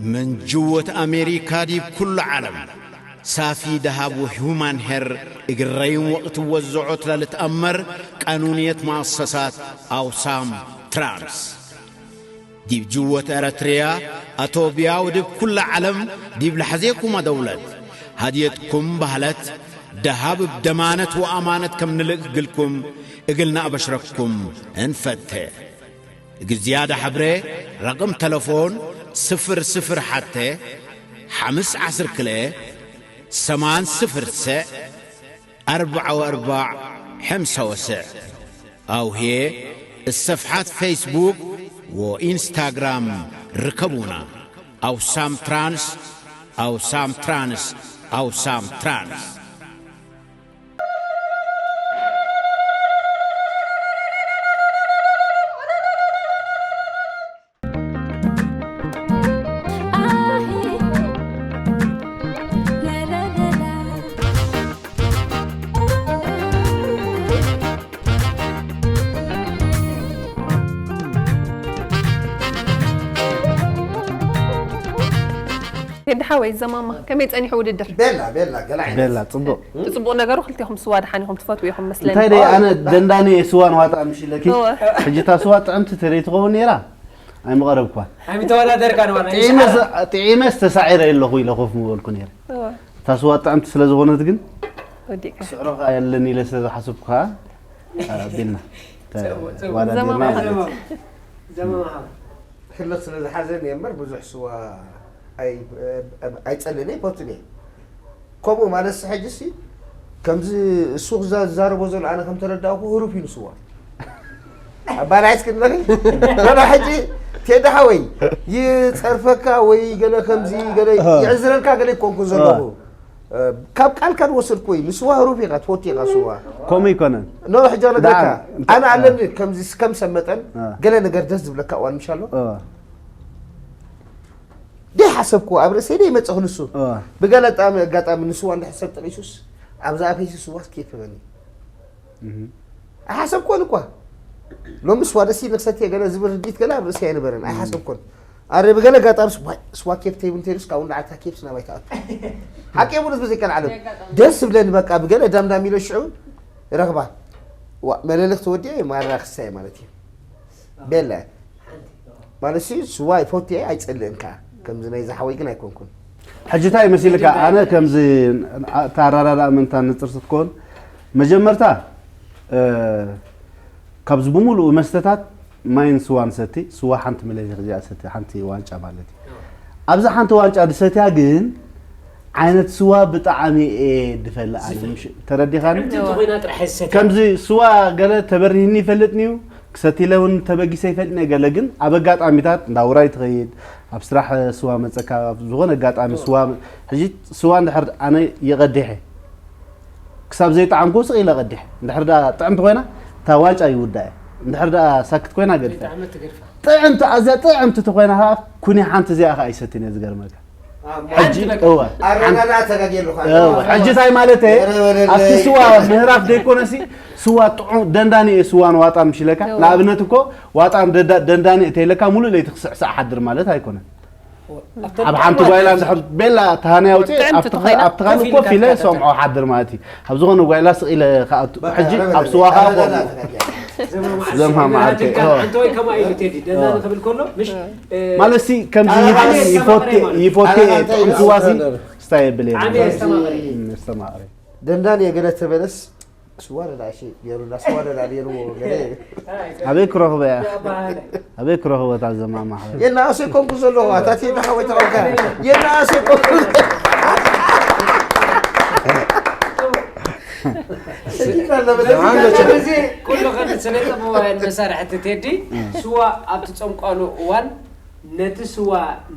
من جوة أمريكا ديب كل عالم. سافي دهب وهيومان هير إقرين وقت وزعوت للتأمر قانونية مؤسسات أوسام ترانس. ዲብ ጅወት ኤረትርያ፣ ኣቶብያ ወድብ ኩላ ዓለም ዲብ ለሐዜኩማ ደውለት፣ ሃድየትኩም ባህለት፣ ደሃብ እብ ደማነት ወኣማነት ከም ንልእክ ግልኩም እግልና ኣበሽረኩም እንፈቴ። እግል ዝያዳ ሐብሬ፣ ረቅም ተለፎን፣ ስፍር ስፍር ሐቴ፣ ሐምስ ዐስር ክልኤ፣ ሰማን ስፍር ሰዕ፣ ኣርባዓ ወኣርባዕ ሐምሳ ወሰዕ። ኣውሄ እሰፍሓት ፌስቡክ ወኢንስታግራም ርከቡና። ኣውሳም ትራንስ፣ ኣውሳም ትራንስ፣ ኣውሳም ትራንስ። ቴዲ ሓወይ፣ ዘማማ ከመይ ጸኒሑ ውድድር? ቤላ ቤላ ገለ ዓይነት ቤላ ጽቡቕ። ጽቡቕ ነገሩ ክልቴኹም ስዋ ደሓን ኢኹም ትፈትዉ ኢኹም መስለኒ። እንታይ ደይ ኣነ ደንዳኒ እየ ስዋን ዋጣ ምሽ ኢለኪ። ሕጂ እታ ስዋ ጥዕምቲ ተደይ ትኸውን ነይራ ኣይምቐረብኳን። ኣይምተወዳደርካን ዋላ ጥዒመ- ጥዒመስ ተሳዒረ ኣለኹ ኢለ ኮፍ ምበልኩ ነይረ። እታ ስዋ ጥዕምቲ ስለ ዝኾነት ግን ወዲእካ። ስዕሮ ከኣ የለን ኢለ ስለ ዝሓሰብኩ ከኣ ኣቢልና ተዋዳዲርና ማለት እዩ። ዘመማሃብ ሕልኽ ስለ ዝሓዘኒ እየ እምበር ብዙሕ ስዋ ኣይ- ኣይጸልእን እየ ይፈቱን እየ። ከምኡ ማለት ሲ ሕጂ ሲ ከምዚ እሱ ክዛ- ዝዛረቦ ዘሎ ኣነ ከም ተረዳእኩ ህሩፍ እዩ ንስዋ ኣባላይስ ክንለኺ ሎና ሕጂ ቴዲ ሓወይ ይጸርፈካ ወይ ገለ ከምዚ ገለ ይዕዝረልካ ገለ ይኮንኩ ዘለኹ ካብ ቃልካ ንወሰድኩ ወይ ንስዋ ህሩፍ ኢኻ ትፈቱ ኢኻ ስዋ ከምኡ ይኮነን ኖ ሕጂ ክነግረካ ኣነ ኣለኒ ከምዚ ከም ሰብ መጠን ገለ ነገር ደስ ዝብለካ እዋን ምሽ ኣሎ ደይ ሓሰብኩ ኣብ ርእሰይ ደይ መጽእ ክንሱ ብገለ ጣሚ ኣጋጣሚ ንስዋ እንድሕር ሰብ ጠቂሱስ ኣብዛ ኣፈይሲ ስዋስ ኬፍ በኒ ኣይሓሰብኮን እኳ ሎሚ ስዋ ደስ ኢል ንክሰትየ ገለ ዝብል ርዲት ገለ ኣብ ርእሰይ ኣይነበረን ኣይሓሰብኮን ኣረ ብገለ ኣጋጣሚ ስዋ ኬፍ ተይቡ እንተይሉስ ካብኡ ንዓታ ኬፍ ስናባይ ተኣቱ ሓቂ የብሉ ህዝቢ ዘይቀልዓለም ደስ ዝብለኒ በቃ ብገለ ዳምዳም ኢሎ ሽዑ ረኽባ ዋ መለለኽ ተወዲአ ማራ ክሳየ ማለት እዩ ቤላ ማለት ሲ ስዋ ይፈትየ ኣይጸልእን ከኣ ከምዚ ናይ ዝሓወይ ግን ኣይኮንኩን ሕጂ እንታይ መሲልካ ኣነ ከምዚ ኣራዳዳ ምንታ ንጽር ስትኮን መጀመርታ ካብዚ ብምሉኡ መስተታት ማይን ስዋን ሰቲ ስዋ ሓንቲ መለሊክ እዚኣ ሰቲ ሓንቲ ዋንጫ ማለት እዩ ኣብዚ ሓንቲ ዋንጫ ድሰትያ ግን ዓይነት ስዋ ብጣዕሚ እየ ድፈለ ኣነ ተረዲኻኒ ከምዚ ስዋ ገለ ተበሪህኒ ይፈልጥኒ እዩ ክሰቲለ እውን ተበጊሰ ይፈልጥኒ ገለ ግን ኣብ ኣጋጣሚታት እንዳ ውራይ ትኸይድ ኣብ ስራሕ ስዋ መፀካ ዝኾነ ኣጋጣሚ ስዋ ሕጂ ስዋ እንድሕር ኣነ ይቐዲሐ ክሳብ ዘይጠዓምኩ ስቕ ኢለ ቀዲሐ እንድሕር ደኣ ጥዕምቲ ኮይና እታ ዋንጫ ይውዳእ እንድሕር ደኣ ሳክት ኮይና ገድፈ ጥዕምቲ ኣዝያ ጥዕምቲ ተኮይና ከዓ ኩኒ ሓንቲ እዚኣ ከዓ ይሰትን እየ ዝገርመካ ሕጂ እወ ሕጂ እንታይ ማለት ኣብቲ ስዋ ምህራፍ ዘይኮነሲ ስዋ ጥዑም ደንዳኒ እየ ስዋ ንዋጣ ምሽለካ ንኣብነት እኮ ዋጣ ደንዳኒ እተይለካ ሙሉእ ለይቲ ክስዕሳዕ ሓድር ማለት ኣይኮነን ኣብ ሓንቲ ጓይላ እንድሕር ቤላ ተሃነያ ውፅእ ኣብቲ ካልእ ኮፍ ኢለ ሰምዖ ሓድር ማለት እዩ ኣብ ዝኾነ ጓይላ ስቕ ኢለ ከኣቱ ሕጂ ኣብ ስዋ ከዓ ኮፍ ዘምሃ መዓልቲ ኣንተወይ ከማ ኢሉ ቴዲ ደናኒ ክብል ከሎ ምሽ ማለት ሲ ከምዚ ይፎቴ ጥዑም ስዋ ሲ ስታይ የብል ዓሚ ኣስተማቕሪ ኣስተማቕሪ ደንዳን የገለ ተበለስ ስዋ ደላ እሺ ገይሩላ ስዋ ደላ ገይርዎ ገለ ኣበይ ክረኽበ እያ ኣበይ ክረኽቦ እታ ዘማማ ሓበ የናእሰ ኮንኩ ዘለኹ ኣታ ቴዲ ሓወይ ተቐልካ የናእሰ ኮንኩ እዚ ኩሉ ከ ስነ ጥበባውያን መሳርሕቲ ቴዲ ስዋ ኣብ ትፀምቋሉ እዋን ነቲ ስዋ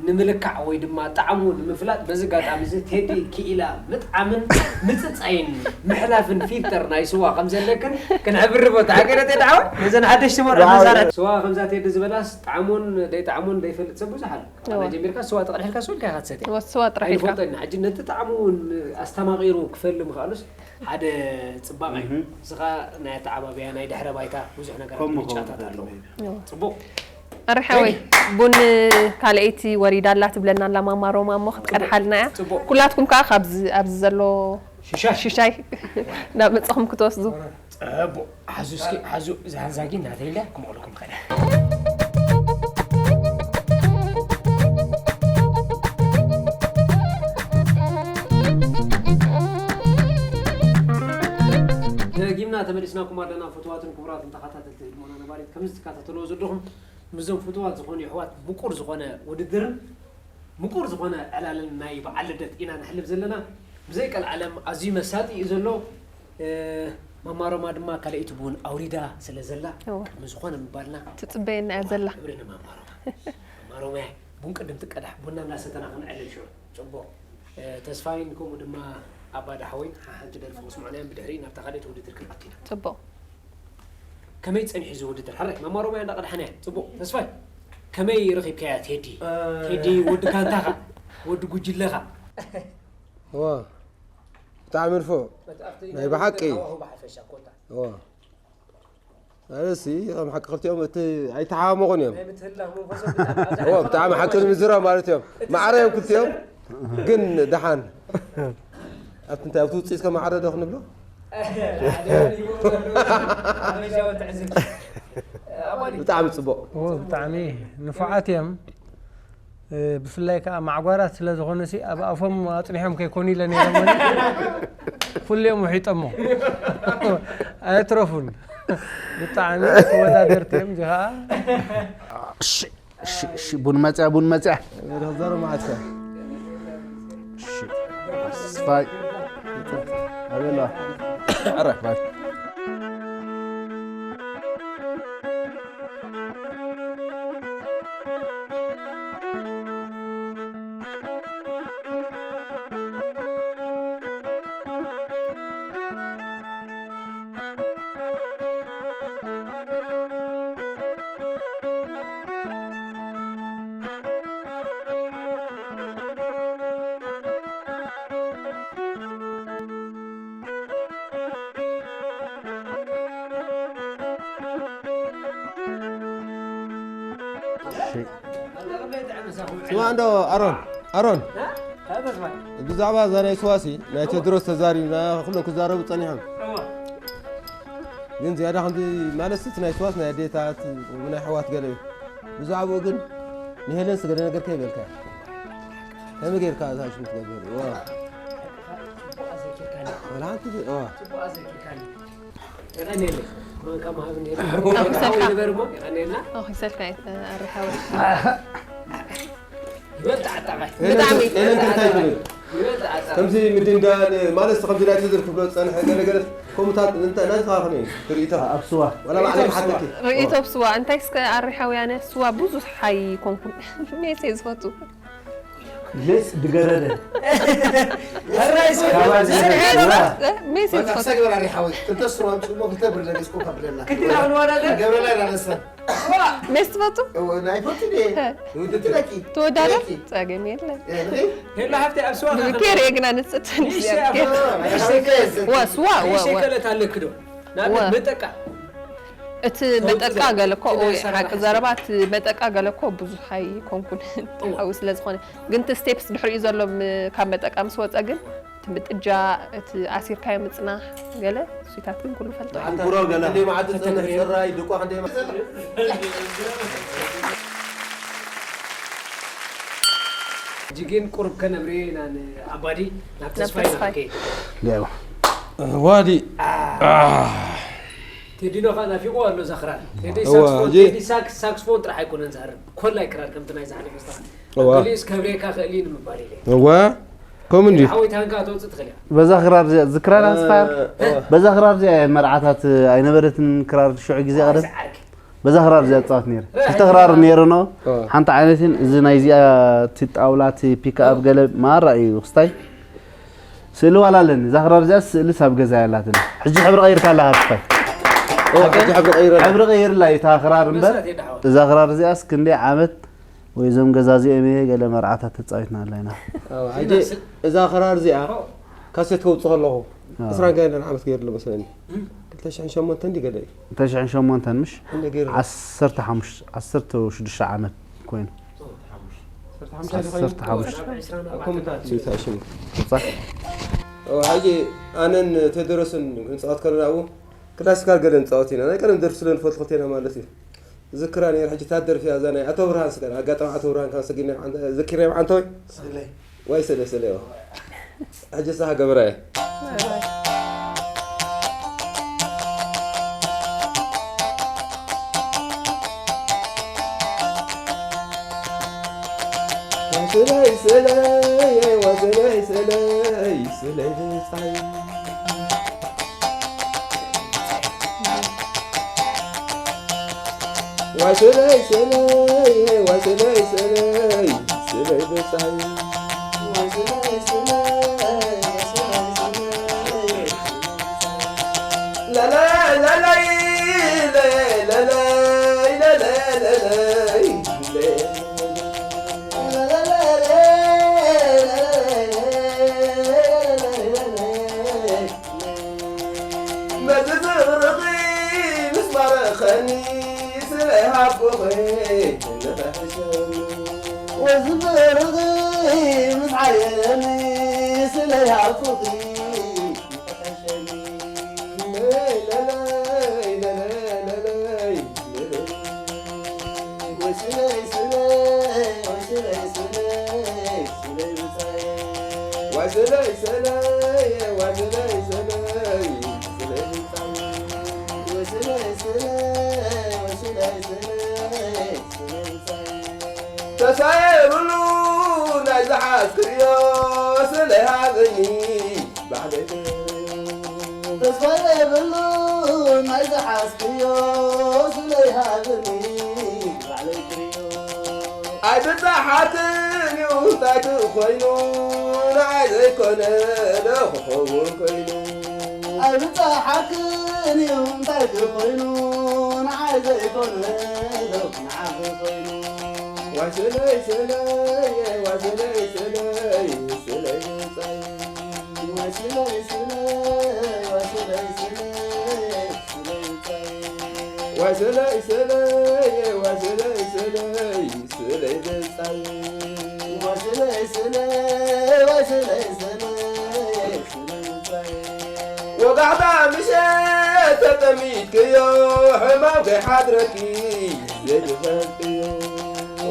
ንምልካዕ ወይ ድማ ጣዕሙ ንምፍላጥ በዚ ኣጋጣሚ እዚ ቴዲ ክኢላ ምጥዓምን ምፅፃይን ምሕላፍን ፊልተር ናይ ስዋ ከም ዘለክን ክንሕብር ንፈቱ። ሓቂ ዶ ቴዲ ሓወይ? ነዘን ሓደሽቲ መርዑ መሳርሕቲ ስዋ ከምዛ ቴዲ ዝበላስ ጣዕሙን ደይጣዕሙን ዘይፈልጥ ሰብ ብዙሕ ኣሎ። ካብ ኣባይ ጀሚርካ ስዋ ተቐድሕልካ ስዋ ኢልካ ኢኻ ትሰትያ። ስዋ ጥራሕ ኢልካ። ኣይንፈልጦ ኢና። ሕጂ ነቲ ጣዕሙ እውን ኣስተማቒሩ ክፈሊ ምኽኣሉስ ሓደ ፅባቐ እዩ። እዚ ኸዓ ናይ ኣተዓባብያ ናይ ድሕረ ባይታ ብዙሕ ነገራት ምርጫታት ኣለዎ። ፅቡቕ። ኣርሓወይ ቡን ካልኣይቲ ወሪዳ ኣላ ትብለና ኣላ ማማ ሮማ እሞ ክትቀድሓልና እያ። ጽቡቕ። ኩላትኩም ከኣ ካብዚ ኣብዚ ዘሎ ሽሻይ። ሽሻይ ናብ መጻኹም ክትወስዱ። ጽቡቕ። ሓዙ እስኪ ሓዙ ዛንዛጊ እናተይለ ክመቕልኩም ኸደ። ደጊምና ተመሊስናኩም ኣለና። ፍትዋትን ክቡራትን ተኸታተልቲ ህድሞና ነባሪት ከምዚ ትከታተልዎ ዘለኹም ምስዞም ፍትዋት ዝኾኑ የሕዋት ምቁር ዝኾነ ውድድርን ምቁር ዝኾነ ዕላልን ናይ በዓል ልደት ኢና ነሕልፍ ዘለና። ብዘይ ቀልዓለም ኣዝዩ መሳጢ እዩ ዘሎ። ማማሮማ ድማ ካልኣይቲ ቡን ኣውሪዳ ስለ ዘላ ቅድሚ ዝኾነ ምባልና ትጽበየና እያ ዘላ። ክብሪ ንማማሮማ። ማማሮማ ቡን ቅድም ትቀዳሕ ቡና እናሰተና ክንዕልል ሽዑ ጽቡቕ። ተስፋይን ከምኡ ድማ ኣባ ዳሕወይን ሓንቲ ደርፊ ክስምዑና እዮም። ብድሕሪ ናብታ ካልኣይቲ ውድድር ክንኣቱ ኢና። ጽቡቕ። ከመይ ጸኒሑ እዚ ውድድር? ሕራይ ማማሮማያ እንዳቐድሐናያ። ጽቡቕ። ተስፋይ ከመይ ረኺብካያ ቴዲ? ቴዲ ወዲ ጋንታኻ፣ ወዲ ጉጅለኻ። ዋ፣ ብጣዕሚ ንፉዕ። ናይ ብሓቂ። ዋ። ኣነሲ ከም ሓቂ ክልቲኦም እቲ ኣይተሓማመቑን እዮም። ዋ፣ ብጣዕሚ ሓቂ ንምዝራብ ማለት እዮም። ማዕረ እዮም ክልቲኦም። ግን ደሓን ኣብቲ እንታይ ኣብቲ ውፅኢት ከማዕረ ዶ ክንብሎ? ብጣዕሚ ፅቡቕ። እዎ፣ ብጣዕሚ ንፉዓት እዮም። ብፍላይ ከዓ ማዕጓራት ስለ ዝኾኑ ሲ ኣብ ኣፎም ኣፅኒሖም ከይኮኑ ኢለ ነይሮም። ኩሊኦም ውሒጦሞ። ኣየትረፉን። ብጣዕሚ ተወዳደርቲ እዮም። እዚ ከዓ እሺ፣ እሺ፣ እሺ፣ ቡን መፅያ፣ ቡን መፅያ። ወደ ዘሮ ማዕተ። እሺ፣ ስፋይ። ኣበላ። ኣረ፣ ባይ። ስማ እንዶ ኣሮን፣ ኣሮን፣ ብዛዕባ እዛ ናይ ስዋሲ ናይ ቴድሮስ ተዛሪብና፣ ኩሎም ክዛረቡ ጸኒሖም። ግን ዝያዳ ከምዚ ማለት እቲ ናይ ስዋስ ናይ ኣዴታት፣ ናይ ኣሕዋት ገለ እዩ። ብዛዕባኡ ግን ንሄለንስ ገለ ነገር ከይበልካ። ከመይ ጌርካ እዛ ሽም ትገብር? ዋ። ወላ ሓንቲ ዋ። ኣኺሰልካ። ኣኺሰልካ፣ ኣረ ሓወይ። ይበልጥ ዓጣቓይ። ብጣዕሚ። ኤለን እንታይ ትብል? ይበልጥ ዓጣቓይ። ከምዚ ምድንዳን ማለት ከምዚ ናይ ትዝር ክብሎ ዝጸንሐ ገለ ገለ ከምኡታት እንታይ ናይ ዝኻ ከመይ እዩ? ትርኢቶ? ኣብ ስዋ። ወላ ባዕለይ ክሓተኪ። ርእይቶ ኣብ ስዋ። እንታይ እስከ ኣረ ሓውያነ ስዋ ብዙሕ ኣይኮንኩን። ሜስ እየ ዝፈቱ። ሜስ ድገረደ። ሕራይ ስዋ። ካባ ዝገረደ ስዋ። ሜስ እየ ዝፈቱ። ክሰግበር ኣሪ ሓወይ። ክልተ ስዋ ጽሞ ክልተ ብርለ ሜስ ኮካ ብለና። ክልተ ንወዳደር። ገብረላ ዳነሳ። ሜስ ትፈቱ? እወ፣ ናይ ፈቱ ድየ? ሀ። ውድድር ለኪ። ትወዳደር? ለኪ። ጸገም የለን። እ፣ ንርኢ? ሄሎ፣ ሃብቲ ኣብ ስዋ ብኬር እየ ግና ንጽት ንሽ ንሽ ኣብ ኬር። እ፣ ንሽ ወ፣ ስዋ፣ ወ፣ ወ። ሸከለት ኣለክ ዶ? ንኣብነት ወ። መጠቃ። እቲ ተውጽእ መጠቃ ዘሎ። ገለ እኮ፣ እቲ ናይ ኦይ፣ ሓቂ ሰራራሕ ዘረባ፣ እቲ መጠቃ ገለ እኮ ብዙሕ ኣይኮንኩን እወ። ሓዊ ስለ ዝኾነ። ግን እቲ ስቴፕስ ድሕሪኡ ዘሎ ም-፣ ካብ መጠቃ ምስ ወጸ ግን እቲ ምጥጃ፣ እቲ ኣሲርካዮ ምጽናሕ፣ ገለ እሱታት ግን ኩሉ ፈልጦ እየ። መዓልታት ክንድይ መዓልቲ ዝጸንሕ ጽራይ፣ ድቋ ክንደይ መዓልቲ ሕጂ ግን ቁሩብ ከነብርዮ ኢና ንኣባዲ፣ ናብ ናብ ተስፋይ ኢና ተስፋይ። ክንከይድ። ሌባ። ዋዲ። ቴዲኖ ኸኣ ናፊቑ ኣሎ እዛ ክራር። ቴዲ እዋ፣ ሳክስፎን፣ እጂ ቴዲ ሳክስ-፣ ሳክስፎን ጥራሕ ኣይኮነን ዝሃርም። ኮላይ ክራር ከምቲ ናይ ዝሓለፈ ስታፍ። እዋ። ገሊኡስ ከብርየካ ክእል እዩ ንምባል ኢለ። እዋ። ከምኡ እንድዩ። ሓወይትኻ ከኣ ተውጽእ ትኽእል ኢኻ። በዛ ክራር እዚኣ፣ እዚ ክራር ኣስፋር፣ እ፣ እ። በዛ ክራር እዚኣ መርዓታት ኣይነበረትን ክራር ሽዑ ግዜ ቀደም። ዓርኪ። በዛ ክራር እዚኣ ትጻወት ነይረ። ክልተ ክራር ነይረ፣ ኖ? እ። ሓንቲ ዓይነት እየን። እዚ ናይ እዚኣ እቲ ጣውላ፣ እቲ ፒክኣፕ ገለ ማራ እዩ ክስታይ። ስእሊ ዋላ ኣለኒ። እዛ ክራር እዚኣ ስእሊ ሳብ ገዛ እያ ኣላትኒ። ሕጂ ሕብሪ ቀይርካ ኣለኻ ክስታይ። ኦ፣ ሕጂ ሕብሪ ቀይረ። ሕብሪ ቀይርላ እዩ እታ ክራር እምበር። መስራት የድሓወ። እዛ ክራር እዚኣስ ክንደይ ዓመት ወይ እዞም ገዛዚኦም እየ ገለ መርዓታት ተጻዊትና ኣለና። ኣዎ፣ ሕጂ እዛ ክራር እዚኣ ካሴት ከውጽእ ከለኹ ኣዎ። ዕስራን ገለን ዓመት ገይሩ ኣሎ መሰለኒ። እም። ክልተ ተሽሕን ሸሞንተን ድዩ ገለ እዩ? ተሽሕን ሸሞንተን ምሽ እንደ ገይሩ ዓሰርተ ሓሙሽተ ዓሰርተ ሽዱሽተ ዓመት ኮይኑ ዓሰርተ ሓሙሽተ ዓሰርተ ሓሙሽተ ኣብ ኮምታት እዩ ተሽሙ ብጻሕ ሕጂ ኣነን ቴድሮስን ክንፃወት ከለና ኣብኡ ክላሲካል ገለ ንፃወት ኢና። ናይ ቀደም ደርፊ ስለ ንፈልጥ ክልቴና ማለት እዩ። ዝክራ ነይር ሕጂ ታደርፊ እዛ ናይ ኣቶ ብርሃን ስገር ኣጋጣሚ ኣቶ ብርሃን ካብ ሰጊድና ዝኪረ ዓንተወይ ስለ ወይ ስለ ስለ ሕጂ ሳህ ገብራየ ስለይ ስለይ ወስለይ ስለይ ስለይ ብጻይ ዋስለይ ስለይ ዋስለይ ስለይ ስለይ ብጻይ በዚ ፍቕርኺ ምስ ማረኸኒ ስለይ ሃብኩኺ ንኽሕሸኒ ወዚ ፍቕርኺ ምስ ዓየለኒ ስለይ ሃብኩኺ ተሳየብሉ ናይ ዝሓዝክዮ ስለይ ሃብኒ ባዕለይ ተስፋ የብሉ ናይ ዝሓዝክዮ ስለይ ሃብኒ ባዕለይ ክሪዮ ኣይብጻሓክን እዩ እንታይ ኮይኑ ንዓይ ዘይኮነ ዶ ክኸውን ኮይኑ ኣይብጻሓክን እዩ እንታይ ኮይኑ ንዓይ ዘይኮነ ዶ ንዓኺ ኮይኑ ዋስለይ ስለይ ዋስለይ ስለይ ስለይ ብጻይ ወጋሕታ ምሸት ተጠሚትክዮ ሕማም ከይሓድረኪ ዘይትፈልጥዮ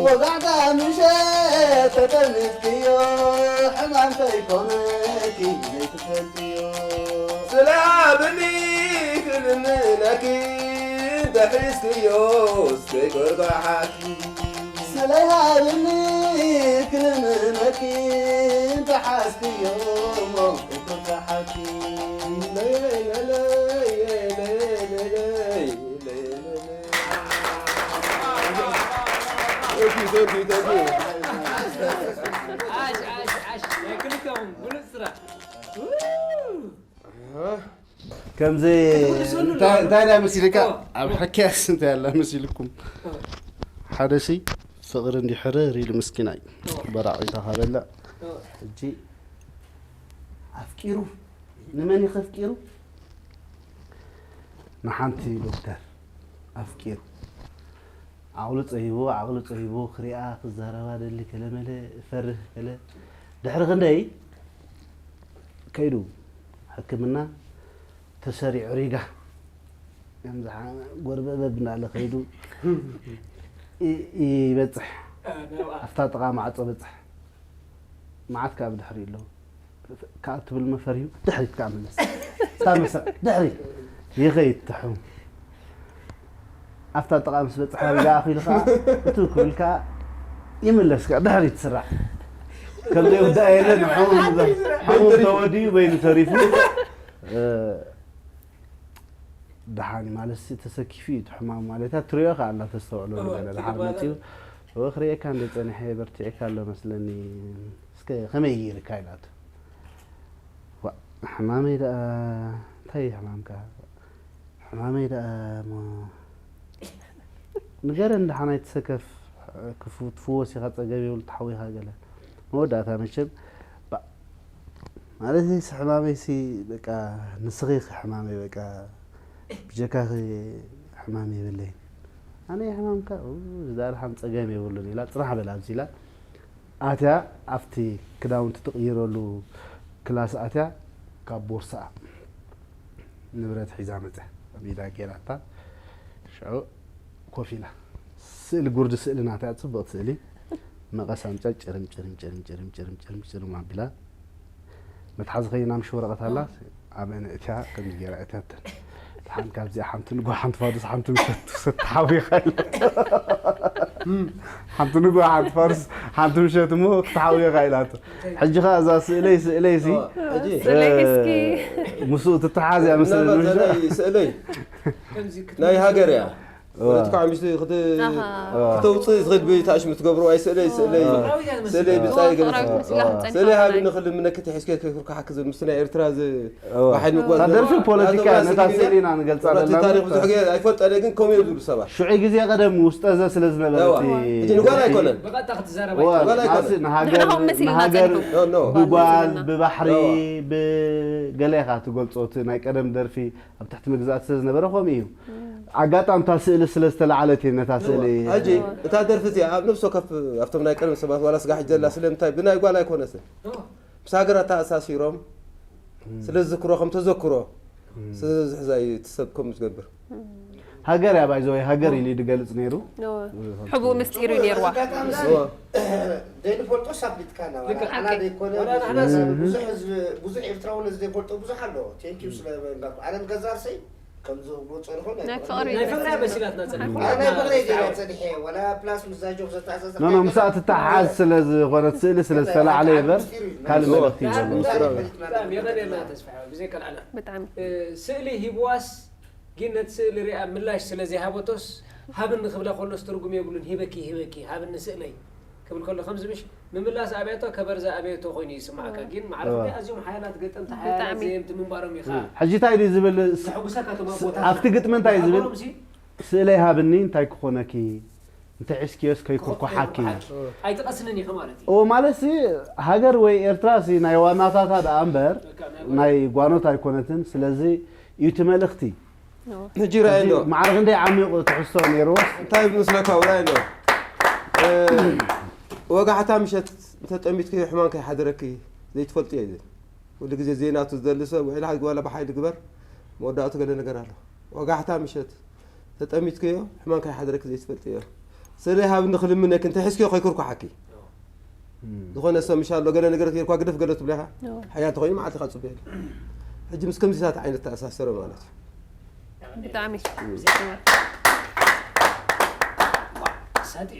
ወጋሕታ ምሸት ተጠሚትክዮ ሕማም ከይኮነኪ ዘይትፈልጥዮ ስለይ ሃብኒ ክልምነኪ እንተሒዝክዮ እስከይ ጎርጓሓኪ ስለይ ሃብኒ ክልምነኪ እንተሓዝክዮ እሞ ከይጎርጓሓኪ ከምዚ እንታይ እንታይ ናይ መሲልካ ኣብ ሕክያስ እንታይ ኣላ መሲልኩም ሓደ ሲ ፍቕሪ እንዲሕርር ኢሉ ምስኪናይ በራዒታ ካበላ ሕጂ ኣፍቂሩ ንመን እዩ ከፍቂሩ ንሓንቲ ዶክተር ኣፍቂሩ ዓቕሉ ጸይቡ ዓቕሉ ጸይቡ ክሪኣ ክዛረባ ደሊ ከለመለ ፈርህ ከለ ድሕሪ ክንደይ ከይዱ ሕክምና ተሰሪዑ ሪጋ ከምዚ ጎርበበብ እንዳለ ከይዱ ይበፅሕ ኣብታ ጥቓ ማዕፆ በፅሕ መዓት ካብ ድሕሪ ኣለዉ ካብ ትብል መፈርዩ ድሕሪት ከዓ መለስ ሳመሰ ድሕሪት ይኸይድ ትሕሙ ኣብታ ጥቓ ምስ በፅሐ ሪጋ ኣኺሉ ከዓ እቱ ክብል ከዓ ይምለስ ከዓ ድሕሪት ስራሕ ከም ዘይውዳእ የለን ሕሙም ተወዲኡ በይኑ ተሪፉ ደሓን ማለት ሲ ተሰኪፉ እዩ እቲ ሕማም ማለት እያ ትሪኦ ከዓ ኣላ ተስተውዕሎ ዝበለ ደሓን መፂኡ እወ ክሪኤካ እንደ ፀኒሐ በርቲዕካ ኣሎ መስለኒ እስከ ከመይ ገይርካ ኢላቶ ሕማመይ ደኣ እንታይ እዩ ሕማምካ ሕማመይ ደኣ እሞ ንገረን ደሓን ኣይትሰከፍ ክትፍወስ ኢኻ ፀገብ የብሉ ተሓዊኻ ገለ መወዳእታ መቸም ማለት ሲ ሕማመይ ሲ በቃ ንስኺ ኢኺ ሕማመይ በቃ ብጀካኺ ሕማም የብለይን። ኣነ ሕማምካ ዝዳርሓም ጸገም የብሉን ኢላ ጽናሕ በላ ኣብዚ ኢላ ኣትያ ኣብቲ ክዳውንቲ ትቕይረሉ ክላስ ኣትያ ካብ ቦርሳኣ ንብረት ሒዛ መጸ ኣብ ኢዳ ገይራታ ሽዑ ኮፍ ኢላ ስእሊ ጉርዲ ስእሊ ናታ ጽቡቕ ስእሊ መቐስ ኣምጻ ጭርም ጭርም ጭርም ጭርም ጭርም ጭርም ጭርም ኣቢላ መትሓዚ ከይና ምሽ ወረቐት ኣላ ኣበነ እትያ ከምዚ ገይራ እትያተን ሓን ካብዚኣ ሓንቲ ንጓ ሓንቲ ፋዱስ ሓንቲ ምሸት ትሓውኻ ኢላ ሓንቲ ንጓ ሓንቲ ፋዱስ ሓንቲ ምሸት እሞ ክትሓውኻ ኢላቶ ሕጂ ኸዓ እዛ ስእለይ ስእለይ ሲ ሕጂ ስለይ እስኪ ምስኡ ትተሓዝ እያ መስለኒ ምናልባት እዛ ናይ ስእለይ ናይ ሃገር እያ ወለትካ ሚስቱ ክተውፅእ ዝኽእል ብታሽሙ ትገብርዎ ኣይ ስእለይ ስእለይ ስእለይ ብፃይ ገለ ስእለይ ሃብኒ ክልምነኪ ተሒዝከ ከይኩርካሓኪ ዝብል ምስቲ ናይ ኤርትራ ዝ ባሓይል ምግባር ታደርፊ ፖለቲካ ነታ ስእሊ ኢና ንገልፃ ዘለና ታሪክ ብዙሕ ግዜ ኣይፈልጠ ግን ከምኡ እዮም ዝብሉ ሰባት ሽዑ ግዜ ቀደም ውስጠ ዘ ስለ ዝነበረ እዋ ሕጂ ንጓል ኣይኮነን ብቐጥታ ክትዛረብ እዋ ኣይትኽእልን። ንጓል ኣይኮነን ንሕና ከም መሲልና ንሃገር ጸኒሑ ብጓል ብባሕሪ ብገለ ኢኻ ትገልፆ እቲ ናይ ቀደም ደርፊ ኣብ ትሕቲ ምግዛእቲ ስለ ዝነበረ ከምኡ እዩ ኣጋጣሚ እታ ስእሊ ስለ ዝተለዓለት እዩ ነታ ስእሊ ሕጂ እታ ደርፊ እዚኣ ኣብ ነብሲ ወከፍ ኣብቶም ናይ ቀደም ሰባት ዋላ ስጋ ሕጂ ዘላ ስለምንታይ ብናይ ጓል ኣይኮነትን ምስ ሃገር ኣተኣሳሲሮም ስለ ዝዝክሮ ከም ተዘክሮ ስለ ዝሕዛ እዩ እቲ ሰብ ከምኡ ዝገብር ሃገር እያ ባይዘወይ ሃገር ኢሉ ድገልፅ ነይሩ ሕቡእ ምስጢር እዩ ነይርዋ ዘይንፈልጦ ሳቢትካና ልክዕ። ዓና ዘይኮነ ወላ ንሕና ሰብ ብዙሕ ህዝቢ ብዙሕ ኤርትራዊ ነዚ ዘይፈልጦ ብዙሕ ኣሎ ቴንኪዩ ስለ እንዳልኩ ኣነ ንገዛ ርሰይ ከምዚ ክብሎ ፀንኾ ናይ ፍቕሪ ናይ ፍቕሪ መሲላትና ጸኒሑ ኣነ ናይ ፍቕሪ ገይረ ፀኒሐ ወላ ፕላስ ምስ ዛጆክ ዘተኣሳሰር ኖኖ ምስኣ ትተሓሓዝ ስለ ዝኾነት ስእሊ ስለ ዝተላዕለ ይበር ካልእ መልእኽቲ እዩ ዘሎ ብጣዕሚ የቐንየልና ተስፋ ብዘይ ከልኣና ብጣዕሚ ስእሊ ሂብዋስ ግን ነቲ ስእሊ ሪኣ ምላሽ ስለ ዘይሃበቶስ ሃብኒ ክብላ ከሎስ ትርጉም የብሉን ሂበኪ ሂበኪ ሃብኒ ስእለይ ክብል ከሎ ከምዚ ምሽ ምምላስ ኣብያቶ ከበርዛ ኣብያቶ ኮይኑ ይስማዓካ ግን ማዕረፍ ኣዝዮም ሓያላት ገጠምቲ ሓያላት ብጣዕሚ። ዘየምቲ ምንባሮም ኢኻ ሕጂ እንታይ ድዩ ዝብል ዘሐጉሰካ እቶም ኣብቲ ግጥሚ እንታይ ዝብል ስእለይ ሃብኒ እንታይ ክኾነኪ እንተሒዝክዮስ ከይኩርኩሓኪ ኣይትቐስንን ኢኻ ማለት እዩ ኦ ማለት ሲ ሃገር ወይ ኤርትራ ሲ ናይ ዋናታታ ደኣ እምበር ናይ ጓኖት ኣይኮነትን ስለዚ እዩ እቲ መልእኽቲ ሕጂ ራእይ እንዶ ማዕረ ክንደይ ዓሚቑ ትሕዝቶ ነይርዎ እንታይ ምስለካ ውራይ እንዶ ወጋሕታ ምሸት እንተጠሚትክዮ ሕማም ከይሓደረኪ ዘይትፈልጥዮ እዩ ኩሉ ግዜ ዜናቱ ዝደሊ ሰብ ውዒል ሓድጊ ዋላ ብሓይሊ ግበር መወዳእቱ ገለ ነገር ኣሎ ወጋሕታ ምሸት ተጠሚትክዮ ሕማም ከይሓደረኪ ዘይትፈልጥዮ ስለ ሃብኒ ክልምነኪ እንተ ሒዝክዮ ከይኩርኩሓኪ ዝኾነ ሰብ ምሻሎ ገለ ነገር ጌርኳ ግደፍ ገለ ትብለኻ ሓያል ተኾይኑ መዓልቲ ካ ፅቡቅ ሕጂ ምስ ከምዚታት ዓይነት ተኣሳሰረ ማለት እዩ ብጣዕሚ ሳጢ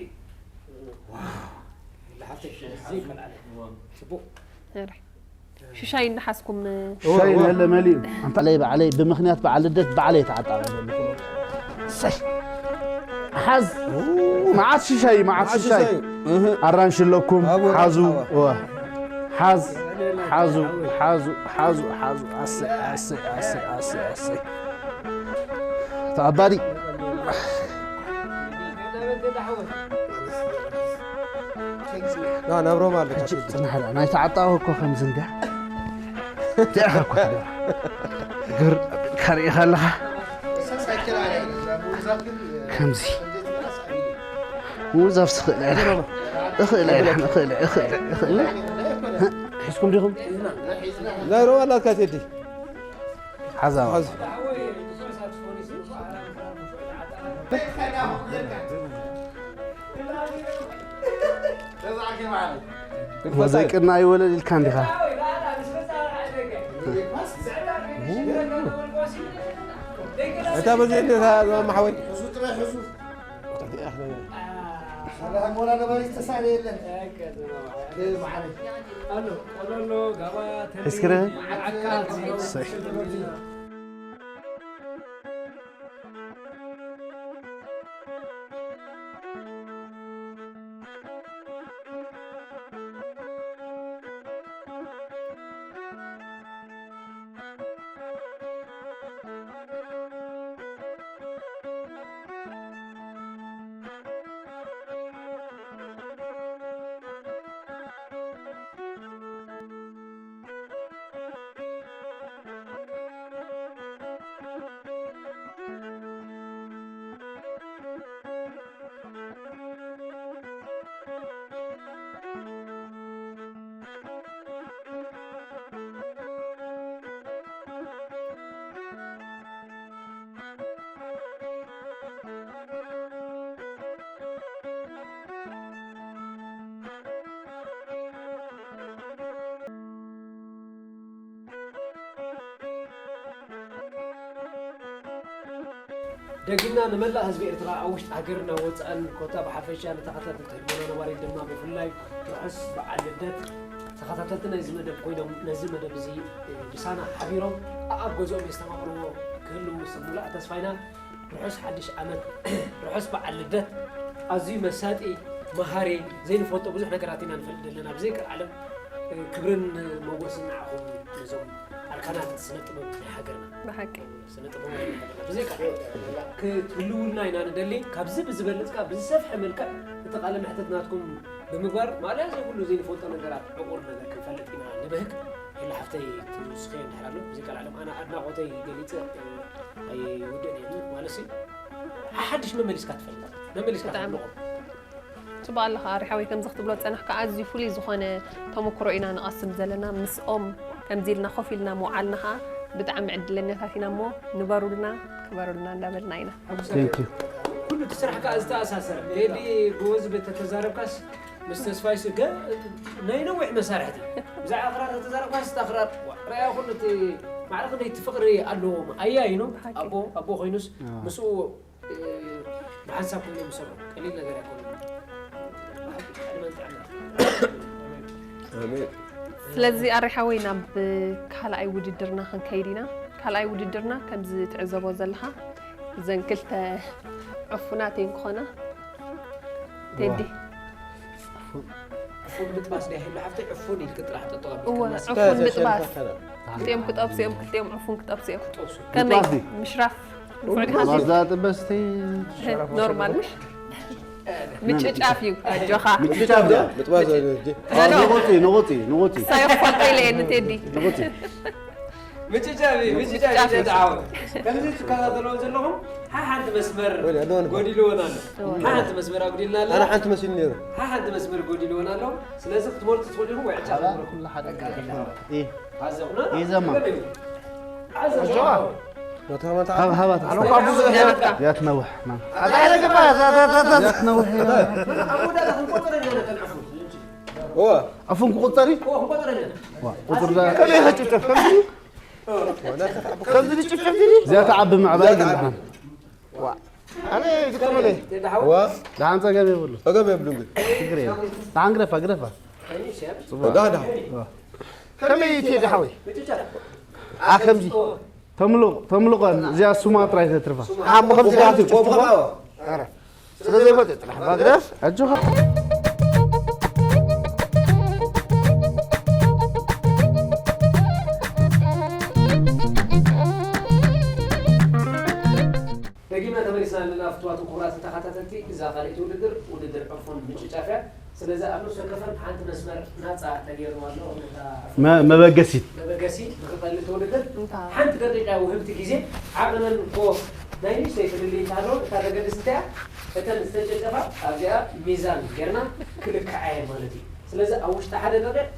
ሽሻይ እናሓዝኩም ሻይ ነለ መሊኡ ኣንታ ለይ ባዕለይ ብምኽንያት በዓል ልደት ባዕለይ ተዓጣበ ዘለኹ ሓዝ መዓት ሽሻይ መዓት ሽሻይ ኣራንሽ ኣለኩም ሓዙ ሓዝ ሓዙ ሓዙ ሓዙ ሓዙ ኣሰይ ኣሰይ ኣሰይ ኣሰይ ኣሰይ ተኣባዲ ናብሮም ኣለካ ጽናሕ ናይታ ዓጣዋ እኮ ከምዚ እንድያ እዚኣኻ እኮ ትገብራ ግር ኣቢልካ ርኢኻ ኣለኻ ከምዚ ምውዛፍ ትኽእል እያ እኽእል እያ እኽእል እያ እኽእል እያ እኽእል እያ ሒዝኩም ዲኹም ናብሮም ኣላትካ ቴዲ ሓዛዋ ዘይቅና ይወለድ ኢልካ እንዲኻ እታ በዚ እንዴታ ማሓወይ ሞላ ነባሪ ዝተሳለ የለን እስክረ ደጊምና ንመላእ ህዝቢ ኤርትራ ኣብ ውሽጢ ሃገርን ኣብ ወጻእን ኮታ ብሓፈሻ ንተኸታተልቲ ህድሞና ነባሪት ድማ ብፍላይ ርሑስ በዓል ልደት። ተኸታተልቲ ናይዚ መደብ ኮይኖም ነዚ መደብ እዚ ብሳና ሓቢሮም ኣብ ገዝኦም የስተማቕርዎ ክህልዉ ሰብ ሙሉእ ተስፋ ኢና። ርሑስ ሓድሽ ዓመት፣ ርሑስ በዓል ልደት። ኣዝዩ መሳጢ፣ መሃሪ፣ ዘይንፈልጦ ብዙሕ ነገራት ኢና ንፈልጥ ዘለና ብዘይ ቀልዓለም። ክብርን ሞጎስን ንዓኹም ነዞም ኣርካናት ስነ ጥበብ ናይ ሃገርና። ብሓቂ። ስነ ጥበብ ናይ ሃገርና። ብዘይ ቀልዓለም ክትህልውልና ኢና ንደሊ። ካብዚ ብዝበልጽ፣ ካብ ብዝሰፍሐ መልክዕ እቲ ቃለ መሕትት ናትኩም ብምግባር ማእለያ ዘይብሉ ዘይንፈልጦ ነገራት ዕቑር ነገር ክንፈልጥ ኢና ንብህግ። ኢላ ሓፍተይ ትውስኸ እንድሕር ኣሎ፣ ብዘይ ቀልዓለም ኣነ ኣድናቖተይ ገሊጸ ኣይውድእን እየ ማለት እዩ። ሓድሽ መመሊስካ ትፈልጥ፣ መመሊስካ ብጣዕሚ። ትፈልጦ። ጽቡቕ ኣለኻ ኣሪ ሓወይ፣ ከምዚ ክትብሎ ዝጸናሕካ ኣዝዩ ፍሉይ ዝኾነ ተመክሮ ኢና ንቐስም ዘለና። ምስኦም ከምዚ ኢልና ኮፍ ኢልና ምውዓልና ኸኣ ብጣዕሚ ዕድለኛታት ኢና እሞ ንበሩልና፣ ክበሩልና እንዳበልና ኢና። Thank you። ኩሉ እቲ ስራሕ ከኣ ዝተኣሳሰረ ቴዲ ብወዝቢ ተተዛረብካስ ምስ ተስፋይ ስገ ናይ ነዊሕ መሳርሕቲ ብዛዕባ ኣኽራር ተተዛረብካስ እቲ ኣኽራር ዋ፣ ረኣያ ኩሉ እቲ ማዕረ ክንደይ እቲ ፍቕሪ ኣለዎም ኣያይኑ ብሓቂ። ኣቦ ኣቦ ኮይኑስ ኣዎ። ምስኡ ብሓንሳብ ኮይኖም ይሰርሑ። ቀሊል ነገር ኣይኮነን። ዕድመን ጥዕናን። ኣሜን። ስለዚ ኣሬ ሓወይ ናብ ካልኣይ ውድድርና ክንከይድ ኢና። ካልኣይ ውድድርና ከምዚ ትዕዘቦ ዘለኻ እዘን ክልተ ዕፉናት እየን ክኾና። ቴዲ። ዋ። ዕፉን ምጥባስ ዶ ይህሉ ሓፍተይ? ዕፉን ኢልክ ጥራሕ ጠጠው ኣቢልካ እወ፣ እናስ-፣ ዕፉን ምጥባስ። ክልቲኦም ክጠብሱ እዮም፣ ክልቲኦም ዕፉን ክጠብሱ እዮም። ክጠብሱ። ከመይ? ምጥባስ ድዩ? ምሽራፍ ንፉዕ ዲኻ? ማዛ ጥበስቲ ኖርማል ምሽ? ምጭጫፍ እዩ፣ ኣጆኻ። ምጭጫፍ ድያ? ምጥባስ ድያ? ኖ፣ ኖ። ንቑጽ፣ ንቑጽ፣ ንቑጽ። ሳይ ፈልጦ ኢለ እየ ንቴዲ። ንቑጽ። ምጭጫፍ እዩ፣ ምጭጫፍ እዩ፣ ምጭጫፍ እዩ። ተዓወት። ከምዚ ትከታተልዎ ዘለኹም፣ ሓሓንቲ መስመር ወይኔ፣ ኣለዎ፣ ኣለዎ። ጎዲልዎን ኣሎ። ኣለዎ። ሓሓንቲ መስመር ኣጉዲልና ኣሎ። ኣነ ሓንቲ መሲሉ ነይሩ። ሓሓንቲ መስመር ጎዲልዎን ኣሎ። ስለዚ ክትመርጹ ትኽእሉ ኢኹም ወይ ዕጫ ሓራ ክትመርጹ። ኩሉ ሓደ በቃ፣ ነገር። ይኸውና። እ። ኣዘኹና። እ፣ ዘማ። ኣዘኹና። ኣጆኻ። መታ፣ መታ። ሃብ፣ ሃባት። ኣነ እኳ ብዙሕ እያ። እያ ትነውሕ፣ ና። ኣታ፣ ኣታ፣ ኣታ፣ ኣታ፣ ኣታ። እያ ትነውሕ፣ እያ። ኣብ ወዳእታ ክንቆጽር ኢና ነተን ዕፉን። እወ። ዕፉን ክቑጸር እዩ? እወ፣ ክንቆጽር ኢና። ዋ፣ ቁጽር ዛ- ከመይ ከጭጨፍ? ከምዚ? ከምዚ ዝጭፍጭፍ ድዩ? እዚኣ ትዓቢ ምዕባይ እዚኣ ትዓቢ። ግን ደሓን። ዋ። ኣነ ይጥቀመለይ። ዋ። ደሓን ጸገም የብሉ። ጸገም የብሉ ግን። ችግር የብሉ። ደሓን ግደፋ፣ ግደፋ። ጽቡቕ። ደሓን፣ ደሓን። ዋ። ከመይ ቴዲ ሓወይ? ኣ፣ ከምዚ። ተምልቕ፣ ተምልቐን እዚኣ ስማ ጥራይ ተትርፋ። ኣሞ ከምዚ ደሓን ትጭፍጭፍ። ኧረ። ስለ ዘይፈልጥ ጥራሕ ባግዳፍ ኣጆኻ። ደጊምና ተመሊስና ኣለና ፍቱዋት ክቡራት ተኸታተልቲ፣ እዛ ካልኣይቲ ውድድር ውድድር ዕፉን ምጭጫፍ እያ። ስለዚ ኣብ ነፍሲ ወከፈን ሓንቲ መስመር ናጻ ተገይርዋ ኣሎ። ነታ ዕፉን መ-፣ መበገሲት። መበገሲ ንኽቐልል እቲ ውድድር እንታ። ሓንቲ ደቂቃ ውህብቲ ግዜ ዓቕመን ኮ ናይ ንእሽተይ ፍልልይ እንተሃለወን እታ ዘገድስ እንታይ እያ? እተን ዝተጨጨፋ ኣብዚኣ ሚዛን ጌርና ክልክዓ እየን ማለት እዩ። ስለዚ ኣብ ውሽጢ ሓደ ደቂቕ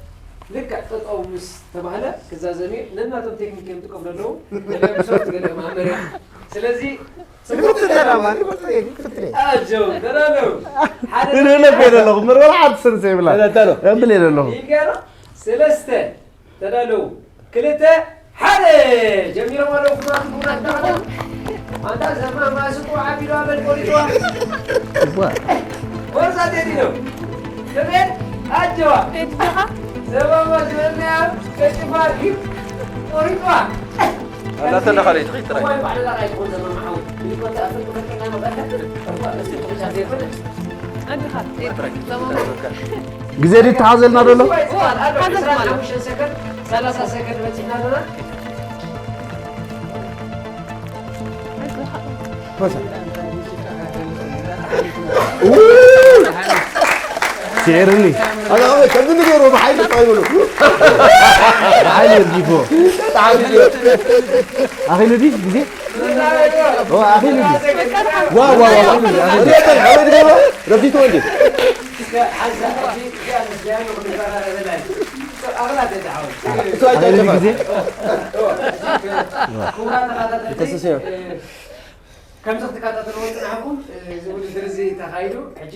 ልክዕ ጠጠው ምስ ተባህለ ክዛዘም እዩ። ነናቶም ቴክኒክ እዮም ጥቀሙ ዘለዉ። ገሊኦም ሶፍት፣ ገሊኦም ኣብ መሬት። ስለዚ ጽቡቕ። ፍትሕ ተራ ማን? ፍትሕ፣ ፍትሕ። ኣጆ፣ ተዳለዉ። ሓደ ንብለ ደቂቕ ኮይነ ኣለኹ። ምርመራ ሓንቲ ስንሰ ይብላ። ተዳሎ። እብል እየ ዘለኹ። ይገርም። ሰለስተ። ተዳለዉ። ክልተ፣ ሓደ። ጀሚሮም ኣለዉ። ፍቱዋት ክቡራት ተኸታተልቲ። ኣንታ ዘማማ ስጡ ዓቢዱ ኣበል ቆሪጥዋ። እዋ። ወርዛ ቴዲ ነው። ከመይ? ኣጀዋ። ቴዲ ዲኻ? ዘማማ ዝበልናያ ቀጭፋ ዲብ ቆሪጥዋ። ኣላ ተለኻ ለይትኺድ ጥራይ። እዋይ፣ ባዕልና ራይ ትኾን ዘማማ ሓወይ። ይቆጣ ፍርቅ ፍርቅ እናመጣ። እዋ፣ እስቲ ቁጫ ዘይኮነ። ኣንዲኻ ቴዲ ጥራይ። ዘማማ። ጥራይ በቃ። ግዜ ድዩ ተሓዘልና ዘሎ? እዋ፣ ሓዘልኩም ኣሎ። ሰከንድ፣ ሰላሳ ሰከንድ በጺሕና ኣለና። ስዒርኒ። ኣላ፣ ከምዚ ንገይሮ፣ ብሓይሊ ጥራይ በሉ። ብሓይሊ እርጊፎ። ብሓይሊ። ኣኺሉ ድዩ ግዜ? ኦ፣ ኣኺሉ ድዩ? ዋ፣ ዋ፣ ዋ፣ ዋ። ኣኺሉ ድዩ? ኣኺሉ ድዩ? ኣበይ ትገብሮ? ረፊቱ እንዴ? እሱ ኣይተንከፋ። ግዜ። ክቡራት ተኸታተልቲ፣ ተሰስዮ። ከምዚ ክትከታተልዎ ዝጸናሕኩም፣ እዚ ውድድር እዚ ተኻይዱ፣ ሕጂ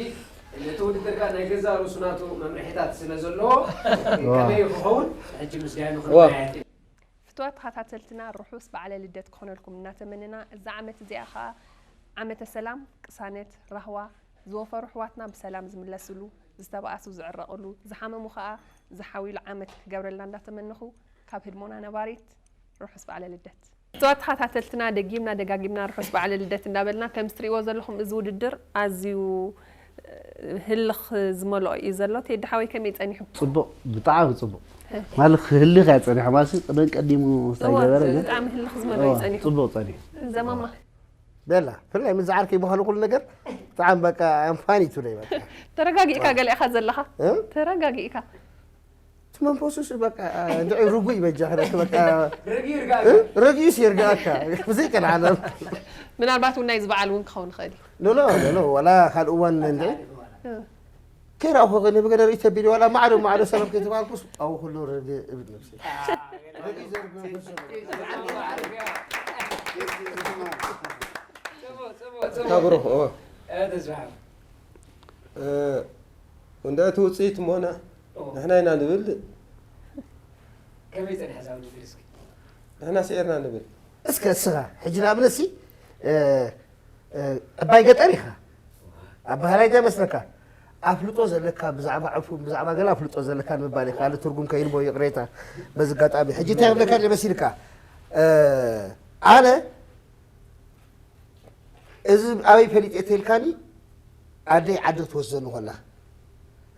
ነቲ ውድድር ከኣ ናይ ገዛእ ርእሱ ናቱ መምርሒታት ስለ ዘለዎ፣ ዋ። ከመይ ክኸውን፣ ሕጂ ምስ ዳያኑ ዋ። ክንመያየጥ ኢና። ፍቱዋት ተኸታተልትና፣ ርሑስ በዓለ ልደት ክኾነልኩም እናተመነና፣ እዛ ዓመት እዚኣ ኸኣ ዓመተ ሰላም፣ ቅሳነት፣ ራህዋ፣ ዝወፈሩ ኣሕዋትና ብሰላም ዝምለስሉ፣ ዝተባኣሱ ዝዕረቕሉ፣ ዝሓመሙ ኸኣ ዝሓውይሉ ዓመት ክገብረልና እንዳተመነኹ፣ ካብ ህድሞና ነባሪት ርሑስ በዓለ ልደት። እተዋ ተኸታተልትና፣ ደጊምና ደጋጊምና ርሑስ በዓለ ልደት እንዳበልና፣ ከም እትርእይዎ ዘለኹም፣ እዚ ውድድር ኣዝዩ ህልኽ ዝመልኦ እዩ ዘሎ። ቴዲ ሓወይ፣ ከመይ ጸኒሑ? ጽቡቕ፣ ብጣዕሚ ጽቡቕ። ማለት፣ ህልኽ እያ ጸኒሓ፣ ማለት፣ ቅደም ቀዲሙ እዋ፣ ዝተገበረ ግን ብጣዕሚ ህልኽ ዝመልኦ እዩ እዋ፣ ጸኒሑ። ጽቡቕ ጸኒሑ። ዘማማ። ቤላ፣ ብፍላይ ምስ ዝዓርከይ በሃሉ ኩሉ ነገር ብጣዕሚ፣ በቃ፣ I'm funny today፣ በቃ። ተረጋጊእካ ገለ ኢኻ ዘለኻ። እ? ተረጋጊእካ። እቲ መንፈሱስ፣ በቃ፣ እንድዒ ርጉእ ይበጃ፣ ክረክ፣ በቃ። ረጊኡ ይርጋእ። እ? ረጊኡስ ይርጋእካ። ብዘይ ቀልዓለም። ምናልባት እውን ናይዚ በዓል እውን ክኸውን ይኽእል እዩ። ኖ፣ ኖ፣ ኖ፣ ኖ፣ ዋላ ካልእ እዋን እንድዒ። እ። ከይረኣኹ ግን ብገለ ርእይ ተቢሉ፣ ዋላ ማዕዶ፣ ማዕዶ ሰላም ከይተባልኩስ፣ ኣብኡ ኩሉ ርግእ እብል ነብሲ። ታብሮኽ፣ ኦ። እ፣ ተስፋ። እ፣ እንደ እቲ ውፅኢት እሞና፣ ኦ። ንሕና ኢና ንብል። ከመይ ጸኒሐ እዛ ውድድር እስኪ? ንሕና ስዒርና ንብል። እስከ እስኻ፣ ሕጂ ንኣብነት ሲ፣ እ፣ እ፣ ዕባይ ገጠር ኢኻ። ኣበሃላይ እንታይ መስለካ? ኣፍልጦ ዘለካ ብዛዕባ ዕፉን፣ ብዛዕባ ገለ ኣፍልጦ ዘለካ ንምባል ኢኻ። ካልእ ትርጉም ከይንቦ ይቕሬታ። በዚ ኣጋጣሚ፣ ሕጂ እንታይ ክብለካ ደለ መሲልካ? እ፣ ኣነ እዚ ኣበይ ፈሊጠ ተልካኒ፣ ኣደይ ዓዲ ክትወስደኒ ኮላ።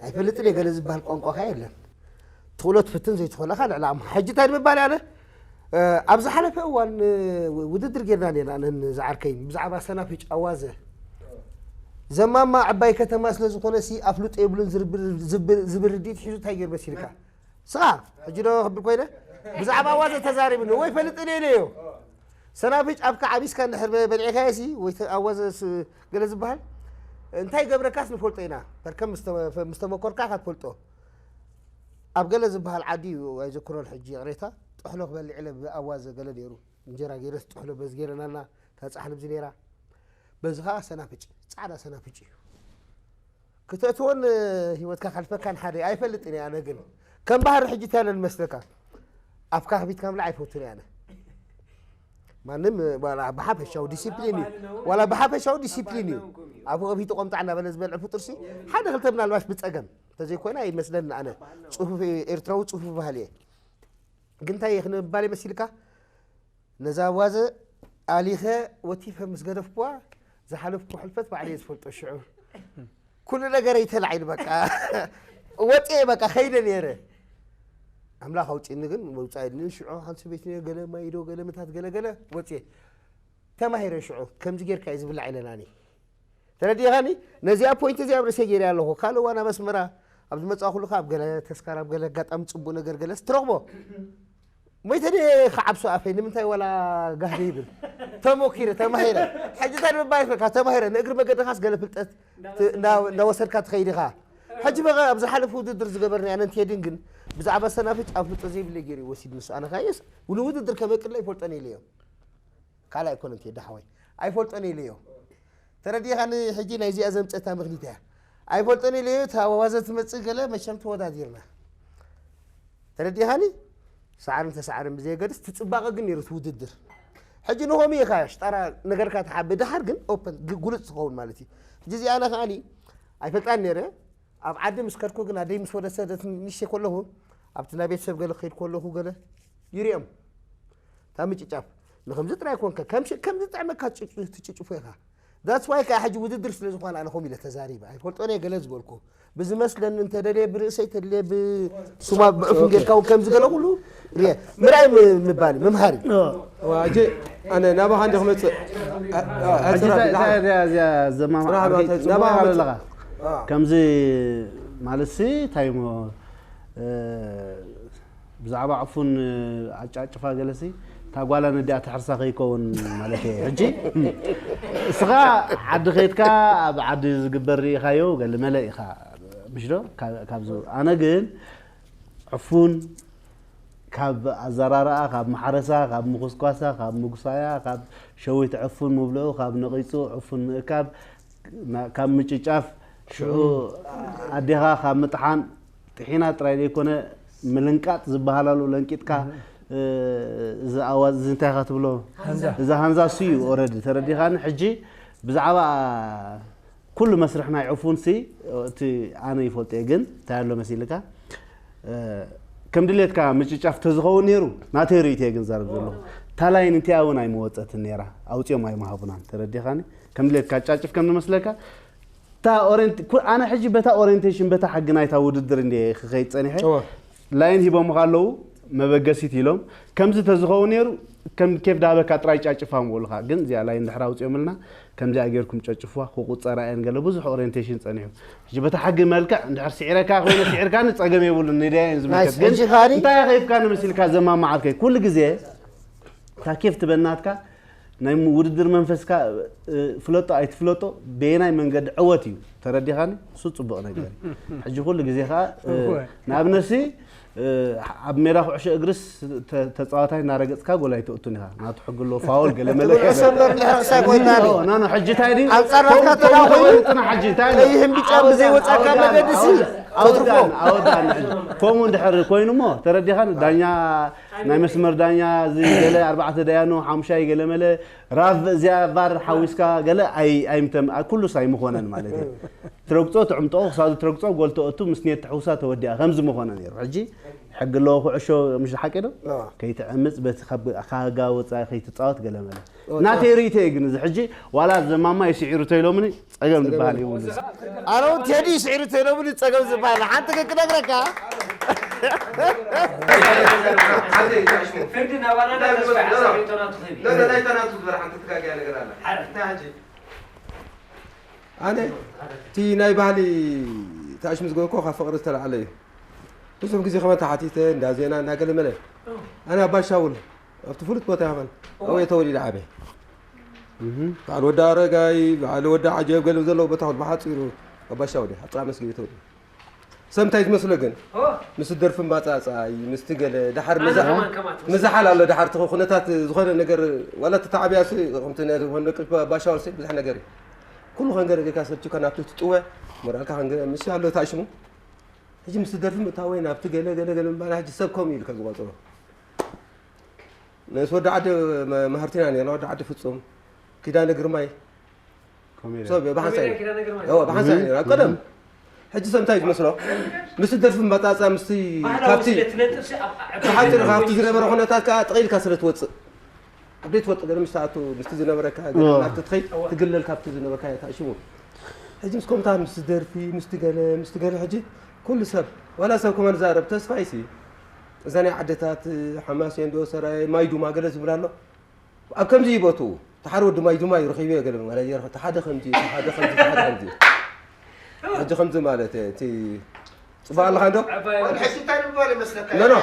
ኣይፈልጥን እየ፣ ገለ ዝበሃል ቋንቋ ከኣ የለን። ትኽእሎ ትፍትን ዘይትኽእሎ ከኣ ልዕሊ ኣምሃ። ሕጂ እንታይ ንምባል ኣነ፣ እ፣ ኣብ ዝሓለፈ እዋን፣ እ፣ ውድድር ጌርና ኔርና፣ ኣነን ዝዓርከይን፣ ብዛዕባ ሰናፍጭ ኣዋዘ። ዘማማ ዕባይ ከተማ ስለ ዝኾነ ሲ ኣፍልጦ የብሉን ዝርብር-፣ ዝብር-፣ ዝብል ርድኢት ሒዙ እንታይ ገይሩ መሲልካ? ስኻ፣ ሕጂ ዶ ክብል ኮይነ? ብዛዕባ ኣዋዘ ተዛሪብኒ፣ ወይ ፈልጥን እየ ኢለዮ። ሰናፍጭ ኣብካ ዓቢስካ እንድሕር በ-፣ በልዒኻዮ ሲ፣ ወይ ተ-፣ ኣዋዘ ስ-፣ ገለ ዝበሃል፣ እንታይ ገብረካስ ንፈልጦ ኢና። በርከም ምስ ተ-፣ ምስ ተመኮርካ ኢኻ ትፈልጦ። ኣብ ገለ ዝበሃል ዓዲ እዩ፣ ኣይዘክሮን ሕጂ፣ ይቕሬታ፣ ጥሕሎ ክበልዕ ኢለ ብኣዋዘ ገለ ነይሩ። እንጀራ ገይረስ ጥሕሎ በዚ ገይረናልና፣ እታ ጻሕሊ ብዚ ነይራ። በዚ ኸኣ ሰናፍጭ፣ ጻዕዳ ሰናፍጭ እዩ። ክተእትዎን ህይወትካ ከሕልፈካን ሓደ ኣይፈልጥን እየ። ኣነ ግን ከም ባህሪ ሕጂ እንታይ ኣለ መስለካ? ኣፍካ ከፊትካ ምብላዕ ኣይፈቱን እየ ኣነ። ማንም ዋላ ብሓፈሻዊ ዲሲፕሊን እዩ። ዋላ ብሓፈሻዊ ዲሲፕሊን እዩ። ኣፉ ከፊቱ ቆምጣዕ እናበለ ዝበልዕ ፍጡርሲ ሓደ ክልተ ምናልባሽ ብጸገም እንተዘይኮነ ኣይመስለኒ ኣነ። ጽፉፍ ኤርትራዊ ጽፉፍ ባህሊ እየ። ግን እንታይ እየ ክንባል መሲልካ? ነዛ ዋዘ ኣሊኸ ወቲፈ ምስ ገደፍኩዋ፣ ዝሓለፍኩ ሕልፈት ባዕለይ ዝፈልጦ ሽዑ። ኩሉ ነገረይ ተላዒሉ በቃ። ወፅየ በቃ፣ ከይደ ነይረ። ኣምላኽ ኣውፅእኒ ግን መውፃእ ኢልኒ። ሽዑ ሓንቲ ሰበይቲ ነይረ፣ ገለ ማይ ዶ፣ ገለ ምታት፣ ገለ ገለ ወፅየ። ተማሂረ ሽዑ፣ ከምዚ ጌርካ እዩ ዝብላዕ ኢለናኒ። ተረዲእኻኒ? ነዚኣ ፖይንት እዚኣ ኣብ ርእሰይ ገይረ ኣለኹ። ካልእ እዋን ኣብ ኣስመራ ኣብ ዝመጻእኩሉ ከኣ ኣብ ገለ ተስካር፣ ኣብ ገለ ኣጋጣሚ ጽቡቕ ነገር ገለስ ትረኽቦ። ሞይተ ድየ ክዓብሶ ኣፈይ? ንምንታይ ዋላ ጋህደ ይብል? ተሞኪረ፣ ተማሂረ። ሕጂ እንታይ ንምባል ይኽእልካ? ተማሂረ። ንእግሪ መገድኻስ ገለ ፍልጠት ት-፣ እንዳ-፣ እንዳወሰድካ ትኸይድ ኢኻ። ሕጂ በቐ ኣብ ዝሓለፈ ውድድር ዝገበርናዮ ኣነን ቴድን ግን ብዛዕባ ሰናፍጭ ኣፍልጦ ዘይብለይ ገይሩ እዩ ወሲድንስ። ኣነ ኸኣየስ ንውድድር ከመቅለ ኣይፈልጦን ኢለዮ። ካልእ ኣይኮነን ቴዲ ሓወይ። ኣይፈልጦን ኢለዮ። ተረዲእኻኒ? ሕጂ ናይዚኣ ዘምጸታ ምኽኒት እያ። ኣይፈልጦን ኢለዮ፣ እታ ዋዘ ትመጽእ ገለ መቸም ተወዳዲርና። ተረዲእኻኒ? ሰዓርን ተሰዓርን ብዘየገድስ፣ እቲ ጽባቐ ግን ነይሩ እቲ ውድድር። ሕጂ ንኸምኡ ኢኻ ሽጣራ ነገርካ ትሓብእ፣ ደሓር ግን ኦፐን፣ ግ-፣ ግሉጽ ትኸውን ማለት እዩ። ሕጂ እዚኣ ኣነ ከኣኒ ኣይፈልጣን ነይረ። ኣብ ዓዲ ምስ ከድኩ ግን ኣደይ ምስ ወደሰደት ንእሽተይ ከለኹ፣ ኣብቲ ናይ ቤተሰብ ገለ ክኸይድ ከለኹ ገለ ይሪኦም። እታ ምጭጫፍ ንኸምዚ ጥራይ ኮንካ፣ ከም ሽ-፣ ከም ዝጥዕመካ ትጭ-፣ ትጭጭፎ ኢኻ። That's why ከኣ ሕጂ ውድድር ስለ ዝኾነ ኣነ ከምኡ ኢለ ተዛሪበ። ኣይፈልጦን እየ ገለ ዝበልኩ። ብዝመስለኒ እንተደልየ ብርእሰይ፣ ተደልየ ብስማ፣ ብዕፉን ኦኬ። ጌርካ እውን ከምዚ ገለ ኩሉ ርየ። ምርኣይ ም-፣ ምባል እዩ፣ ምምሃር እዩ። ዋ፣ ሕጂ ኣነ ናባኻ እንዲ ክመጽእ፣ ኣ-፣ ኣ-፣ ሕጂ ኣጽራ እንታይ፣ ብድሓን። እንታይ እያ እዚኣ ዘማማ ጽናሕ ዓርከይ፣ ናባኻ ጽቡቕ ጽቡቕ ኣለኻ። ኣ። ከምዚ ማለትሲ እንታይ እሞ፣ እ፣ ብዛዕባ ዕፉን ኣጫጭፋ ገለሲ፣ እታ ጓላ ነዲኣ ትሕርሳ ከይከውን ማለት እየ። ሕጂ እስኻ ዓዲ ኸይድካ ኣብ ዓዲ ዝግበር ርኢኻዮ ገለ መለ ኢኻ፣ ምሽ ዶ? ካብ፣ ካብዚ ኣነ ግን ዕፉን ካብ ኣዘራርኣ፣ ካብ ማሕረሳ፣ ካብ ምኹስኳሳ፣ ካብ ምጉሳያ፣ ካብ ሸዊት ዕፉን ምብልዑ፣ ካብ ነቒጹ ዕፉን ምእካብ፣ ና-፣ ካብ ምጭጫፍ፣ ሽዑ ኣዴኻ ካብ ምጥሓን፣ ጥሒና ጥራይ ዘይኮነ፣ ምልንቃጥ ዝበሃል ኣሎ፣ ለንቂጥካ፣ እ፣ እዚ ኣዋዝ፣ እዚ እንታይ ኢኻ ትብሎ? ሃንዛ። እዚ ሃንዛ እሱ እዩ ኦረዲ፣ ተረዲኻኒ? ሕጂ ብዛዕባ ኩሉ መስርሕ ናይ ዕፉንሲ እቲ ኣነ ይፈልጦ እየ፣ ግን እንታይ ኣሎ መሲልካ፣ እ፣ ከም ድሌትካ ምጭጫፍ ተዝኸውን ነይሩ ናተይ ርእይቶ እየ ግን ዛረብ ዘለኹ። ታላይን እንቲኣ እውን ኣይመወፀትን ነይራ፣ ኣውፅኦም ኣይመሃቡናን። ተረዲኻኒ? ከም ድሌትካ ጫጭፍ ከም ዝመስለካ እታ ኦሬንት-፣ ኩ-፣ ኣነ ሕጂ በታ ኦሬንቴሽን በታ ሕጊ ናይታ ውድድር እንደ ክኸይድ ፀኒሐ። እወ። ላይን ሂቦምኻ ኣለዉ፣ መበገሲት ኢሎም። ከምዚ ተዝኸውን ነይሩ ከም ኬፍ ዳበካ ጥራይ ጫጭፋ ምበሉኻ። ግን እዚኣ ላይን ድሕር ኣውፅኦምልና፣ ከምዚኣ ጌርኩም ጨጭፍዋ፣ ክቁፀራ እየን ገለ ብዙሕ ኦሪየንቴሽን ጸኒሑ። ሕጂ በታ ሕጊ መልክዕ እንድሕር ስዒረካ ኮይነ ስዒርካኒ ጸገም የብሉን፣ ንድያ እየን ዝምልከት። ናይስ። ግን ሕጂ ኻኒ እንታይ ከይፍካ ንምስልካ ዘማማዓልከይ? ኩሉ ግዜ እታ ኬፍ ትበናትካ ናይ ውድድር መንፈስካ፣ እ፣ ፍለጦ ኣይትፍለጦ፣ በየናይ መንገዲ ዕወት እዩ ተረዲኻኒ? እሱ ጽቡቕ ነገር እዩ። ሕጂ ኩሉ ግዜ ኸኣ፣ እ፣ እወ። ንኣብነትሲ፣ እ፣ ኣብ ሜዳ ኩዕሾ እግርስ ተ-፣ ተጻዋታይ እናረገጽካ ጎል ኣይተእቱን ኢኻ። ናቱ ሕጊ ኣሎ፣ ፋውል ገለ መለ ትብል ሰምበር እንድሕር ክሳይ ኮይና ኖ፣ ኖ፣ ኖ፣ ሕጂ እንታይ ድዩ? ኣብ ጸራፍካ ከምኡ፣ ተዳኺሉ ከምኡ ተኾይኑ ጽና ሕጂ እንታይ ኣሎ? ቀይሕን ቢጫን ኣወዳን፣ ብዘይወጻካ ኣወዳን፣ መገዲ ሲ ኣወዳን፣ ተትርፎ። ኣወዳን፣ ኣወዳን ሕጂ። ከምኡ እንድሕር ኮይኑ እሞ ተረዲኻኒ? ዳኛ፣ ናይ መስመር ዳኛ፣ እዚ ገለ ኣርባዕተ ዳያኑ፣ ሓሙሻይ ገለ መለ፣ ራቭ እዚኣ ቫር ሓዊስካ ገለ ኣይ-፣ ኣይምተም-፣ ኣ-፣ ኩሉስ ኣይምኾነን ማለት እዩ። ትረግጾ፣ ትዕምጦ፣ ክሳብ ትረግጾ፣ ጎል ተእቱ፣ ምስ ኔት ተሕውሳ ተወዲኣ፣ ከምዚ ምኾነ ነይሩ። ሕጂ ሕጊ ኣለዎ ኩዕሾ፣ ምሽ ሓቂ ዶ? ኣዎ። ከይትዕምጽ፣ በቲ ካብ ካጋ ወጻኢ ከይትጻወት ገለ መለ። ኣዎ፣ ናተይ ጻወት። ርእይቶ እዩ ግን፣ እዚ ሕጂ ዋላ ዘማማ ይስዒሩ ተይሎምኒ፣ ጸገም ዝበሃል ይብሉ። ኣነ እውን ቴዲ ይስዒሩ ተይሎምኒ፣ ጸገም ዝበሃል። ሓንቲ ግን ክነግረካ። ፍርዲ ናባና ናይ ተስፋ ሓሳብ ርእይቶና ትኽእል እዩ። ለ-፣ ለ-፣ ናይ ተናቱ ዝበሃል ሓንቲ ትጋግያ ነገር ኣላ። ሓረ። እንታይ ሕጂ? ኣነ እቲ ናይ ባህሊ ታሽሙ ዝገበርኩ ካብ ፍቕሪ ዝተላዕለ እዩ። ብዙሕ ግዜ ከመን ተሓቲተ፣ እንዳ ዜና፣ እንዳ ገለ መለ። ኣነ ኣባ ሻውል፣ ኣብቲ ፍሉጥ ቦታ ይኸን፣ ኣብኡ እየ ተወሊደ ዓበየ። እህ። በዓል ወዲ ኣረጋይ፣ በዓል ወዲ ዓጀብ፣ ገለ ዘለዎ ቦታ፣ ኩሉ ብሓጺሩ ኣባ ሻውል እየ፣ ኣብ ጥራ መስጊድ እየ ተወሊደ። ሰብ እንታይ ዝመስሎ ግን? ኦ። ምስ ደርፊ ምባጻጻይ፣ ምስቲ ገለ፣ ድሓር ኣነ ምዛ-፣ ከማን፣ ከማን ትመስል። ምዛሓል ኣሎ፣ ድሓር እቲ ኩነታት ዝኾነ ነገር፣ ዋላ እቲ ተዓብያሲ፣ ከምቲ ናይ ዝኾነ ቅጭ ባ-፣ ኣባ ሻውልሲ፣ ብዙሕ ነገር እዩ። ኩሉ ከንገር ጌርካ ሰልችካ ናብቲ ትጥወ፣ ሞራልካ ከንገ-፣ ምስ ኣሎ ታሽሙ። ሕጂ ምስ ደርፊ ምእታወይ ናብቲ ገለ፣ ገለ፣ ገለ ምባል ሕጂ ሰብ ከምኡ ኢሉ ከም ዝቆጽሮ። ንስ ወዲ ዓዲ መ-፣ መሃርቲና ነርና፣ ወዲ ዓዲ ፍጹም፣ ኪዳነ ግርማይ። ኮሜድያ። ሰብ ብሓንሳእ ኮሜድያ እዩ። ኪዳነ ግርማይ። እዎ፣ ብሓንሳእ እዩ ነይሩ። ኣብ ቀደም። ሕጂ ሰብ እንታይ ዝመስሎ? ምስቲ ደርፊ መጣጻ፣ ምስቲ ባህላዊ ካብቲ ስለ ትነጥፍ ሲ ኣብ፣ ኣብ ብሓጺሩ ካብቲ ዝነበረ ኩነታት ከኣ ጥቕኢልካ ስለ ትወጽእ። ኣብ ዘይትፈልጦ ገለ ምስ ትኣቱ፣ ምስቲ ዝነበረካ ገለ እዎ። ናብ ትትኸይድ እዎ። ትግለል ካብቲ ዝነበርካ ታእሽሙ። ሕጂ ምስ ኮምታ፣ ምስቲ ደርፊ፣ ምስቲ ገለ፣ ምስቲ ገለ ሕጂ ኩሉ ሰብ፣ ዋላ ሰብ ከማን ዛረብ ተስፋይሲ፣ እዛ ናይ ዓደታት፣ ሓማሴን ዶ፣ ሰራየ፣ ማይ ዱማ ገለ ዝብል ኣሎ። ኣብ ከምዚ ይበቱ፣ ተሓር ወዲ ማይ ዱማ እዩ ረኺቡ ገለ ማለት፣ ተሓደ ከምዚ፣ ተሓደ ከምዚ፣ ተሓደ ከምዚ። ሕጂ ከምዚ ማለት፣ እቲ ጽቡቕ ኣለኻ እንዶ? ሕጂ እንታይ ንምባል ይመስለካ? ኖ፣ ኖ፣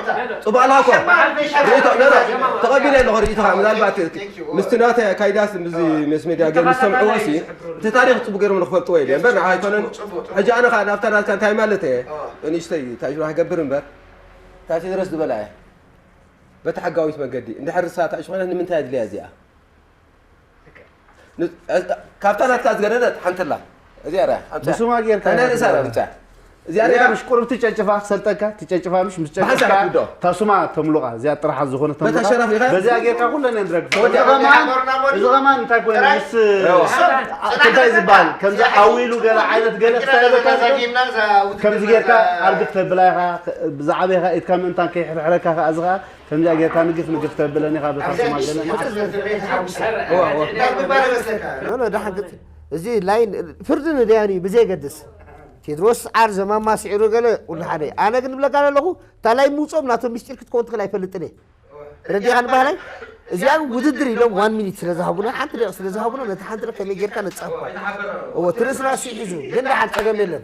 ጽቡቕ ኣለኻ እኮ። ሸማል ሸማል ርእይቶ፣ ኖ፣ ኖ፣ ሸማል ተቐቢለ ኣለኹ ርእይቶኻ። ምናልባት Thank you. ምስቲ ናተይ ኣካይዳስ ምስዚ ምስ ሜድያ ገይሩ ምስ ሰምዕዎ ሲ፣ እቲ ታሪኽ ጽቡቕ ገይሮም ንኽፈልጥዎ ኢለ እምበር ንዓይ ኣይኮነን። ጽቡቕ፣ ጽቡቕ። ሕጂ ኣነ ኸኣ ናብታ ናትካ እንታይ ማለት እየ? ኣዎ። ንእሽተይ ታጅራ ክገብር እምበር፣ ታቲ ድረስ ዝበላ እየ። በቲ ሕጋዊት መገዲ። እንድሕር ርሳ ታሽ ኾይና ንምንታይ ኣድልያ እዚኣ? ን-፣ እ-፣ ካብታ ናትካ ዝገደደት ሓንቲ ኣላ። እዚኣ ርኣ፣ ኣምጽኣ። ብስማ ጌርካ ናይ ኢኻ ርእሳ ትገብራ። ኣምጽኣ። እዚኣ እዚኣ ርኣ። ምሽ ቁሩብ ትጨጭፋ ክሰልጠካ፣ ትጨጭፋ ምሽ፣ ምስ ብሓንሳብ ጨጭፍካ ክትብዶ። ታሱማ ተምሉቓ፣ እዚኣ ጥራሓ ዝኾነ በታ ተምሉቓ። ሸራፍ ኢኻ። በዚኣ ጌርካ ኩለን እየን ዝረግፋ። ተወዲኣ። እዚ ኸማን፣ እዚ ኸማን እንታይ ኮይኑ ጥራይ። ምስ ረዋ። ሰብ ኣ-፣ እንታይ ዝበሃል? ከምዚ ኣዊሉ ገለ ዓይነት ገለ ክስታይ በቃ። ከምዚ ጌርካ ኣርግፍ ተብላ ኢኻ፣ ብዛዕባ ኢኻ ኢድካ ምእንታን ከይሕርሕረካ ከኣ እዚ ኸኣ ከምዚኣ ጌርካ ንግፍ ንግፍ ተብለን ኢኻ በታ ኣብዚ ስማ ኣዲስ ገለ። ሕጽር ዘፍሬ ተሓጉሰ። እዋ፣ እዋ። እንታይ ምባል መስለካ? ኖ፣ ኖ፣ ደሓን ግጥ። እዚ ላይን ፍርዲ ንደያኑ እዩ ብዘየገድስ። ቴድሮስ ዓር ዘማማ ስዒሩ ገለ ኩሉ ሓደ እዩ። ኣነ ግን እብለካ ዘለኹ፣ እታ ላይን ምውጽኦም ናቶም ምስጢር ክትከውን ትኽእል ኣይፈልጥን እየ። ረዲኻ ንባህላይ? እዚኣ ግን ውድድር ኢሎም ዋን ሚኒት ስለ ዝሃቡና፣ ሓንቲ ደቂቕ ስለ ዝሃቡና፣ ነቲ ሓንቲ ደቂቕ ከመይ ጌርካ ነጻፍኳ? እዎ፣ እቲ ርእስና ስሒዙ፣ ግን ደሓን ጸገም የለን።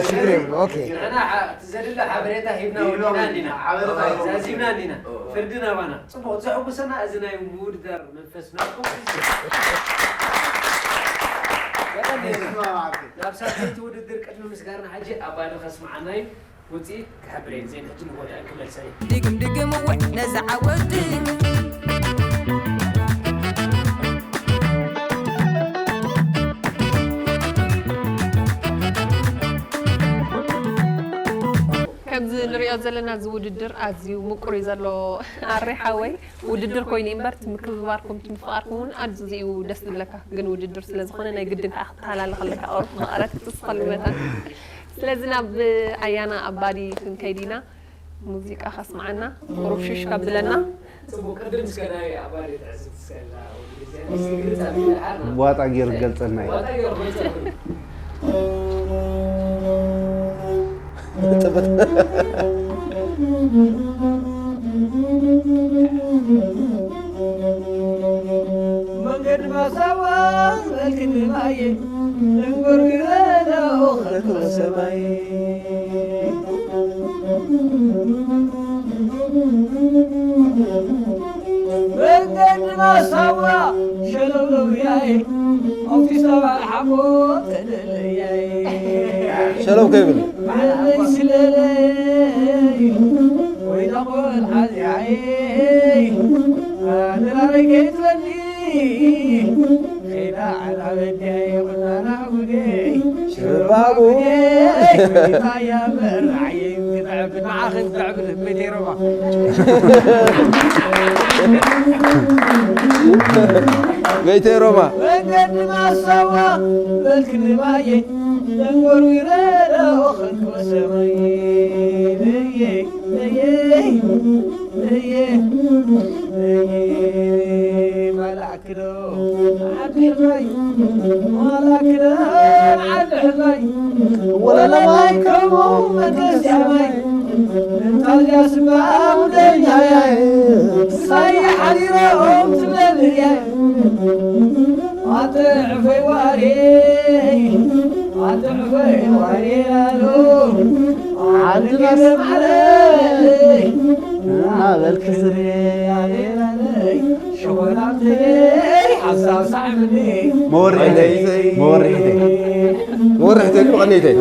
ችግር የብሉ። ኦኬ። ንሕና ሓ-፣ እቲ ዘድለ ሓበሬታ ሂብና ወዲና እንዲና። ሓበሬታ ዛዚምና እንዲና። ፍርዲ ናባና። ጽቡቕ፣ ዘሐጉሰና እዚ ናይ ምውድዳር መንፈስ ናትኩም። ቀጠል የለን። ናብ ሳልሰይቲ ውድድር ቅድሚ ምስጋርና ሕጂ ኣባዲ ከስምዓና እዩ። ውፅኢት ክሕብር እየ። ዜን ሕጂ ንጎዳእ ክመልሰ እየ። ድግም ድግም እወ ነዛ ዓወት። ከምዚ ንሪኦ ዘለና እዚ ውድድር ኣዝዩ ምቁር እዩ ዘሎ። ኣሬ ሓወይ፣ ውድድር ኮይኑ እምበር እቲ ምክብባርኩም እቲ ምፍቓርኩም እውን ኣዝዩ እዩ ደስ ዝብለካ። ግን ውድድር ስለ ዝኾነ ናይ ግድን ከዓ ክትተሃላለ ከለካ ኦር መቐረት ክትስኸሉ መታን። ስለዚ ናብ ኣያና ኣባዲ ክንከይድ ኢና። ሙዚቃ ከስምዓና ቁሩብ ሽሽ ከብለና። ጽቡቅ ቅድም እስከ ናይ ኣባዲ ትዕዝብቲ እስከ ላ ወዲ ግዜ እስኪ ግልጽ ኣቢልና ሓና። ዋጣ ገይሩ ገልጸልና እዩ። ዋጣ ገይሩ ገልጸልና። መንገዲ ማሳዋ መልክኒ ማየ ደንጎሩ ይረዳኦ ከቶ ሰማይ መንገዲ ማሳዋ ሸለውለው ያይ ኣውቲስታ ባልሓሞ ተደለያይ ሸለው ከይብል ማለይ ስለለይ ወይ ተቆል ሓዚያይ ኣደራረይ ከይትበሊ ኸይዳ ዓላ በዲያይ ቁናና ጉደይ ሽባቡ ጉደይ ወይ ታያ መራዓየይ ክትዕብድ ንዓኺ ክትዕብድ ቤተይ ሮማ ቤተይ ሮማ መንገዲ ማሳዋ በልክኒ ማየ መንጎሩ ይረዳኦ ከልክወ ሰማይ ነየ ነየ ነየ ነየ ማላክዶ ዓዲ ሕማይ ማላክዶ ዓዲ ሕማይ ወለለማይ ከምኡ መገስ ሰማይ እንታዚያ ስባብ ደኛያይ ሳይ ሓዲሮም ትብለልያይ ኣጥዕፈይ ዋሬ ኣጥዕፈይ ዋሬ ላሉ ዓድና ሰማዕለይ እናበልክ ዝሬ ሸኾናብተይ ሓሳብ ሳዕምኒ መወርሒተይ መወርሒተይ መወርሒተይ መቐነይተይ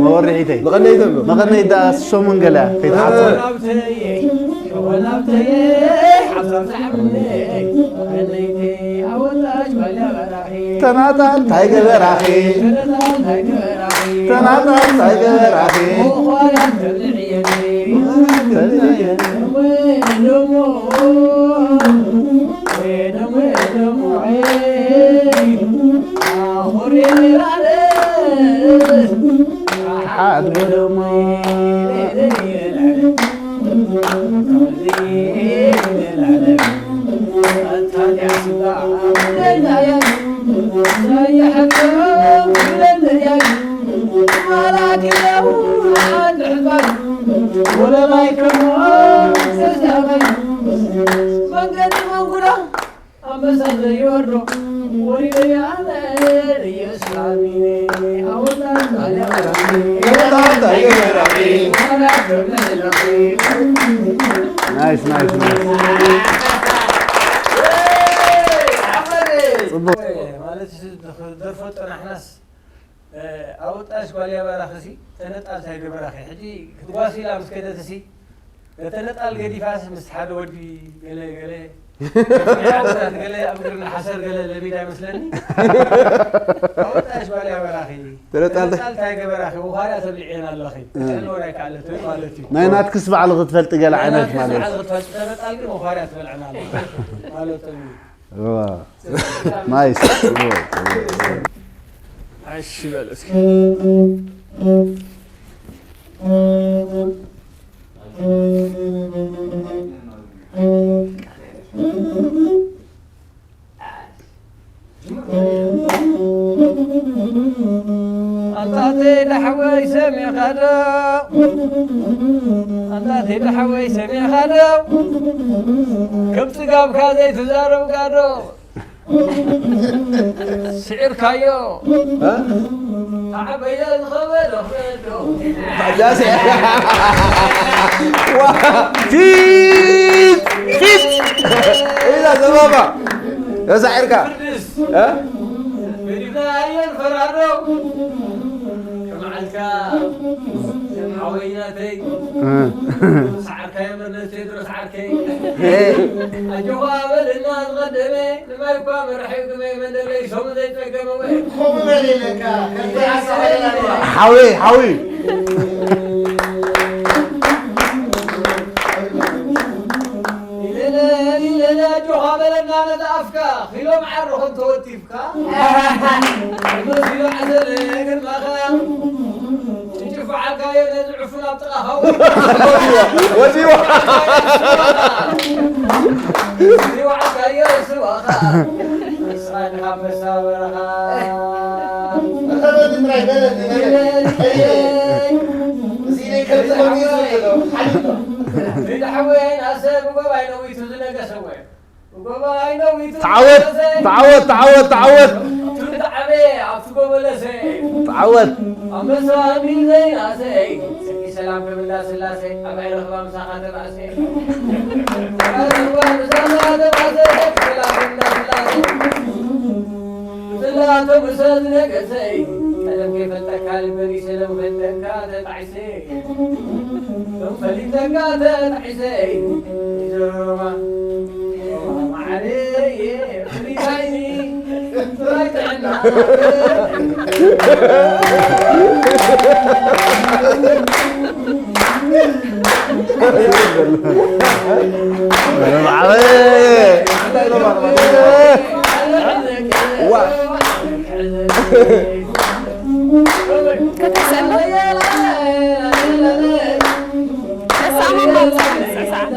መወርሒተይ መቐነይተይ መቐነይ ዳ ሶሙን ገለ ከይትሓጽር ተናጣ እንታይ ገበራኺ ተናጣ እንታይ ገበራኺ ሓድ ገደሞ መንገዲ መንጉዳ ኣንበሳ ዘይወርዶ ወሪደ ያለ ኢየሱስ ኣሚነ ኣወጣ ናይስ ናይስ ናይስ ማለት ደርፎ ጠናሕናስ ኣወጣሽ ጓል ያባራኽሲ ተነጣል እንታይ ገበራኺ ሕጂ ክትጓሲ ኢላ ምስ ከደትሲ ነተነጣል ገዲፋስ ምስ ሓደ ወዲ ገለ ገለ ገለ ኣብ እግርና ሓሰር ገለ ለሚዳ ይመስለኒ ኣወጣሽ ጓል ያባራኺ ተነጣል እንታይ ገበራኺ ውኻርያ ተብልዕየን ኣለኺ ክትሕልወን ኣይከኣለት ወይ ማለት እዩ ናይ ናትክስ ባዕሉ ክትፈልጢ ገለ ዓይነት ማለት ተነጣል ግን ውኻርያ ትበልዐን ኣለ ማለት እዩ ናይስ እሺ በል እስኪ ኣንታተይ ዳሕወይ ሰሚዕኻ ዶ ኣንታተይ ዳሕወይ ሰሚዕኻ ዶ ከም ጽጋብካ ዘይትዛረብካ ዶ ስዒርካዮ ተዓበየ ዝኸበደ ክበዶ ፊት ፊት ኢዛ ዘባባ ተሳዒርካ ገዲፍናየን ፈራዶ ከመዓልካ ሓወይናተይ ሰዓርካዮ መለስ ቴድሮስ ዓርከይ ኣጆኻ በልና ዝቐደመ ንማይ እኳ መራሒ ግመ መደለይ ሶም ዘይጸገመ ወይ ሓዊ ሓዊ ኪሎ መዓር ኾን ተወቲፍካ፣ መሲሉ ዓሰለ ግርማኻ፣ ጭንጭፉ ዓርካዮ ነዚ ዕፉን ኣብ ጥቓኻ። ወዲዋ። ወዲዋ ዓርካዮ ስዋኻ፣ ንስኻ ኢኻ ኣንበሳ በረኻ። እዚ ኢለይ ከምዚ ኾይኑ ይዘሎ። ኢድ ሓወይ ናሰ ብጎባይ ነዊቱ ዝነገሰ ወይ። ተዓወት፣ ተዓወት፣ ተዓወት፣ ተዓወት። ተዓወት። ፈሊጠካ ተጣዒሰ፣ ፈሊጠካ ተጣዒሰ፣ ሮማ፣ ሮማ ማዓረየ፣ ፍሪታይኒ፣ ፍራይ ጥዕና። ዋ። ከተስእሎ? ተስኣ መማር ሰዓት።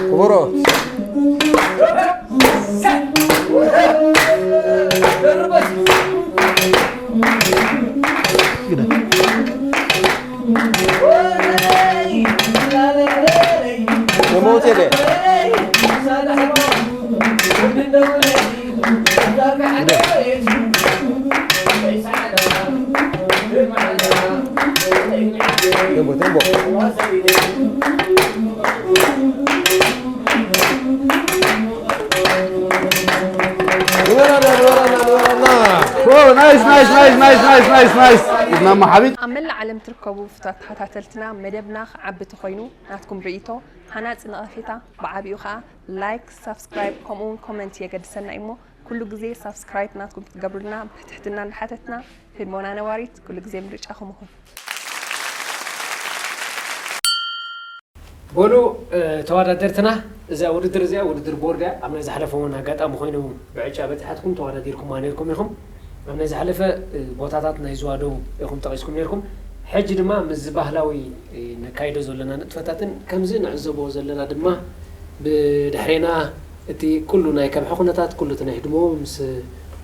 ክቡሮ። ናይስ ናይስ ናይስ ናይስ ናይስ ናይስ ናይስ ናይስ። ኢድና ማሓቢት። ኣብ መላእ ዓለም ትርከቡ ፍቱዋት ተኸታተልትና፣ መደብና ክዓቢ ተኾይኑ ናትኩም ርእይቶ፣ ሃናጺ ነቐፌታ፣ ብዓቢኡ ኸኣ ላይክ፣ ሳብስክራይብ ከምኡ እውን ኮመንት የገድሰና እዩ እሞ፣ ኩሉ ግዜ ሳብስክራይብ ናትኩም ክትገብሩልና ብትሕትና እንዳሓተትና፣ ህድሞና ነባሪት ኩሉ ግዜ ምርጫኹም ይኹን። በሉ፣ እ፣ ተወዳደርትና፣ እዛ ውድድር እዚኣ ውድድር ቦርድ እያ። ኣብ ናይ ዝሓለፈ እውን ኣጋጣሚ ኮይኑ ብዕጫ በጺሓትኩም ተወዳዲርኩማ ነይርኩም ኢኹም። ኣብ ናይ ዝሓለፈ፣ እ፣ ቦታታት ናይ ዞባ ደቡብ ኢኹም ጠቒስኩም ነይርኩም። ሕጂ ድማ ምስዚ ባህላዊ፣ እ፣ ነካይዶ ዘለና ንጥፈታትን ከምዚ ንዕዘቦ ዘለና ድማ ብድሕሬና እቲ ኩሉ ናይ ከብሒ ኩነታት፣ ኩሉ እቲ ናይ ህድሞ ምስ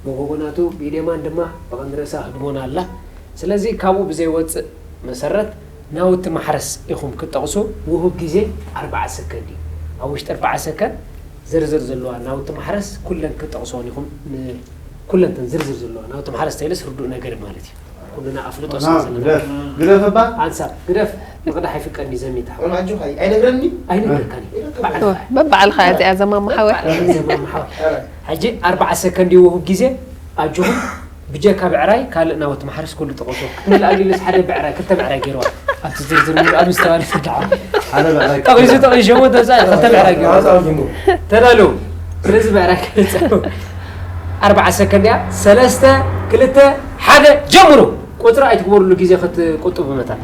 መጎጎናቱ፣ ብኢድ የማን ድማ ብቐንዲ ርእሳ ህድሞና ኣላ። ስለዚ ካብኡ ብዘይወጽእ መሰረት ናውቲ ማሕረስ ኢኹም ክትጠቕሱ፣ ውሁብ ግዜ ኣርብዓ ሰከንድ እዩ። ኣብ ውሽጢ ኣርብዓ ሰከንድ ዝርዝር ዘለዋ ናውቲ ማሕረስ ኩለን ክትጠቕስወን ኢኹም፣ ን-፣ ኩለን እተን ዝርዝር ዘለዋ ናውቲ ማሕረስ ተይለስ ርዱእ ነገር ማለት እዩ። ኩልና ኣፍልጦ ስለ ዘለና። ግደፍ፣ ግደፍ እባ። ኣንሳብ፣ ግደፍ፣ ምቕዳሕ ኣይፍቀድን እዩ ዘሚታ። ቆልዓ ኣጆኻ፣ ኣይነግረኒ? ኣይነግረካን እዩ። በዓል በባዕልኻ እያ እዚኣ ዘማማ ሓወይ። በባዕልኻ ዘማማ ሓወይ። ሕጂ ኣርብዓ ሰከንድ ይወሃብ ግዜ፣ ኣጆኹም፣ ብጀካ ብዕራይ ካልእ ናውቲ ማሕረስ ኩሉ ጥቐሱ። ክትምልኣሉ ኢለስ ሓደ ብዕራይ፣ ክልተ ብዕራይ ገይርዋ። ኣብቲ ዝርዝር ሙሉእ ኣብ ምስተባለ ትድዓው። ሓደ ብዕራይ። ጠቒሱ፣ ጠቒሱ፣ ሸሞንተ ሳዕ ክልተ ብዕራይ ገይርዋ። ተዳለዉ። ስለዚ ብዕራይ ክልተ። ኣርብዓ ሰከንድ እያ። ሰለስተ፣ ክልተ፣ ሓደ፣ ጀምሩ። ቁጽሪ ኣይትግበሩሉ ግዜ ክትቁጥቡ መታን።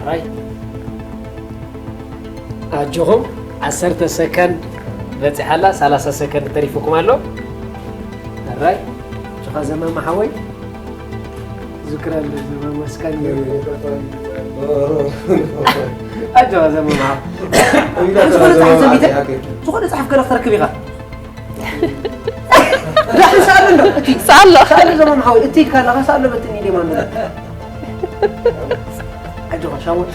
ኣራይ። ኣጆኹም፣ ዓሰርተ ሰከንድ በጺሓ ኣላ፣ ሰላሳ ሰከንድ ተሪፉኩም ኣሎ። ኣራይ። ጭኻ ዘመማ ሓወይ። ዝክረ ኣሎ፣ ዘመማ እስካን። ኣጆኻ ዘመማ ሓወይ። ዝኾነ ጸሓፍ ዘሚተ፣ ዝኾነ ጸሓፍ ገለ ክትረክብ ኢኻ። ዳሕሪ ሰኣሎ እንዶ፣ እቲ ሰኣሎ። ሰኣሎ ዘመም ሓወይ፣ እቲ ኢልካ ኣለኻ፣ ሰኣሎ በትኒ ደማ እንዶ። ኣጆኻ፣ ሻሞን።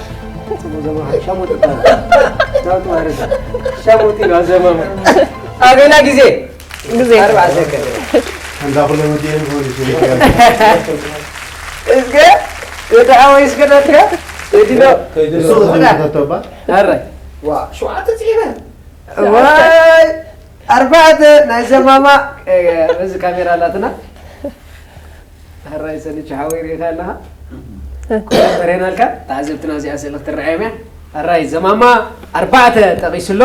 ጽቡቕ ዘማማ ሻሞጥ ይባላል። ሻሞጥ ማለት ነው። ሻሞጥ ይለዋል ዘማማ። ኣበላ ግዜ ግዜ ኣርባዓ ሰከንድ። እንዳ ኩሎም ወዲኦም ይሆኑ ይችላል። እስከ ወደ ኣወይ እስከ ናትካ ወዲኖ። እሱ ከተባ ኣረ ዋ ሸውዓተ ጽሒፈ። ዋይ ኣርባዕተ ናይ ዘማማ። እዚ ካሜራ ኣላትና። ሕራይ ሰንች ሓወይ ርኢኻ ኣለኻ? ኮመንተር የናልካ? ተዓዘብትና እዚኣ ስእሊ ክትረኣዮም እያ። ሕራይ ዘማማ ኣርባዕተ ጠቒሱ ኣሎ።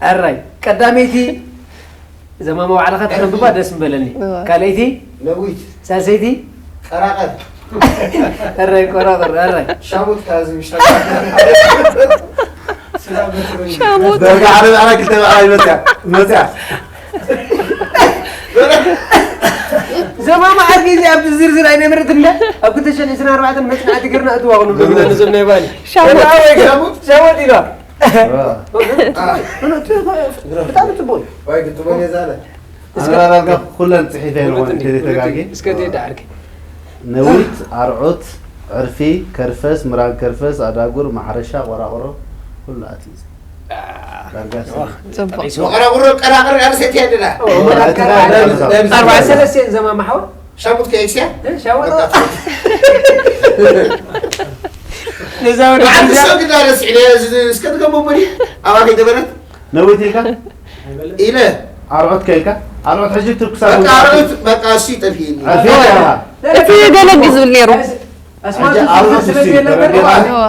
ሕራይ ቀዳመይቲ ዘማማ ባዕልኻ ተነብባ ደስ ምበለኒ። እዋ። ካልኣይቲ ነዊት። ሳልሰይቲ ቀራቐር። ሕራይ ቆራቕር፣ ሕራይ። ሻሙት ካዚ ሻሙት። ሻሙት። በቃ፣ ሓደ በዓል፣ ክልተ በዓል ይመጽያ፣ መጽያ። ዘማማ ዓርኪ እዚ ኣብዚ ዝርዝር ኣይነበረትን እንዳ፣ ኣብ ክልተ ሽሕን ዕስራን ኣርባዕተን መጽናዕቲ ገርና እትዋ ኹኑ ብዝብለ ንዞም ናይ ባሊ። ሻሞት። ሻሞት፣ ሻሞት ኢልዋ። ዋ። ብጣዕሚ ጽቡቕ እዩ። ዋይ፣ ግጥሞኛ ዛለ። እስከ ኣመራርካ ኩለን ጽሒፈ የለኹን፣ ግጥም፣ ግጥም፣ ተጋጊ። እስከ ትሄድ ዓርኪ። ነዊት፣ ኣርዑት፣ ዕርፊ፣ ከርፈስ፣ ምራን ከርፈስ፣ ኣዳጉር፣ ማሕረሻ፣ ቆራቆሮ፣ ኩሉ ኣትዩ። ዳርጋ ሰብ። ጽቡቕ። ወቀራቁሮ ቀራቅር ጋር ሴት ያድላ። ኦ፣ ኦ፣ እቲ ጋር ጋር ጋር ኣርባዓ ሰለስተ ዘማማ ሓው። ሻሙት ከኤክስያ? እ፣ ሻሙት። በቃ። ነዛ ወደ በዓል እዚኣ ሰው ግዳ ደስ ኢለ፣ እዚ እስከ ትገቡ በሊ፣ ኣባኺ ገበረት? ነዊት ኢልካ? ኢለ። ኣርዑት ከኢልካ? ኣርዑት ሕጂ ትኩሳ በቃ ገበረት። ኣርዑት፣ በቃ እሱ ይጠፍይኒ። ኣርዑት ኢልካ? እቲ ገለግ ዝብል ነይሩ። ኣስማት ሕጂ ኣርዑት ስለ እስቲ ዘለበት ተረዲኻ? ማለት። እዋ።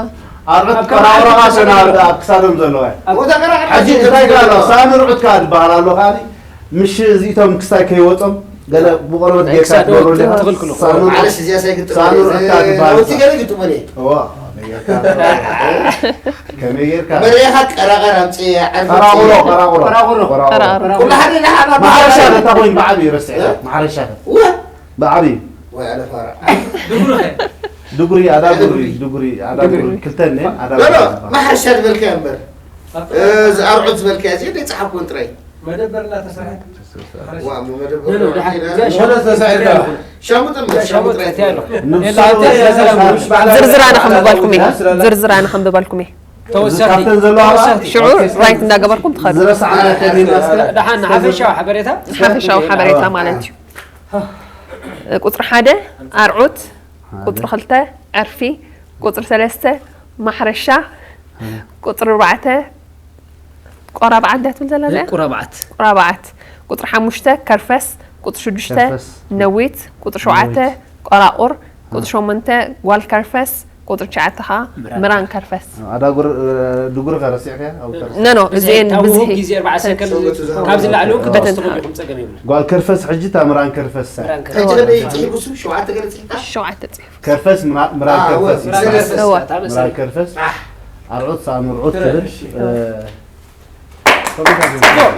ኣርዑት ኣብ ቀራቕሮኻ ከባቢ ሰና ኣብ ክሳዶም ዘለዋ። ኣብ ቦታ ቀራቕሮ ሕጂ እንታይ ጋር ኣሎ? ሳኑ ርዑት ከኣ ዝበሃል ኣሎ ከኣ። ምሽ እዚእቶም ክሳይ ከይወጾም ገለ ብቆርበት ናይ ጌርካ ክሳድ ትገብሮ ወጥ ኣለኻ። ትኽልክሉ። ሳኑ፣ ማለሽ እዚኣ ሳይ ግጥም ሳኑ እየ። ርዑት ከኣ ዝበሃል ነውቲ ኣሎ። ገለ ግጥም እየ። እዋ፣ ከመይ ጌርካ? ከመይ ጌርካ? በሬኻ ቀራቐር ኣምጽእ፣ ዓርቢ ቀራቑሮ፣ ኣምጽእ። ቀራቑሮ። ቀራቑሮ። ቀራቑሮ። ቀራቑሮ። ኩሉ ሓደ ለሓባ ማሕረሻ በሬኻ። ነታ ኮይን ብዓብዩ ረስዐ። እ? ማሕረሻ። እወ። ብዓብዩ። ወይ ኣነ ፋራ። ድጉሪ ኸ? ድጉሪ፣ ኣዳ ድጉሪ፣ ድጉሪ። ድጉሪ፣ ኣዳ ድጉሪ። ድጉሪ። ክልተ እኔ፣ ኣዳ ኖ፣ ኖ፣ ድጉሪ። ማሕረሻ ዝበልካያ እምበር። ኣብ እዚ ኣርዑት ዝበልካያ፣ እዚ ደይ ጸሓፍኩን ጥራይ። መደበር እናተሰርሐ። ዋ፣ እሞ መደበር ኖ፣ ኖ፣ ደሓን። ኪዳን። እዚኣ ዝኾነ ሻሙጥ ተሳዒርካ። እንታይ ኣለኹ? ሻሙጥ እምበር፣ እዚኣ ሻሙጥ ሻሙጥ ጥራይ እንታይ ኣለኹ? እንታይ ኣለኹ? ንሱ የላ፣ እዚኣ ሰላም ሰላም። ባዕላ ባዕላ ዝርዝራ ንኸም በልኩም እየ። ያ፣ ስላላ። ዝርዝራ ንኸም በልኩም እየ። ተወሰኽቲ። ካብተን ዘለዋ ተወሰኽቲ። ሽዑ ኦኬ። ራይት እንዳገበርኩም ትኸዱ። ዝረሳዕና ከሊና እስከ። ደሓን፣ ሓፈሻዊ ሓበሬታ። ሓፈሻዊ ሓበሬታ ማለት እዩ። ቁጽሪ ሓደ ኣርዑት፣ ሓደ። ቁጽሪ ክልተ ዕርፊ፣ ቁጽሪ ሰለስተ ማሕረሻ፣ ሓደ። ቁጽሪ ኣርባዕተ ቆራብዓት እንታይ ትብል ዘላ እዚኣ? ቁራብዓት። ቁራብዓት። ቁጽሪ ሓሙሽተ ከርፈስ፣ ቁጽሪ ሽዱሽተ ከርፈስ። ነዊት፣ ቁጽሪ ሸውዓተ ነዊት። ቆራቑር፣ ቁጽሪ ሸሞንተ ጓል ከርፈስ፣ ቁጽሪ ትሽዓተ ኸኣ ምራን። ምራን ከርፈስ። ኣዳጉር፣ እ፣ ድጉር ከ ረሲዕካያ? ኣብ ከርስ። ኖ፣ ኖ፣ እዚ እዚኤን ታውሁ ብዝሒ ግዜ ኣርባዓ ሰከንድ ሰው በቱ ካብዚ ላዕሊ እውን በተን ክትወስዱ ከለኹም ጸገም የብሉን። ጓል ከርፈስ ሕጂ እታ ምራን ከርፈስ። ምራን ከርፈስ። ሕጂ ከመይ ጽሒፉ እሱ? ሸውዓተ ገለ ጽሒፍካ? ሸውዓተ ጽሒፉ። ከርፈስ ምራ-፣ ምራን አ፣ ከርፈስ እወ፣ ይባላል። ምራን ከርፈስ። እወ። ምራን ከርፈስ። ኣርዑት ሳእኑ ርዑት ትረ-፣ ትብል። እሺ። እ፣ ጽቡቕ፣ ጽቡቕ።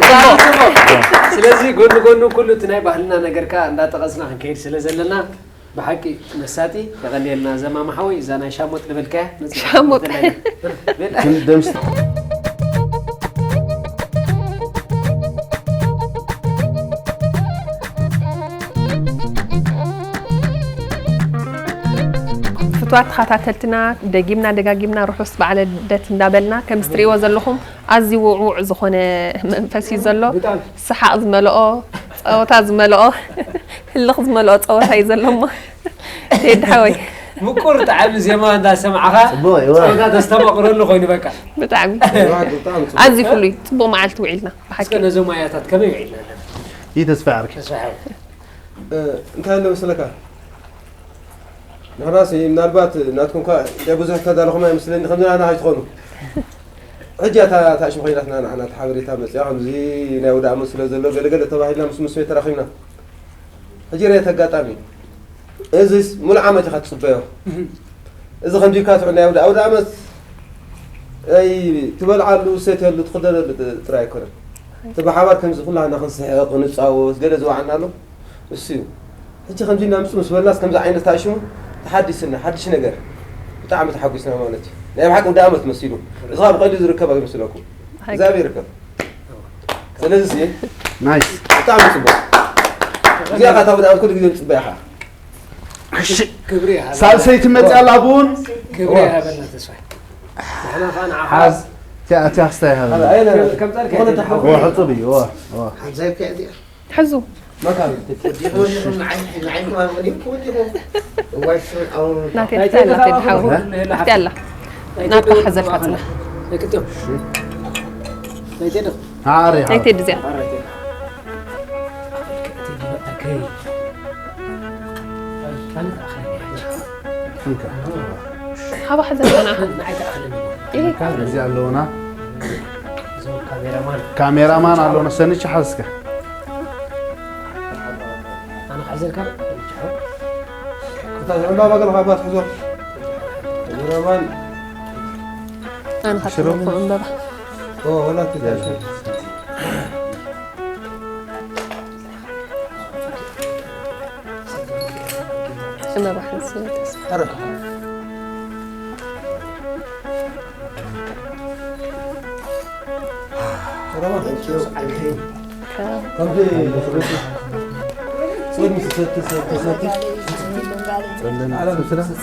ስለዚ ጎኒ ጎኒ ኩሉ እቲ ናይ ባህልና ነገር ከኣ እንዳጠቐስና ክንከይድ ስለ ዘለና ብሓቂ መሳጢ የቐንየልና ዘማም ሓወይ፣ እዛ ናይ ሻሞጥ ዝበልካያ ነዛ ሻሞጥ። ግን ደምስ- ፍቱዋት ተኸታተልትና፣ ደጊምና ደጋጊምና ርሑስ በዓለ ልደት እንዳበልና፣ ከም እትርእይዎ ዘለኹም ኣዝዩ ውዕዉዕ ዝኾነ መንፈስ እዩ ዘሎ። ብጣዕሚ። ሰሓቕ ዝመልኦ፣ ጸወታ ዝመልኦ፣ ህልኽ ዝመልኦ ጸወታ እዩ ዘሎ እሞ፣ ቴዲ ሓወይ። ምቁር ጣዕሚ ዜማ እንዳሰማዕኻ፣ ጽቡቕ እዩ። ጸወታ ተስተማቕረሉ ኮይኑ በቃ። ብጣዕሚ። ብጣዕሚ ጽቡቕ። ኣዝዩ ፍሉይ፣ ጽቡቕ መዓልቲ ውዒልና፣ ብሓቂ። እስከ ነዞም ኣያታት ከመይ ውዒልና ኣለና? ይህ ተስፋ ያርግ። ተስፋ ያርግ። እ፣ እንታይ ኣሎ መሰለካ? ንሕናሲ ምናልባት ናትኩም ከ እንታይ ብዙሕ ተዳለኹም ኣይመስለኒ፣ ከምዚ ናና ኣይትኾኑ። ሕጂ እታ፣ እታ ሽም ኮይናትና ንዓና እቲ ሓበሬታ መጽያ፣ ከምዚ ናይ ወደ ዓመት ስለ ዘሎ ገለገለ ተባሂልና ምስ፣ ምስ ተራኺብና። ሕጂ ርኣየት ኣጋጣሚ። እዚስ ሙሉእ ዓመት ኢኻ ትጽበዮ። እዚ ከምዚ ኢልካ ትውዕል ናይ ኣውደ፣ ኣውደ ዓመት ኣይ ትበልዓሉ፣ ትሰትየሉ፣ ትኽደነሉ ጥ-፣ ጥራይ ኣይኮነን። እቲ ብሓባር ከምዚ ኩላህና ክንስሕቕ፣ ክንጻወት፣ ገለ ዝወዓልና ኣሎ፣ እሱ እዩ። ሕጂ ከምዚ ኢልና ምጽእ ምስ በልናስ፣ ከምዚ ዓይነት ሽሙ ተሓዲስና፣ ሓድሽ ነገር። ብጣዕሚ ተሓጒስና ማለት እዩ። ናይ ብሓቂ ኣውደ ዓመት መሲሉ። እዚ ኸኣ ብቐሊሉ ዝርከብ ኣይመስለኩም። ሓቂ። እግዚኣብሔር ይርከብ። ስለዚ ሲ፣ ናይስ። ብጣዕሚ ጽቡቕ። እዚኣ ኸኣ እታ ኣውደ ዓመት ኩሉ ግዜ ንጽበያ ኸኣ። እሺ። ክብሪ ይሃብ። ሳልሰይቲ መጽያ ኣላ ቡን። ክብሪ ይሃበልና ተስፋይ። ንሕና ኸዓ ንዓኻ ሓዝ። እቲኣ፣ እቲኣ ክስታይ ይሃበልና። ኣይ፣ ኣይ፣ ኣይ፣ ከም ጻድቂ ዝኾነ ኣይትሓወ። ተሓወ። ወ፣ ሕጹብ እዩ፣ ወ፣ ወ። ሓንሳብ ከ እዚኣ። ሕዙ። መካን። ወዲኹም፣ ንዓይ፣ ንዓይ ከማን ወዲኹም፣ ወዲኹም። እዋይ፣ ስም፣ ኣው። ናተይ ናተይ ትሕቲ ኣላ፣ ናተይ ተኻባብሩ። ትሓወ። ናተይ ኣላ። ናተይ ናትካ ተኻባብሩ። ሓዘል ፋጽና። ናተይ ክጥም። ናተይ ዶ? ኣሪ፣ ናተይ ሓወ። ድዚኣ። ኣረ፣ ናተይ። ናተይ ዶ? ኣከይ። ኣነ ተኣኸለ። እንካ። ሃባ ሓዘል ፋና። ንዓይ ተኣኸለ። እህ። እንካ፣ እዚ ኣለውና። እዞም ካሜራማን። ካሜራማን ኣለውና። ሰኒች ሓዝከ። ኣነ ክሕዘልካ። እታ ዕምባባ ገለ ካብ ትሕዞ። ካሜራማን። ኣነ ካብ ሽሮ ትሕዞ ዕምባባ። ኦ፣ ወላ ትጃሽ። ዕምባባ ሓንስ ተስፋ። ኣረ።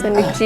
ሰንቺ።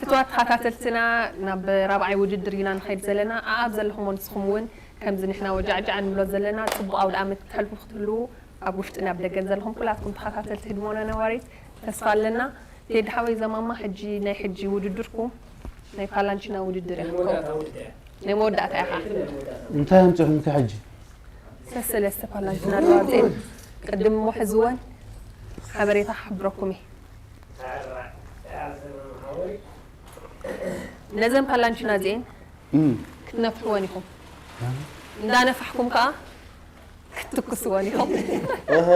ፍትዋት ተኸታተልትና፣ ናብ ራብዓይ ውድድር ኢና ንኸይድ ዘለና። ኣኣብ ዘለኹሞ ንስኹም እውን ከምዚ ንሕና ወጃዕጃዕ ንብሎ ዘለና ጽቡቕ ኣውደ ኣመት ክተሕልፉ ክትህልዉ ኣብ ውሽጥን ኣብ ደገን ዘለኹም ኩላትኩም ተኸታተልቲ ህድሞና ነዋሪት ተስፋ ኣለና። ቴዲ ሓወይ ዘማማ ሕጂ ናይ ሕጂ ውድድርኩም ናይ ፓላንቺና ውድድር እያ። ናይ መወዳእታ ውድድር እያ። ናይ መወዳእታ ኢኻ። እንታይ ኣምጺኹም እቲ ሕጂ? ሰሰለስተ ፓላንቺና ኣለዋ እዚአን። ቅድም እሞ ሕዝወን ሓበሬታ ክሕብረኩም እየ። ነዘን ፓላንቺና እዚአን እም። ክትነፍሕወን ኢኹም። እንዳነፋሕኩም ከኣ ክትትኩስወን ኢኹም። ኣሃ።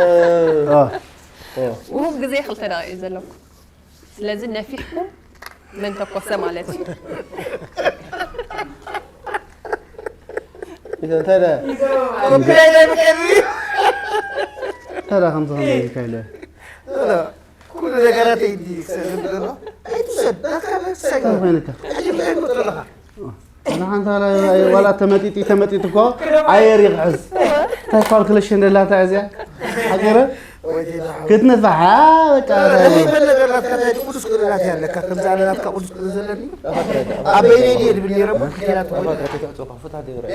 አ። አ። ውሁብ ግዜ ክልተ ደቂቕ እዩ ዘለኩም። ስለዚ ነፊሕኩም መን ተኮሰ ማለት እዩ። ኢዛ እንታይ ደኣ? ኮፒ ኣይደብቀኒ። እንታይ ደኣ ከምዚ ከምዚ ኢልካ ኢለ? ላ፣ ላ። ኩሉ ነገራተይ እንዲ ክሰግር ዘሎ። ኣይትውሰድ፣ ናትካ ሰግር። እንታይ ኮይንካ? ሕጂ እንታይ ትመጡ ኣለኻ? ኣነ ሓንቲ ዋላ፣ ዋላ ተመጢጢ፣ ተመጢጢ እኮ ኣየር ይኽሕዝ። እንታይ ካልኩሌሽን ደላ እንታይ እዚኣ? ሓቂረ? ክትንፋሓ በቃ ዘይበል ነገር ናትካ እንታይ ቅዱስ ቅዱሳት ያለካ ከምዛ ኣለ ናትካ ቅዱስ ቅዱስ ዘለኒ ኣብ በይነይ ድየ ድብል ነይረ እሞ ክትላት ትኾን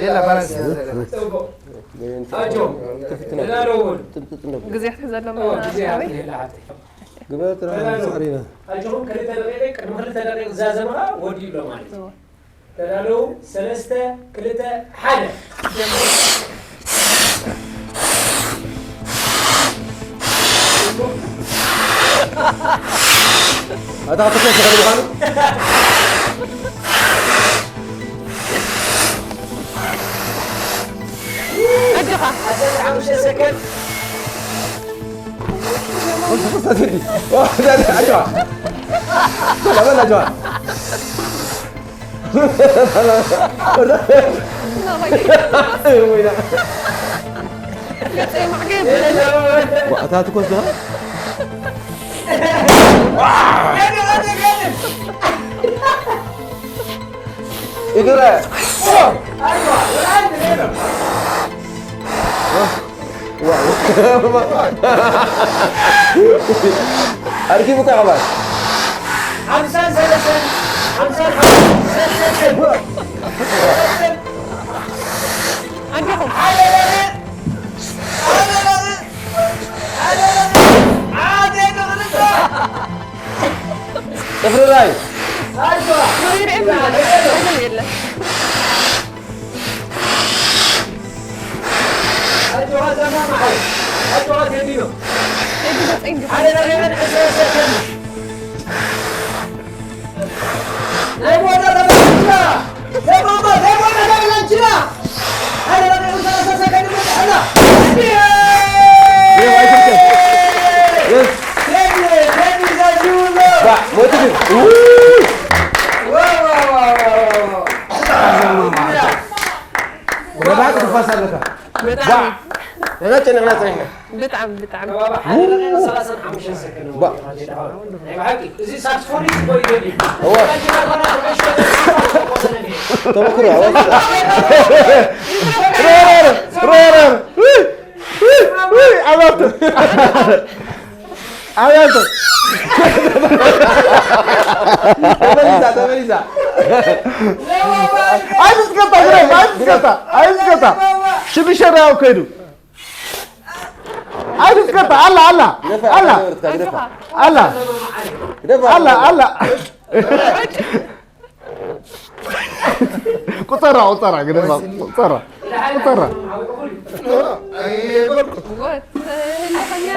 የላ ባላንስ ስለ ዘለና ኣጆ ደህና ዶ ወዱ ግዜ ክትሕዘሎም ግዜ ሓወይ ይላሓብቲ ግበር ጥራሕ ሳዕሪና ኣጆኹም ክልተ ደቂቀ ቅድሚ ክልተ ደቂቅ ዛዘምኻ ወዲኡ ኣሎ ማለት እዩ ተዳለዉ ሰለስተ ክልተ ሓደ ኣታ ክትኮስ ይኽእል ምዃኑ ኣጆኻ ሓሙሽተ ሰከንድ ኣጆዋ በላ ኣጆዋ ገፀይ ማዕገብ ኣታ ትኮስ ዶ ይግረ ኣርኪቡ ከቐባል ሓምሳን ሰለስተን ሓምሳን ሓሙሽተን ኣጆኹም ጥፍሪ ራይ ይርኤም የለን ኣጆኻ ዘማማዓይ ኣጆኻ ቴዲዮ ኤዲ ገፀይ እንዲኹም ናይ ሞዳ ተበላሽና ዘማማ ናይ ሞዳ ተበላሽና ሓደ ደቂቕ ሰላሳ ሰከንድ መፅሐና ቴዲ ቴዲ ዛዚውሎ ሞትግን ረባዕቲ ትፋስ ኣለካ ብጣዕሚ ገና ጨኒቕና ፀኒሕና ብጣዕሚ ብጣዕሚ ከባቢ ሓደ ደቂቕ ሰላሳን ሓሙሽተን ሰከንድ ባ- ናይ ብሓቂ እዚ ሳክስፎኒስት እኮ ይደሊ እወ ተመክሮ ኣዋፅእ ረረር ረረር ውይ ውይ ውይ ኣባተ ኣባተ ተመሊሳ ተመሊሳ ኣይትስከታ ግረም ኣይትስከታ ኣይትስከታ ሽዱሽተ ደቂቕ ከይዱ ኣይትስከታ ኣላ ኣላ ኣላ ኣላ ኣላ ኣላ ቁፀራ ቁፀራ ግደፋ ቁፀራ ቁፀራ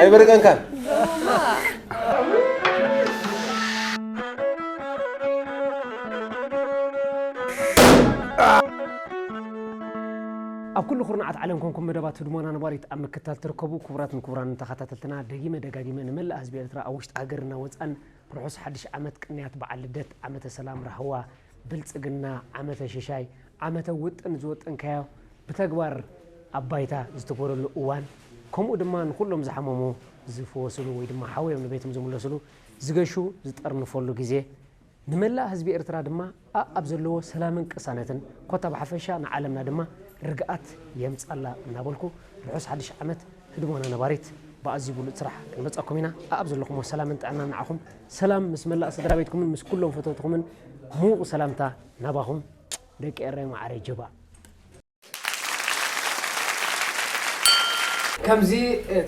ኣይበርቀንካን ኣብ ኩሉ ኩርናዓት ዓለም ኮንኩም መደባት ህድሞና ነባሪት ኣብ ምክታል ትርከቡ ክቡራትን ክቡራን ተኸታተልትና ደጊመ ደጋጊመ ንመላእ ህዝቢ ኤርትራ ኣብ ውሽጢ ሃገርና ወፃን ርሑስ ሓድሽ ዓመት ቅንያት በዓል ልደት ዓመተ ሰላም ራህዋ ብልፅግና ዓመተ ሽሻይ ዓመተ ውጥን ዝወጠንካዮ ብተግባር ኣብ ባይታ ዝትግበረሉ እዋን ከምኡ ድማ ንኩሎም ዝሓመሙ ዝፍወስሉ ወይ ድማ ሓውዮም ንቤቶም ዝምለስሉ ዝገሹ ዝጠርንፈሉ ግዜ ንመላእ ህዝቢ ኤርትራ ድማ ኣኣብ ዘለዎ ሰላምን ቅሳነትን ኮታ ብሓፈሻ ንዓለምና ድማ ርግኣት የምጻላ እናበልኩ ርሑስ ሓድሽ ዓመት ህድሞና ነባሪት ብኣዝዩ ብሉጽ ስራሕ ክንመጻኩም ኢና ኣኣብ ዘለኹሞ ሰላምን ጥዕናን ንዓኹም ሰላም ምስ መላእ ስድራ ቤትኩምን ምስ ኩሎም ፈተውትኹምን ምዉቕ ሰላምታ ናባኹም ደቂ ኤረይ ማዓረይ ጀባ ከምዚ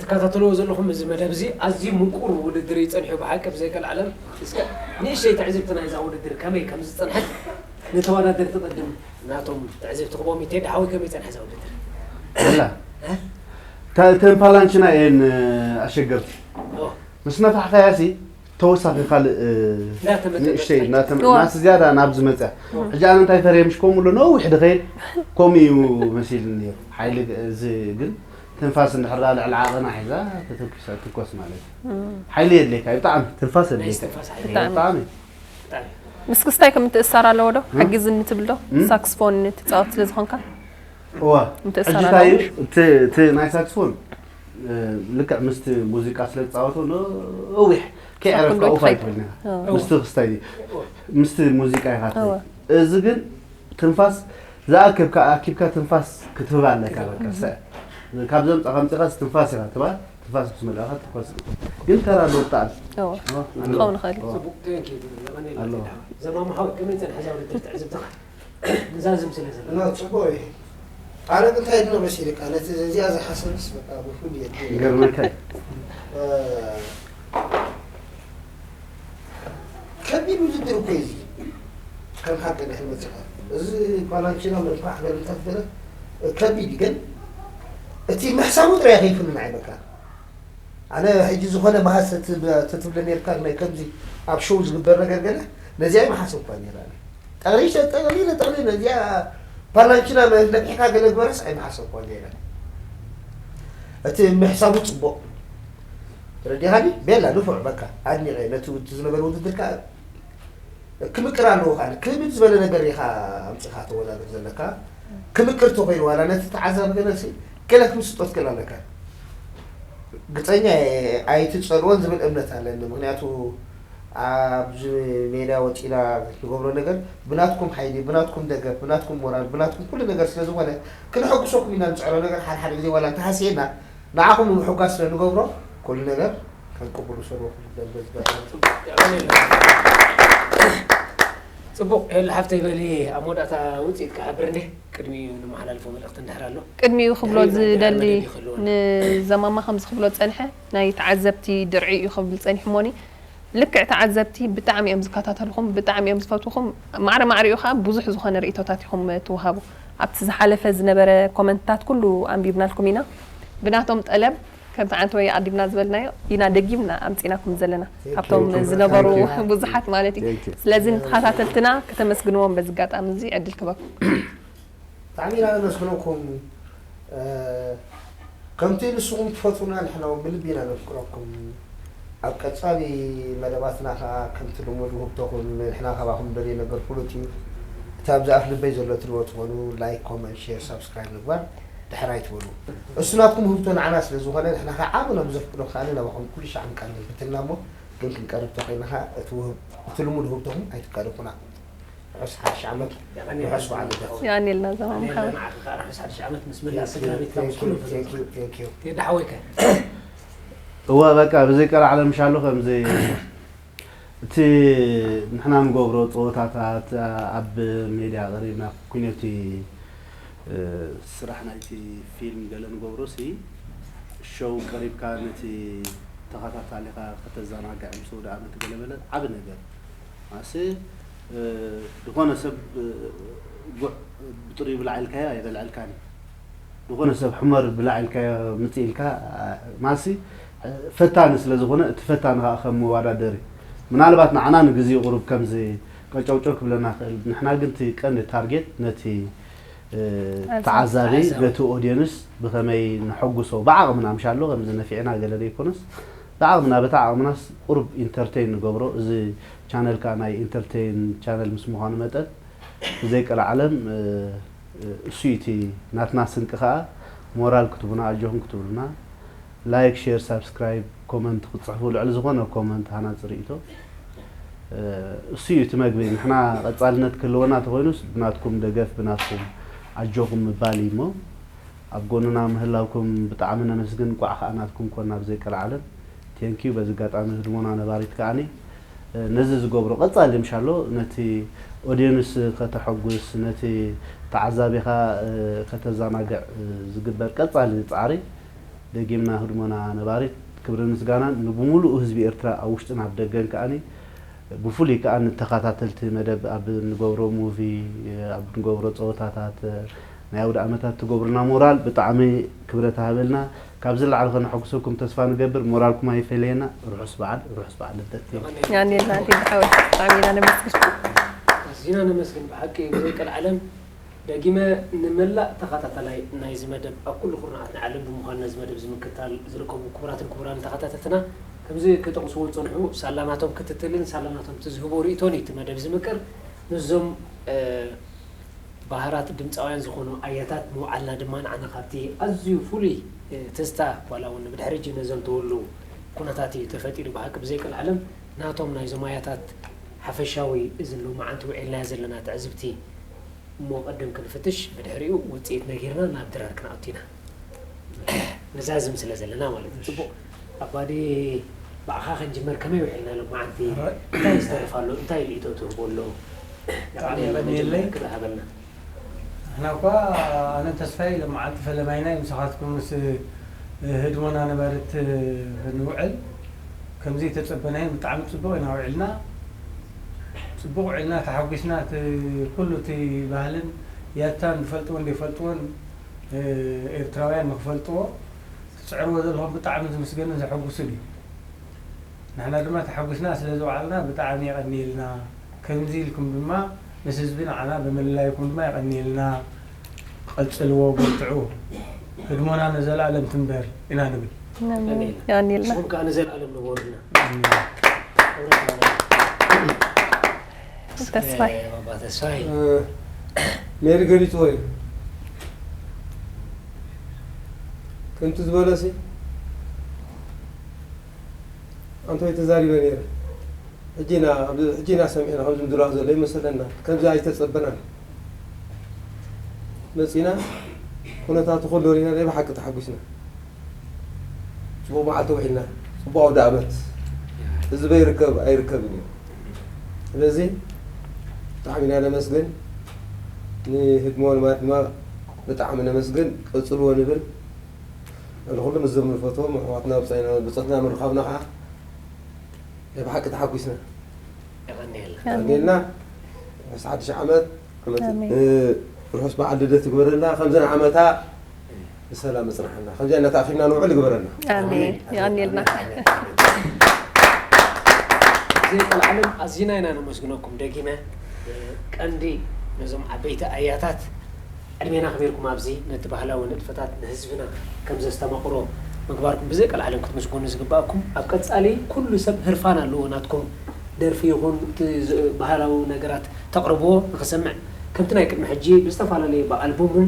ትከታተልዎ ዘለኹም እዚ መደብ እዚ ኣዝዩ ምቁር ውድድር እዩ ጸኒሑ ብሓቂ ብዘይቀልዓለም እስከ ንእሽተይ ትዕዝብቲ ናይዛ ውድድር ከመይ ከም ዝጸንሐት ንተወዳደርቲ ቅድም ናቶም ትዕዝብቲ ክቦም ይቴድ ሓወይ ከመይ ጸንሐ እዛ ውድድር ላ ተንፋላንችና እየን ኣሸገርቲ ምስ ነፋሕካያሲ ተወሳኺ ካልእ ንእሽተይ ናተ- ናቲ ዝያዳ ናብ ዝመፅያ ሕጂ ኣነ እንታይ ፈርየ ምሽ ከምኡ ኣሎ ነዊሕ ድኸይድ ከምኡ እዩ መሲልኒ ነይሩ ሓይሊ እዚ ግን ትንፋስ እንድሕር ደኣ ልዕሊ ዓቐና ሒዛ ተተኩሳ ትኮስ ማለት እዩ ሓይሊ የድልየካ እዩ ብጣዕሚ ትንፋስ የድልየካ እዩ። ብጣዕሚ ምስ ክስታይ ከም ትእሳር ኣለዎ ዶ ሓግዝኒ ትብል ዶ ሳክስፎን ትፃወት ስለ ዝኾንካ እዋ ምትእሳር ሕጂ እንታይ እዩ ኣለዎ እቲ እቲ ናይ ሳክስፎን እ፣ ልክዕ ምስቲ ሙዚቃ ስለ ዝፃወቶ ነዊሕ ከይዕረፍካ ኡፍ ኣይትብል ነኻ ምስቲ ክስታይ ምስቲ ሙዚቃ ኢኻ ትኸይድ እዚ ግን ትንፋስ ዝኣክብካ ኣኪብካ ትንፋስ ክትህብ ኣለካ በቃ ስዕ ካብ ዘምፃ ከምፂኻስ ትንፋስ ኢኻ ትባ ተፋሰስ መልኣኻ ትኮስ ግን ተራ ኣለዎ ብጣዕሚ እዎ እ፣ ኣለዎ። ክኸውን ይኽእል እዩ። እዎ። ፅቡቅ፣ thank you። የቐንየልና ኣለዎ። ዜና። ዘማም ሓወይ፣ ከመይ ፀኒሐ እዛ ውድድር ትዕዝብትኻ? ንዛዝም ስለ ዘለና። እና ጽቡቅ እዩ። ኣነ ግን እንታይ ድሎ መሲልካ ነቲ እዚኣ ዝሓሰብስ በቃ ብፍሉይ የድልዮ። ይገርመካ እዩ። እ፣ ከቢድ ውድድር እኮ እዩ እዚ። ከም ሓቂ ድሕሪ መፅኻ እዚ ኳላንቺና ምንፋሕ ገለታት ገለ ከቢድ እዩ። ግን እቲ ምሕሳቡ ጥራይ ከይፍንን ዓይነካ ኣነ ሕጂ ዝኾነ መሃስ ተትብለ ነርካ ናይ ከምዚ ኣብ ሾው ዝግበር ነገር ገለ ነዚኣ ይመሓሰብኳ ነራ። ጠቕሊሸ ጠቕሊለ ጠቕሊለ እዚኣ ፓላንቺና ነፊሕካ ገለ ግበረስ ኣይመሓሰብኳ ነራ። እቲ ምሕሳቡ ጽቡቕ ረዲኻኒ ቤላ ንፉዕ በካ ኣድኒቐ ነቲ ውድ ዝነበረ ውድድርካ ክምቅር ኣለዎ። ካል ክብድ ዝበለ ነገር ኢኻ ኣምጽኻ ተወዳደር ዘለካ ክምቅር ተኮይኑ ዋላ ነቲ ተዓዛቢ ገለሲ ገለ ክምስጦት ገለ ኣለካ። ግፀኛ ኣይትፀልዎን ዝብል እምነት ኣለኒ። ምክንያቱ ኣብዚ ሜዳ ወፂና ዝገብሮ ነገር ብናትኩም ሓይሊ፣ ብናትኩም ደገፍ፣ ብናትኩም ሞራል፣ ብናትኩም ኩሉ ነገር ስለ ዝኾነ ክነሐጉሰኩም ኢና ንፅዕሮ ነገር ሓደ ሓደ ግዜ ዋላ እንተሃስየና ንዓኹም ንምሕጓስ ስለ ንገብሮ ኩሉ ነገር ከም ቅቡል ውሰድዎ ክብል በዚ ፅቡቅ። ሄሉ ሓፍተይ በሊ ኣብ መወዳእታ ውፅኢት ክሓብር እንደ ቅድሚኡ ንመሓላልፎ መልእኽቲ እንድሕር ኣሎ። ቅድሚኡ ክብሎ ድሕሪኡ ናይ ዝደሊ መደብ ይኽህልወና። ንዘማማ ከምዚ ክብሎ ዝፀንሐ ናይ ተዓዘብቲ ድርዒ እዩ ክብል ፀኒሑ እሞኒ ልክዕ ተዓዘብቲ ብጣዕሚ እዮም ዝከታተልኹም ብጣዕሚ እዮም ዝፈትውኹም ማዕረ ማዕሪኡ ከዓ ብዙሕ ዝኾነ ርእቶታት ኢኹም ትውሃቡ ኣብቲ ዝሓለፈ ዝነበረ ኮመንትታት ኩሉ ኣንቢብናልኩም ኢና ብናቶም ጠለብ ከምቲ ዓንተ ወይ ኣዲብና ዝበልናዮ ኢና ደጊምና ኣምፂናኩም ዘለና ካብቶም ዝነበሩ ብዙሓት ማለት እዩ ስለዚ ንተኸታተልትና ከተመስግንዎም በዚ ኣጋጣሚ እዚ ዕድል ክበኩም ብጣዕሚ ኢና ነመስግነኩም። ከምቲ ንስኹም ትፈትዉና ንሕና እውን ብልቢ ኢና ነፍቅረኩም። ኣብ ቀፃሊ መደባትና ከዓ ከምቲ ልሙድ ውህብቶኹም ንሕና ካባኹም ደልዮ ነገር ፍሉጥ እዩ። እቲ ኣብዚ ኣፍ ልበይ ዘሎ ትልዎ ትኾኑ ላይክ፣ ኮመንት፣ ሼር፣ ሳብስክራይብ ምግባር ድሕር ኣይትበሉ። እሱ ናትኩም ውህብቶ ንዓና ስለ ዝኾነ ንሕና ከዓ ዓብና ብዘፍቅዶ ከዓ ናባኹም ኩሉ ሻዕ ንቃለል ብትልና እሞ ግን ክንቀርብ ተኾይና ከዓ እቲ ውህብ- እቲ ልሙድ ውህብቶኹም ኣይትቃደፉና። ርሑስ ሓድሽ ዓመት፣ ርሑስ በዓል ልደት። የቐንየልና ዘማም ሓወይ ንዓኻ ከዓ ርሑስ ሓድሽ ዓመት ምስ መላእ ስድራ ቤትካ ምስ ኩሎም ፈተውትኻ። Thank you። ቴዲ ሓወይ ከ? እወ በቃ ብዘይ ቀልዓለም ሻሎ ከምዚ እቲ ንሕና ንገብሮ ፀወታታት ኣብ ሜድያ ቀሪብና ኩነቲ እ፣ ስራሕ ናይቲ ፊልም ገለ ንገብሮ ሲ ሾው ቀሪብካ ነቲ ተኸታታሊኻ ከተዘናግዕ ምስ ወደ ኣመት ገለ በለ ዓቢ ነገር ማሲ ዝኾነ ሰብ ጉዕ ብጥሪኡ ብላዕ ኢልካዮ ኣይበልዐልካን እዩ ዝኾነ ሰብ ሕመር ብላዕ ኢልካዮ ምፅእ ኢልካ ማሲ ፈታኒ ስለ ዝኾነ እቲ ፈታኒ ከዓ ከም መወዳደሪ ምናልባት ንዓና ንግዜኡ ቁሩብ ከምዚ ቀጨውጨው ክብለና ክእል ንሕና ግን እቲ ቀንዲ ታርጌት ነቲ ተዓዛቢ በቲ ኦድየንስ ብኸመይ ንሐጉሶ ብዓቕምና ምሻሎ ከምዚ ነፊዕና ገለ ዘይኮነስ ብዓቕምና በቲ ዓቕምናስ ቁሩብ ኢንተርቴይን ንገብሮ እዚ ቻነል ከዓ ናይ ኢንተርቴይን ቻነል ምስ ምዃኑ መጠን ብዘይቀልዓለም እሱ እዩ እቲ ናትና ስንቂ ከዓ ሞራል ክትቡና ኣጆኹም ክትብሉና ላይክ ሼር ሳብስክራይብ ኮመንት ክትፅሕፉ ልዕሊ ዝኾነ ኮመንት ሃናፂ ርእቶ እሱ እዩ እቲ መግቢ ንሕና ቀፃልነት ክህልወና ተኮይኑስ ብናትኩም ደገፍ ብናትኩም ኣጆኹም ምባል እዩ እሞ ኣብ ጎንና ምህላውኩም ብጣዕሚ ነመስግን እንቋዕ ከዓ ናትኩም ኮና ብዘይቀልዓለም ቴንኪዩ በዚ ኣጋጣሚ ህድሞና ነባሪት ከዓኒ ነዚ ዝገብሮ ቀፃሊ ምሻሎ ነቲ ኦድየንስ ከተሐጉስ ነቲ ተዓዛቢኻ ከተዘናግዕ ዝግበር ቀፃሊ ፃዕሪ ደጊምና ህድሞና ነባሪት ክብርን ምስጋናን ንብሙሉኡ ህዝቢ ኤርትራ ኣብ ውሽጥን ኣብ ደገን ከዓኒ ብፍሉይ ከኣ ንተኸታተልቲ መደብ ኣብ ንገብሮ ሙቪ ኣብ ንገብሮ ጸወታታት ናይ ኣውደ ኣመታት ትገብሩና ሞራል ብጣዕሚ ክብረት ሃበልና ካብ ዝለዓለ ከነሐጉሰኩም ተስፋ ንገብር ሞራልኩም ኣይፈለየና ርሑስ በዓል ርሑስ በዓል ልደት ያኔላ ቴዲ ሓወይ ብጣዕሚ ኢና ነመስግን ኣዚና ነመስግን ብሓቂ ብዘይቀልዓለም ደጊመ ንመላእ ተኸታታላይ ናይዚ መደብ ኣብ ኩሉ ኩርናዓት ናይ ዓለም ብምዃን ነዚ መደብ እዚ ምክትታል ዝርከቡ ክቡራትን ክቡራን ተኸታተልትና ከምዚ ክጠቕስዎ ዝጸንሑ ሳላናቶም ክትትልን ሳላናቶም ትዝህቦ ርእቶን እዩ እቲ መደብ ዝምቅር ምስዞም ባህራት ድምፃውያን ዝኾኑ ኣያታት ምውዓልና ድማ ንዓና ካብቲ ኣዝዩ ፍሉይ ትዝታ ዋላ እውን ብድሕሪ ሕጂ ነዘንተወሉ ኩነታት እዩ ተፈጢሩ ብሓቂ ብዘይቀልዓለም ናቶም ናይዞም ኣያታት ሓፈሻዊ እዝን ሎማዓንቲ ውዒልናዮ ዘለና ትዕዝብቲ እሞ ቅድም ክንፍትሽ ብድሕሪኡ ውፅኢት ነጊርና ናብ ድራር ክንኣቱ ኢና። ንዛዝም ስለ ዘለና ማለት እዩ። ጽቡቕ ኣባዲ፣ ብኣኻ ክንጅመር። ከመይ ውዒልና ሎም መዓልቲ? እንታይ ዝተርፍ ኣሎ? እንታይ ርእይቶ ትህቦ ኣሎ? ብጣዕሚ የቐንየለይ። ክብሪ ሃበልና። ንሕና እኳ ኣነ ተስፋይ ሎም መዓልቲ ፈለማይና እዩ ምሳኻትኩም ምስ ህድሞና ነባርት ክንውዕል ከምዚ ተጸበናዮ። ብጣዕሚ ጽቡቕ ኢና ውዒልና። ጽቡቕ ውዒልና፣ ተሓጒስና። እቲ ኩሉ እቲ ባህልን ያታን ዝፈልጥዎን ዘይፈልጥዎን ኤርትራውያን ንኽፈልጥዎ ትጽዕርዎ ዘለኹም ብጣዕሚ ዝምስገንን ዘሐጉስን እዩ። ንሕና ድማ ተሓጒስና ስለ ዝወዓልና ብጣዕሚ የቐንየልና። ከምዚ ኢልኩም ድማ ምስ ህዝቢ ንዓና ብምልላይኩም ድማ የቐንየልና። ቀጽልዎ፣ በርትዑ። ህድሞና ንዘለኣለም ትንበር ኢና ንብል። ኣሜን። የቐንየልና። ንስኹም ከኣ ንዘለኣለም ንበሩልና። ኣሜን። ተስፋይ። ባባ ተስፋይ። እ፣ ሜሪ ገሊጽዎ እዩ። ከምቲ ዝበለሲ ኣንቶይ ተዛሪበ ነይረ። ሕጂ ኢና፣ ኣብ-፣ ሕጂ ኢና ሰሚዕና፣ ከምዚ ምድላው ዘሎ ይመሰለና። ከምዚ ኣይተጸበናን። መጺና፣ ኩነታቱ ኩሉ ሪእና፣ ናይ ብሓቂ ተሓጒስና። ጽቡቕ መዓልቲ ውዒልና፣ ጽቡቕ ኣውደ ኣመት። ህዝበይ ይርከብ ኣይርከብን እዩ። ስለዚ፣ ብጣዕሚ ኢና ነመስግን። ንህድሞ ልማት ድማ ብጣዕሚ ነመስግን። ቀጽልዎ ንብል። ንኹሉ ምስዞም ንፈትዎም ኣሕዋትና ብጻይና፣ ብጾትና ምርኻብና ኸዓ ናይ ብሓቂ ተሓጒስና። የቐንየልና። የቐንየልና። ምስ ሓድሽ ዓመት፣ ዓመት፣ ኣሜን። እ፣ ርሑስ በዓል ልደት ይግበረልና። ከምዚ ንዓመታ ብሰላም እጽንሓና። ከምዚ እናተኣኺብና ንውዕል ይግበረና። ኣሜን። የቐንየልና። እዚ ቀልዓለም ኣዚና ኢና ነመስግነኩም ደጊመ። ቀንዲ ነዞም ዓበይቲ ኣያታት ዕድሜና ኣኽቢርኩም ኣብዚ ነቲ ባህላዊ ንጥፈታት ንህዝብና ከም ዘስተማቕሮ ምግባርኩም ብዘይ ቀልዓለም ክትምስገኑ ዝግባኣኩም። ኣብ ቀጻሊ ኩሉ ሰብ ህርፋን ኣለዎ ናትኩም። ደርፊ ይኹን እቲ ዝ-፣ ባህላዊ ነገራት ተቕርብዎ ንኽሰምዕ፣ ከምቲ ናይ ቅድሚ ሕጂ ብዝተፈላለየ ብኣልቡምን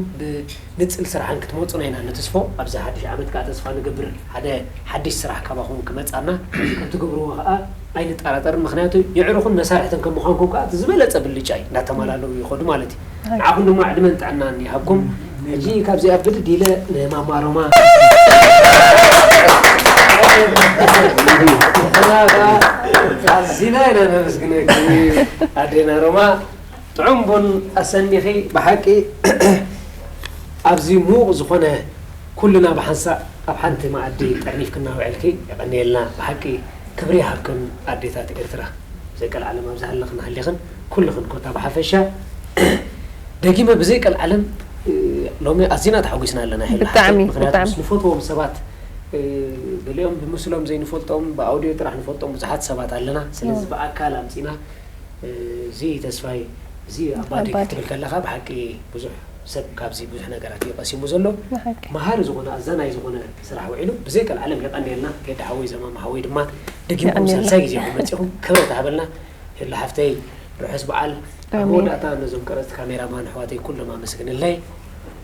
ብንጽል ስራሕን ክትመጹና ኢና ንትስፎ። ኣብዚ ሓድሽ ዓመት ከኣ ተስፋ ንገብር ሓደ ሓድሽ ስራሕ ካባኹም ክመጻና ከም ትገብርዎ ከኣ ኣይንጠራጠርን። ምኽንያቱ የዕሩኽን መሳርሕትን ከም ምዃንኩም ከኣ እቲ ዝበለጸ ብልጫ እዩ፣ እንዳተማላለኡ ይኸዱ ማለት እዩ። ንዓኹም ድማ ዕድመን ጥዕናን ይሃብኩም። ሕጂ ካብዚኣ ብድድ ኢለ ንማማ ሮማ ኣዚና ኢና ነመስግነኪ ኣዴና ሮማ። ጥዑም ቡን ኣሰኒኺ ብሓቂ ኣብዚ ምዉቕ ዝኾነ ኩልና ብሓንሳእ ኣብ ሓንቲ መኣዲ ጠርኒፍክና ውዕልኪ የቐንየልና። ብሓቂ ክብሪ ይሃብክን ኣዴታት ኤርትራ። ብዘይ ቀልዓለም ኣብዚ ሃለኽን ሃሊኽን ኩልኽን ኮታ ብሓፈሻ ደጊመ ብዘይ ቀልዓለም፣ እ፣ ሎሚ ኣዚና ተሓጒስና ኣለና። ይሕል ብጣዕሚ፣ ሓቂ፣ ምኽንያቱ ብጣዕሚ። ምስ ንፈትዎም ሰባት፣ እ፣ ገሊኦም ብምስሎም ዘይንፈልጦም ብኣውዲዮ ጥራሕ ንፈልጦም ብዙሓት ሰባት ኣለና። ስለዚ እዎ። ብኣካል ኣምጺና፣ እ፣ እዚ ተስፋይ፣ እዚ ኣባዲ ኣባዲ። ክትብል ከለኻ ብሓቂ ብዙሕ ሰብ ካብዚ ብዙሕ ነገራት እዩ ቀሲሙ ዘሎ። ብሓቂ። መሃሪ ዝኾነ ኣዛናይ ዝኾነ ስራሕ ውዒሉ ብዘይ ቀልዓለም የቐንየልና። ቴዲ ሓወይ፣ ዘማም ሓወይ ድማ ደጊምኩም የቐንየልና። ሳልሳይ ግዜ ኢኹም መጺኹም፣ ክብረት ሃበልና። ሄሎ ሓፍተይ፣ ርሑስ በዓል። ኣብ ኣሜን። መወዳእታ ነዞም ቀረጽቲ ካሜራማን ኣሕዋተይ ኩሎም ኣመስግንለይ።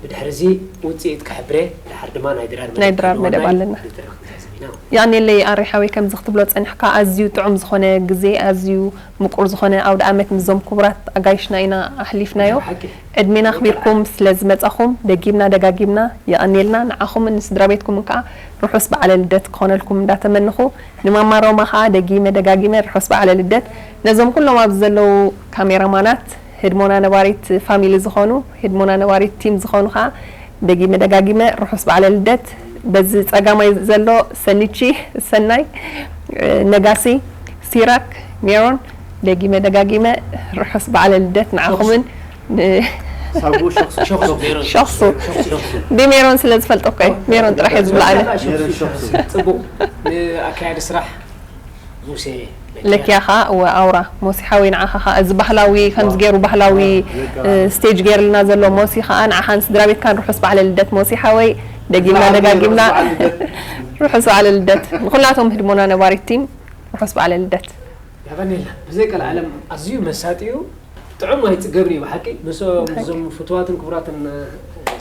ብድሕሪ እዚ ውጽኢት ክሕብሬ፣ ድሓር ድማ ናይ ድራር ናይ መደብ ድራር ክህልወና መደብ እዩ። ኣለና። ንትረኽ ንዛዘም ኢና። የቐንየለይ ኣሬ ሓወይ፣ ከምዚ ክትብሎ ጸኒሕካ ኣዝዩ ጥዑም ዝኾነ ግዜ፣ ኣዝዩ ምቁር ዝኾነ ኣውደ ኣመት ምስዞም ክቡራት ኣጋይሽና ኢና ኣሕሊፍናዮ። ብሓቂ። ዕድሜና ኣክቢርኩም ስለ ዝመጻኹም ደጊምና ደጋጊምና የቐንየልና። ንዓኹምን ንስድራ ቤትኩምን ከኣ ርሑስ በዓለ ልደት ክኾነልኩም እንዳተመንኹ፣ ንማማ ሮማ ከኣ ደጊመ ደጋጊመ ርሑስ በዓለ ልደት። ነዞም ኩሎም ኣብዚ ዘለዉ ካሜራማናት፣ ህድሞና ነባሪት ፋሚሊ ዝኾኑ፣ ህድሞና ነባሪት ቲም ዝኾኑ ከኣ ደጊመ ደጋጊመ ርሑስ በዓለ ልደት። በዚ ጸጋማይ ዘሎ ሰኒቺ፣ ሰናይ፣ ነጋሲ፣ ሲራክ፣ ሜሮን፣ ደጊመ ደጋጊመ ርሑስ በዓለ ልደት ንዓኹምን ን-፣ ሳቡ ሸኽሱ። ሸኽሱ፣ ሜሮን። ሸኽሱ። ሸኽሱ። ሜሮን ስለ ዝፈልጦ እኮ እየ። ሜሮን ጥራሕ እየ ዝብላ ኣነ። ሜሮን ሸኽሱ። ጽቡቕ። ንኣካያዲ ስራሕ ሙሴ ለኪያ። ለኪያ ኸኣ፣ እወ፣ ኣውራ። ሞሲ ሓወይ፣ ንዓኻ ኸኣ እዚ ባህላዊ፣ ከምዚ ዋው። ገይሩ ባህላዊ፣ ዋው። እ፣ ስቴጅ ገይርልና ዘሎ ሞሲ ኸኣ፣ ንዓኻን ስድራ ቤትካን ርሑስ በዓለ ልደት ሞሲ ሓወይ። ደጊምና፣ ብዓል ደጋጊምና። ርሑስ በዓለ ልደት። ርሑስ በዓለ ልደት። ንኹላቶም ህድሞና ነባሪት ቲም፣ ርሑስ በዓለ ልደት። ያቐንየልና። ብዘይ ቀልዓለም ኣዝዩ መሳጢ እዩ። ጥዑም ኣይጽገብን እዩ ብሓቂ። ምስኦም፣ ብሓቂ። እዞም ፍቱዋትን ክቡራትን፣ እ፣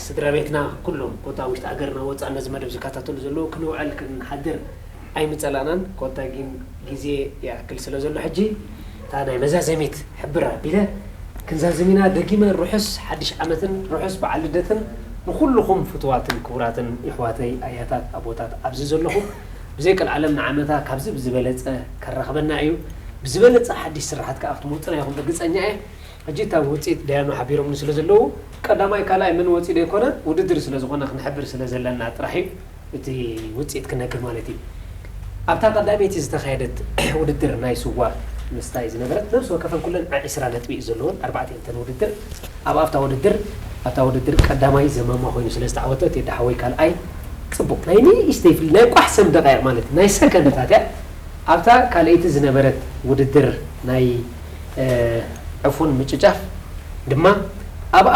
ስድራ ቤትና ኩሎም፣ ኮታ ውሽጢ ሃገርና ወጻእ ነዚ መደብ ዝከታተሉ ዘለዉ፣ ክንውዕል ክንሓድር ኣይምጸላእናን። ኮታ ግን ግዜ ይኣክል ስለ ዘሎ፣ ሕጂ እታ ናይ መዛዘሚት ሕብር ኣቢለ ክንዛዝም ኢና። ደጊመ ርሑስ ሓድሽ ዓመትን ርሑስ በዓል ልደትን ንኹልኹም ፍቱዋትን ክቡራትን የሕዋተይ ኣያታት ኣቦታት ኣብዚ ዘለኹም ብዘይ ቀልዓለም ንዓመታ ካብዚ ብዝበለጸ ከራኽበና እዩ። ብዝበለጸ ሓድሽ ስራሓት ከኣ ክትመጹና ኢኹም ርግጸኛ እየ። ሕጂ እታ ውጽኢት ደያኑ ሓቢሮምኒ ስለ ዘለዉ ቀዳማይ ካልኣይ መን ወጺኡ ዘይኮነ ውድድር ስለ ዝኾነ ክንሕብር ስለ ዘለና ጥራሕ እዩ። እቲ ውጽኢት ክነግር ማለት እዩ። ኣብታ ቀዳመይቲ ዝተኻየደት ውድድር ናይ ስዋ ምስታይ ዝነበረት ነብሲ ወከፈን ኩለን ዒስራ ነጥቢ እዩ ዘለወን ኣርባዕተ እተን ውድድር ኣብ ኣብታ ውድድር ኣብታ ውድድር ቀዳማይ ዘማማ ኮይኑ ስለ ዝተዓወተ እቲ ደሓወይ ካልኣይ ጽቡቕ ናይ ንእሽተይ ፍል ናይ ቋሕ ሰም ደቃይቕ ማለት እዩ ናይ ሰከንድታት እያ ኣብታ ካልኣይቲ ዝነበረት ውድድር ናይ ዕፉን ምጭጫፍ ድማ ኣብኣ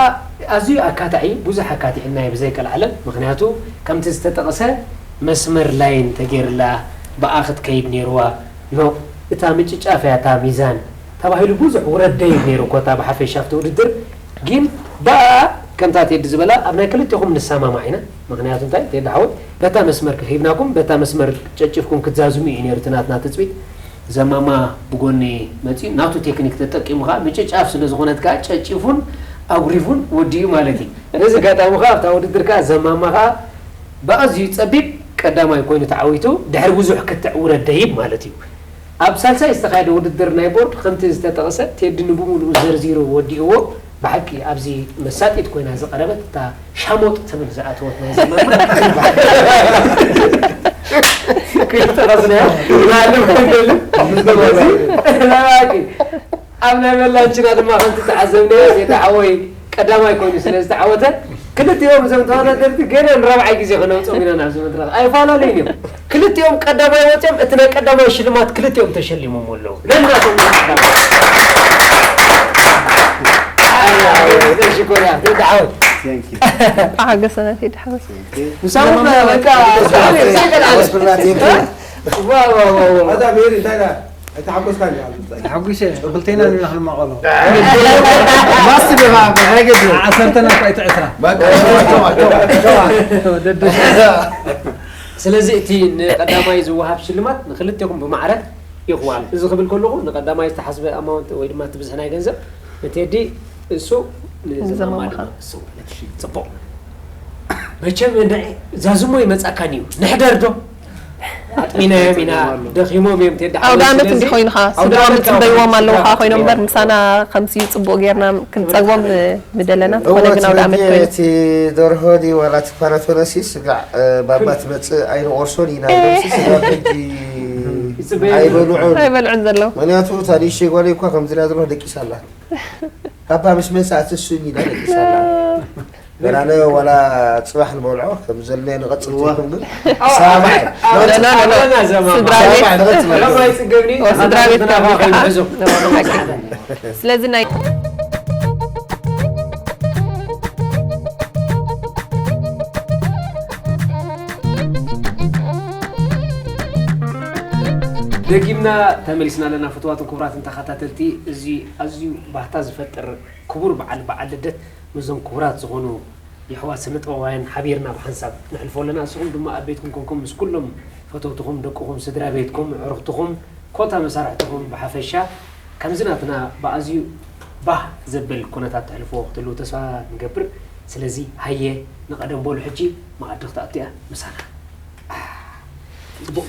ኣዝዩ ኣካታዒ ብዙሕ ኣካቲዕናዮ ብዘይቀልዓለም ምክንያቱ ከምቲ ዝተጠቕሰ መስመር ላይን ተገይርላ ብኣ ክትከይድ ነይርዋ ኖ እታ ምጭጫፍ እያ እታ ሚዛን ተባሂሉ ብዙሕ ውረድ ደይብ ነይሩ እኮ እታ ብሓፈሻ ኣብቲ ውድድር ግን ብኣ ከምታ ቴዲ ዝበላ ኣብ ናይ ክልቴኹም ንሰማማዕ ኢና ምክንያቱ እንታይ ቴዲ ሓወይ በታ መስመር ክኺብናኩም በታ መስመር ጨጭፍኩም ክትዛዝሙ እዩ ነይሩ እቲ ናትና ትፅቢት ዘማማ ብጎኒ መፂኡ ናቱ ቴክኒክ ተጠቂሙ ከዓ ምጭጫፍ ስለ ዝኾነት ከዓ ጨጭፉን ኣጉሪፉን ወዲኡ ማለት እዩ። በዚ ኣጋጣሚ ከዓ ኣብታ ውድድር ከዓ ዘማማ ከዓ ብኣዝዩ ፀቢብ ቀዳማይ ኮይኑ ተዓዊቱ ድሕሪ ብዙሕ ክትዕ ውረድ ደይብ ማለት እዩ። ኣብ ሳልሳይ ዝተኻየደ ውድድር ናይ ቦርድ ከምቲ ዝተጠቕሰ ቴዲ ንብሙሉኡ ዘርዚሩ ወዲእዎ ብሓቂ ኣብዚ መሳጢት ኮይና ዝቐረበት እታ ሻሞጥ ትብል ዝኣተወት ናይ ዘመን ክልተ ቐስንያ ማንም ከንደልም ስለዚ ለባቂ ኣብ ናይ መላንችና ድማ ከምቲ ተዓዘብናዮ ጌታ ሓወይ ቀዳማይ ኮይኑ ስለ ዝተዓወተ ክልቲኦም እዞም ተወዳደርቲ ገና ንራብዓይ ግዜ ክነምፆም ኢና ናብዚ መድረኽ ኣይፈላለዩን እዮም ክልቲኦም ቀዳማይ ወፅኦም እቲ ናይ ቀዳማይ ሽልማት ክልቲኦም ተሸሊሞም ኣለዉ ነናቶም ሽኮር እያ ተወዳዓወት ሓገሰና ቴዲ ሓወይ ምሳኹም በቃ ኣታ ብሄር እንታይ ዳ ኣይተሓጎስካን ዲኻ ኣብዚ ምፅኣይ? ተሓጒሰ ክልቴና ኢና ክንማቐሎ ማስቲ ዲኻ ብሕረገ ድ ዓሰርተ ናኳ ኣይትዕስራ በቃ ሸዋ ሸዋ ሸዋ ደደስ ስለዚ እቲ ንቀዳማይ ዝወሃብ ሽልማት ንክልቴኹም ብማዕረ ይኽዋል እዚ ክብል ከለኹ ንቀዳማይ ዝተሓስበ ኣማውንት ወይ ድማ እቲ ብዝሒ ናይ ገንዘብ ንቴዲ እሱ ንዘማማ ንዘማማኻ። ድማ እሱ ጽቡቕ መቸም እንድዒ ዛዝሞ ይመጻካን እዩ ንሕደር ዶ ኣጥሚናዮም ኢና ደኺሞም እዮም ቴዲ ሓወይ። ኣውደ ዓመት ስለዚ እንዲ ኮይንኻ ኣውደ ስድራኦም ዓመት ዝፅበይዎም ኣብ ኣለዉ ስድራ ካ ኮይኖም እምበር ምሳና ከምዚ ፅቡቕ ጌርና ክንፀግቦም ምደለና ዝኾነ ግን ኣውደ ዓመት ኮይኑ እቲ ደርሆ ድዩ ዋላ እቲ ፓራቶነሲ ስጋዕ ባባ ትመፅእ ኣይንቆርሶን ኢና ሲ ስጋዕ ሕጂ ይፅበዩ ኣይበልዑን ኣይበልዑን ዘለዉ ምክንያቱ እታ ንእሽተይ ጓለይ እኳ ከምዚ ኢላ ደርሆ ደቂሳ ኣላ ባባ ምስ መፅእ ኣትስኒ ኢላ ደቂሳ ኣላ ገናነ ዋላ ፅባሕ ንበልዖ ከም ዘለ ንቐፅል ትይኩም ግን ሰማማዕ ኣለና ኣለና ኣለና ዘማማ ስድራ ቤት ሰማማዕ ንቐፅል ስድራ ቤት ስለዚ ናይ ደጊምና ተመሊስና ኣለና ፍትዋትን ክቡራትን ተኸታተልቲ እዚ ኣዝዩ ባህታ ዝፈጥር ክቡር በዓል በዓል ልደት ምስዞም ክቡራት ዝኾኑ የሕዋት ስነ ጥበባውያን ሓቢርና ብሓንሳብ ነሕልፎ ኣለና ንስኹም ድማ ኣብ ቤትኩም ኮንኩም ምስ ኩሎም ፈተውትኹም ደቅኹም ስድራ ቤትኩም ዕርኽትኹም ኮታ መሳርሕትኹም ብሓፈሻ ከምዚ ናትና ብኣዝዩ ባህ ዘብል ኩነታት ተሕልፍዎ ክትህልዉ ተስፋ ንገብር ስለዚ ሃየ ንቐደም በሉ ሕጂ መኣዲ ክትኣቱ እያ ምሳና ጽቡቕ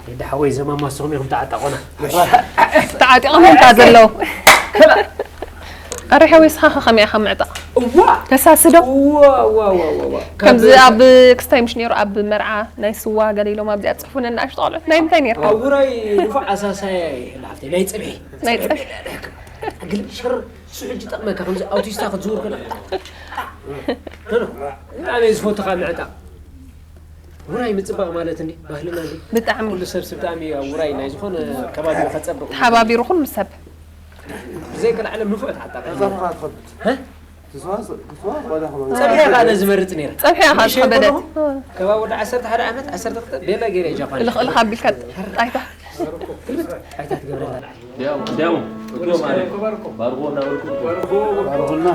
ቴዲ ሓወይ ዘማማስኹም ኢኹም ተዓጠቑና ተዓጢቖም እንታ ዘለዉ ኣረ ሓወይ ስኻ ከ ከመይ ኢኻ ምዕጣቕ እዋ ተሳስዶ እዋ እዋ እዋ እዋ እዋ ከምዚ ኣብ ክስታይ ምሽ ነይሩ ኣብ መርዓ ናይ ስዋ ገለ ኢሎም ኣብዚኣ ፅሕፉ ነናእሽቶ ቆልዑት ናይ ምንታይ ነርካ ኣብ ውራይ ንፉዕ ኣሳሳያ ይህል ሃፍተይ ናይ ፅብሒ ናይ ፀ- ግልብ ሸር እሱ ሕጂ ጠቕመካ ከምዚ ኣውቲስታ ክትዝውር ከላ ኣነ ዝፈትኻ ምዕጣቕ ውራይ ምፅባቕ ማለት እንዲ ባህልና እንዲ ብጣዕሚ ኩሉ ሰብ ስብጣሚ ኣብ ውራይ ናይ ዝኾነ ከባቢ ከፀብቕ ተሓባቢሩ ኩሉ ሰብ ብዘይ ከልዓለም ንፉዕ ተዓጣቂ ተዛርኻ ትኸብድ ሀ? ትስዋ ትስዋ ወላ ከሎ ፀብሒ ኸዓ ነዚ መርፅ ነይረ ፀብሒ ኢኻ ምሽ ዝኸበደ ከለኹ፣ ከባቢ ወዲ ዓሰርተ ሓደ ዓመት ዓሰርተ ክልተ ቤላ ገይረ ጃፓን ልኽእልኻ ኣቢልካ ጣይታ ክልብጥ ኣይታት ገብረላ እንዲያውም እንዲያውም እኮ ማለት ባርጎ እናበልኩ ባርኹና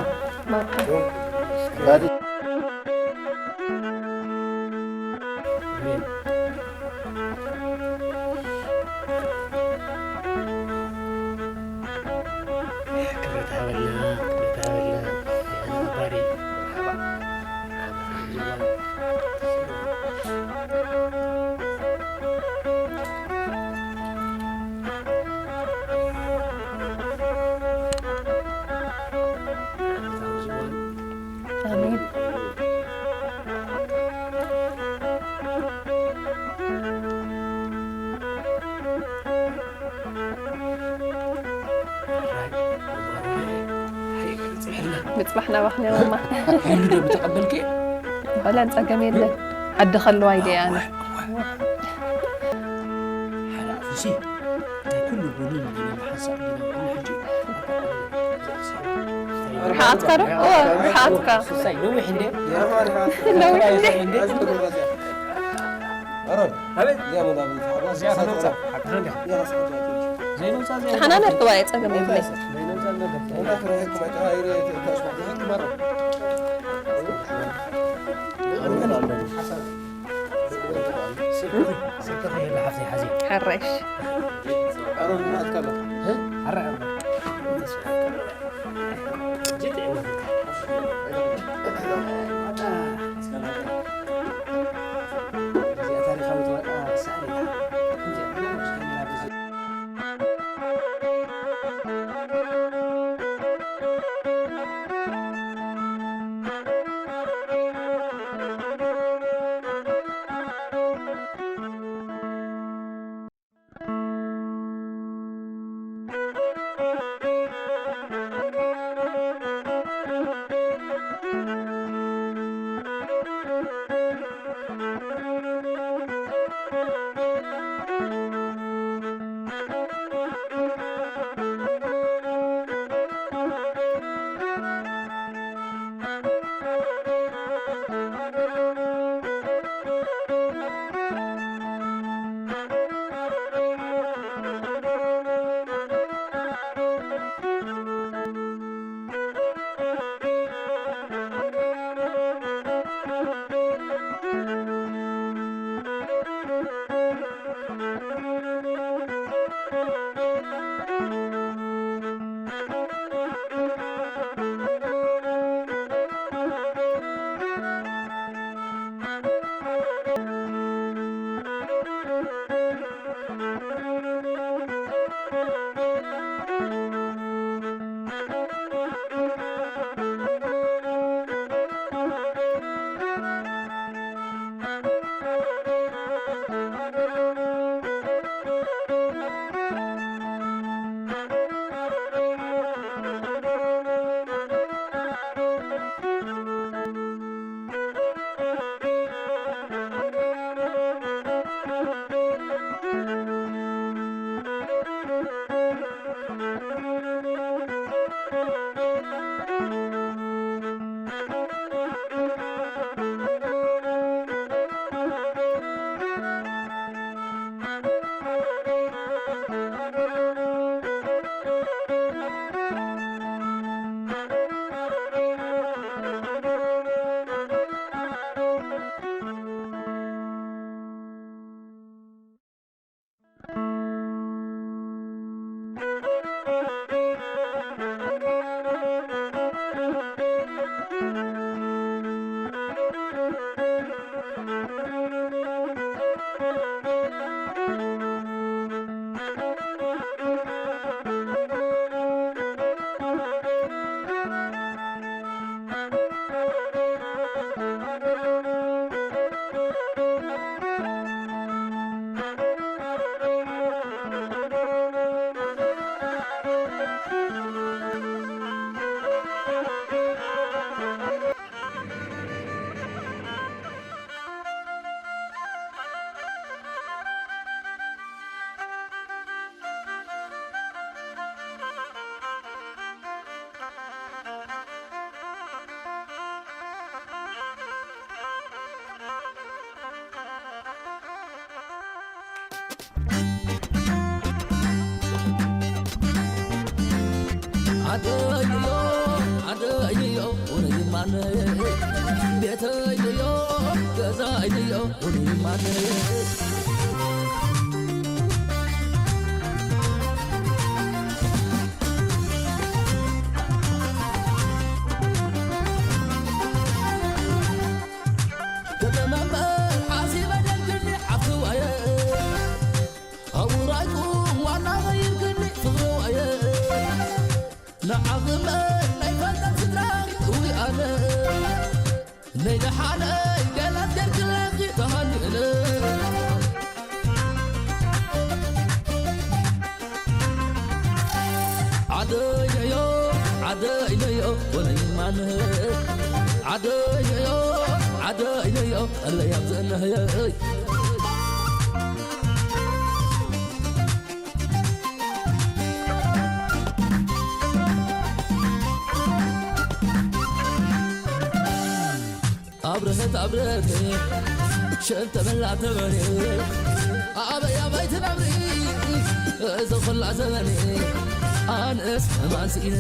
ክብረት ሃበልና ክብረት ሃበልና ባሪ ሓባ ባሕና ባሕና ማማ። ኩሉ ዶ ብተቐበልኪ? በለን ጸገም የለን። ዓዲ ከለዋ ኢለ ኣነ። ሓደ ኣፉሲ ናይ ኩሉ ጎኒ ንጎኒ ሓንሳእ ኢልና ንዕሊ ሕጂ። ርሓትካ ዶ? ኦ፣ ርሓትካ። ሳይ ነዊሕ እንዴ? ነዊሕ እንዴ? ኣሮን፣ ኣቤት። እዚኣ መናብሪት ሓጓስ እዚኣ ከነውጻ። ሓቅኻ እንዲኻ። እዚኣ ከስሓት ዘይትብል። ዘይነውጻ፣ ዘይነውጻ። ተሓናነር ክባ እየ ጸገም የብለይ። ዘይነውጻ፣ ዘይነውጻ። ስልክኺ፣ ስልክኺ የለ ሓፍተይ ሓዚ። ሕርሽ። ኣሮን፣ ናትካ ኣሎ። እ? ሓራ፣ ሓራ። ዓደይዮ፣ ዓደይዮ፣ ውሩይ ማነይ። ቤተይዮ፣ ገዛይዮ፣ ውሩይ ማነይ። ከተማ እምበር ሓሲበ ደልክኒ ሓፍትዋየ። ኣውራይኩም ዋና ቐይርክኒ ፍቕርዋየ። ንዓኽመ ናይ ፈልጠት ስድራኺ እዊ ኣነ። ናይ ደሓነይ ገላት ገርክለኺ ተሃኒእነ። ዓደይነዮ፣ ዓደይነዮ፣ ወለይማ ዓደይነዮ ዓደይነዮ ቀልበይ ኣብዘነህየይ ኣብረሀት ኣብረሀት ሸልተመላ ተበሬ ኣበይ ኣበይ ትነብሪ እዚ ኹላ ዘበኔ ኣነስ እማን ስኢነ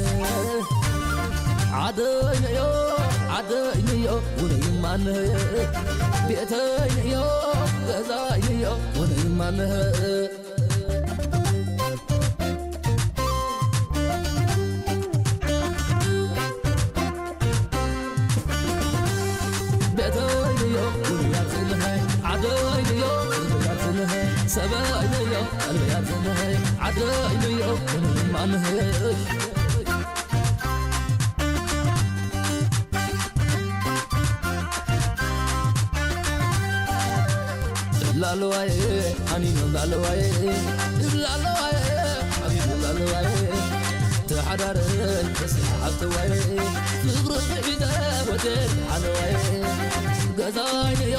ዓደይነዮ ዓደይነዮ ውነይ ማነየ ቤተይነዮ ገዛይነዮ ውነይ ማነየ ቤተይዮ ውሩያት ዝንሀ ዓደይዮ ውሩያት ዝንሀ ሰበይዮ ቀልብያት ዝንሀ ዓደይዮ ማንህሽ ላለዋየ ኣኒኖ ላለዋየ ላለዋየ ሓቢቢ ላለዋየ ተሓዳረይ ተስሓብተዋየ ፍቕሪ ሒዘ ወደድ ሓለዋየ ገዛይነዮ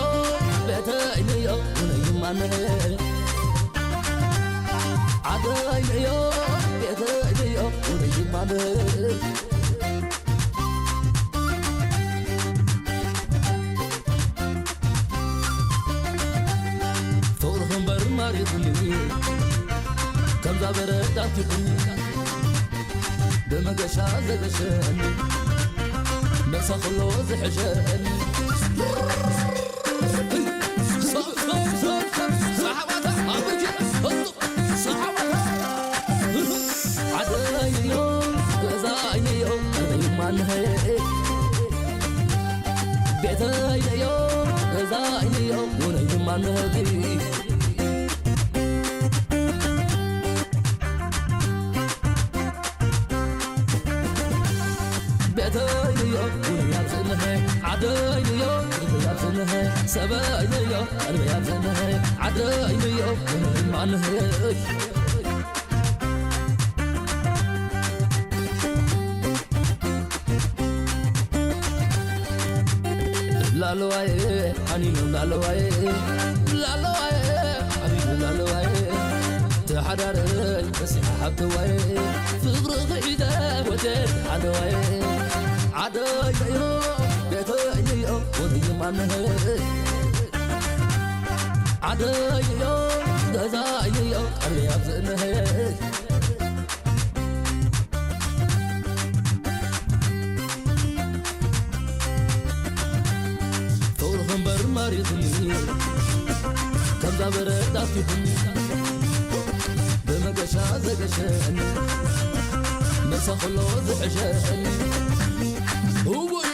ቤተይነዮ ውነይማነ ዓደይነዮ ቤተይነዮ ውነይማነ ፍቕርኺ እምበር ማሪኹኒ ከምዛ በረድ ኣቲኹኒ ብመገሻ ዘገሸኒ መሳ ከሎ ዝሕሸኒ ዓደይዮ ገዛይዮ ማንሀ ቤተይዮ ገዛይዮ ውነይ ማንህቲ ቤተይዮ ውሩያት ዝንሀ ዓደይዮ ውሩያት ዝንሀ ሰበይዮ ቀልብያት ዝንሀ ዓደይዮ ውሩይ ማንህሽ ላለዋየ ኣኒኖ ላለዋየ ላለዋየ ሓቢቢ ላለዋየ ተሓዳረይ በሲሓ ሓብተዋየ ፍቕሪ ክሒደ ወደድ ሓለዋየ ዓደይዮ ቤተይዮ ወንድማንህ ዓደይዮ ገዛይዮ ቀልቢ ኣብዝእንህ ፍቕርኺ እምበር ማሪኽኒ ከምዛ በረድ ኣፊኹኒ ብመገሻ ዘገሸኒ መሳ ከሎ ዝሕሸኒ እወይ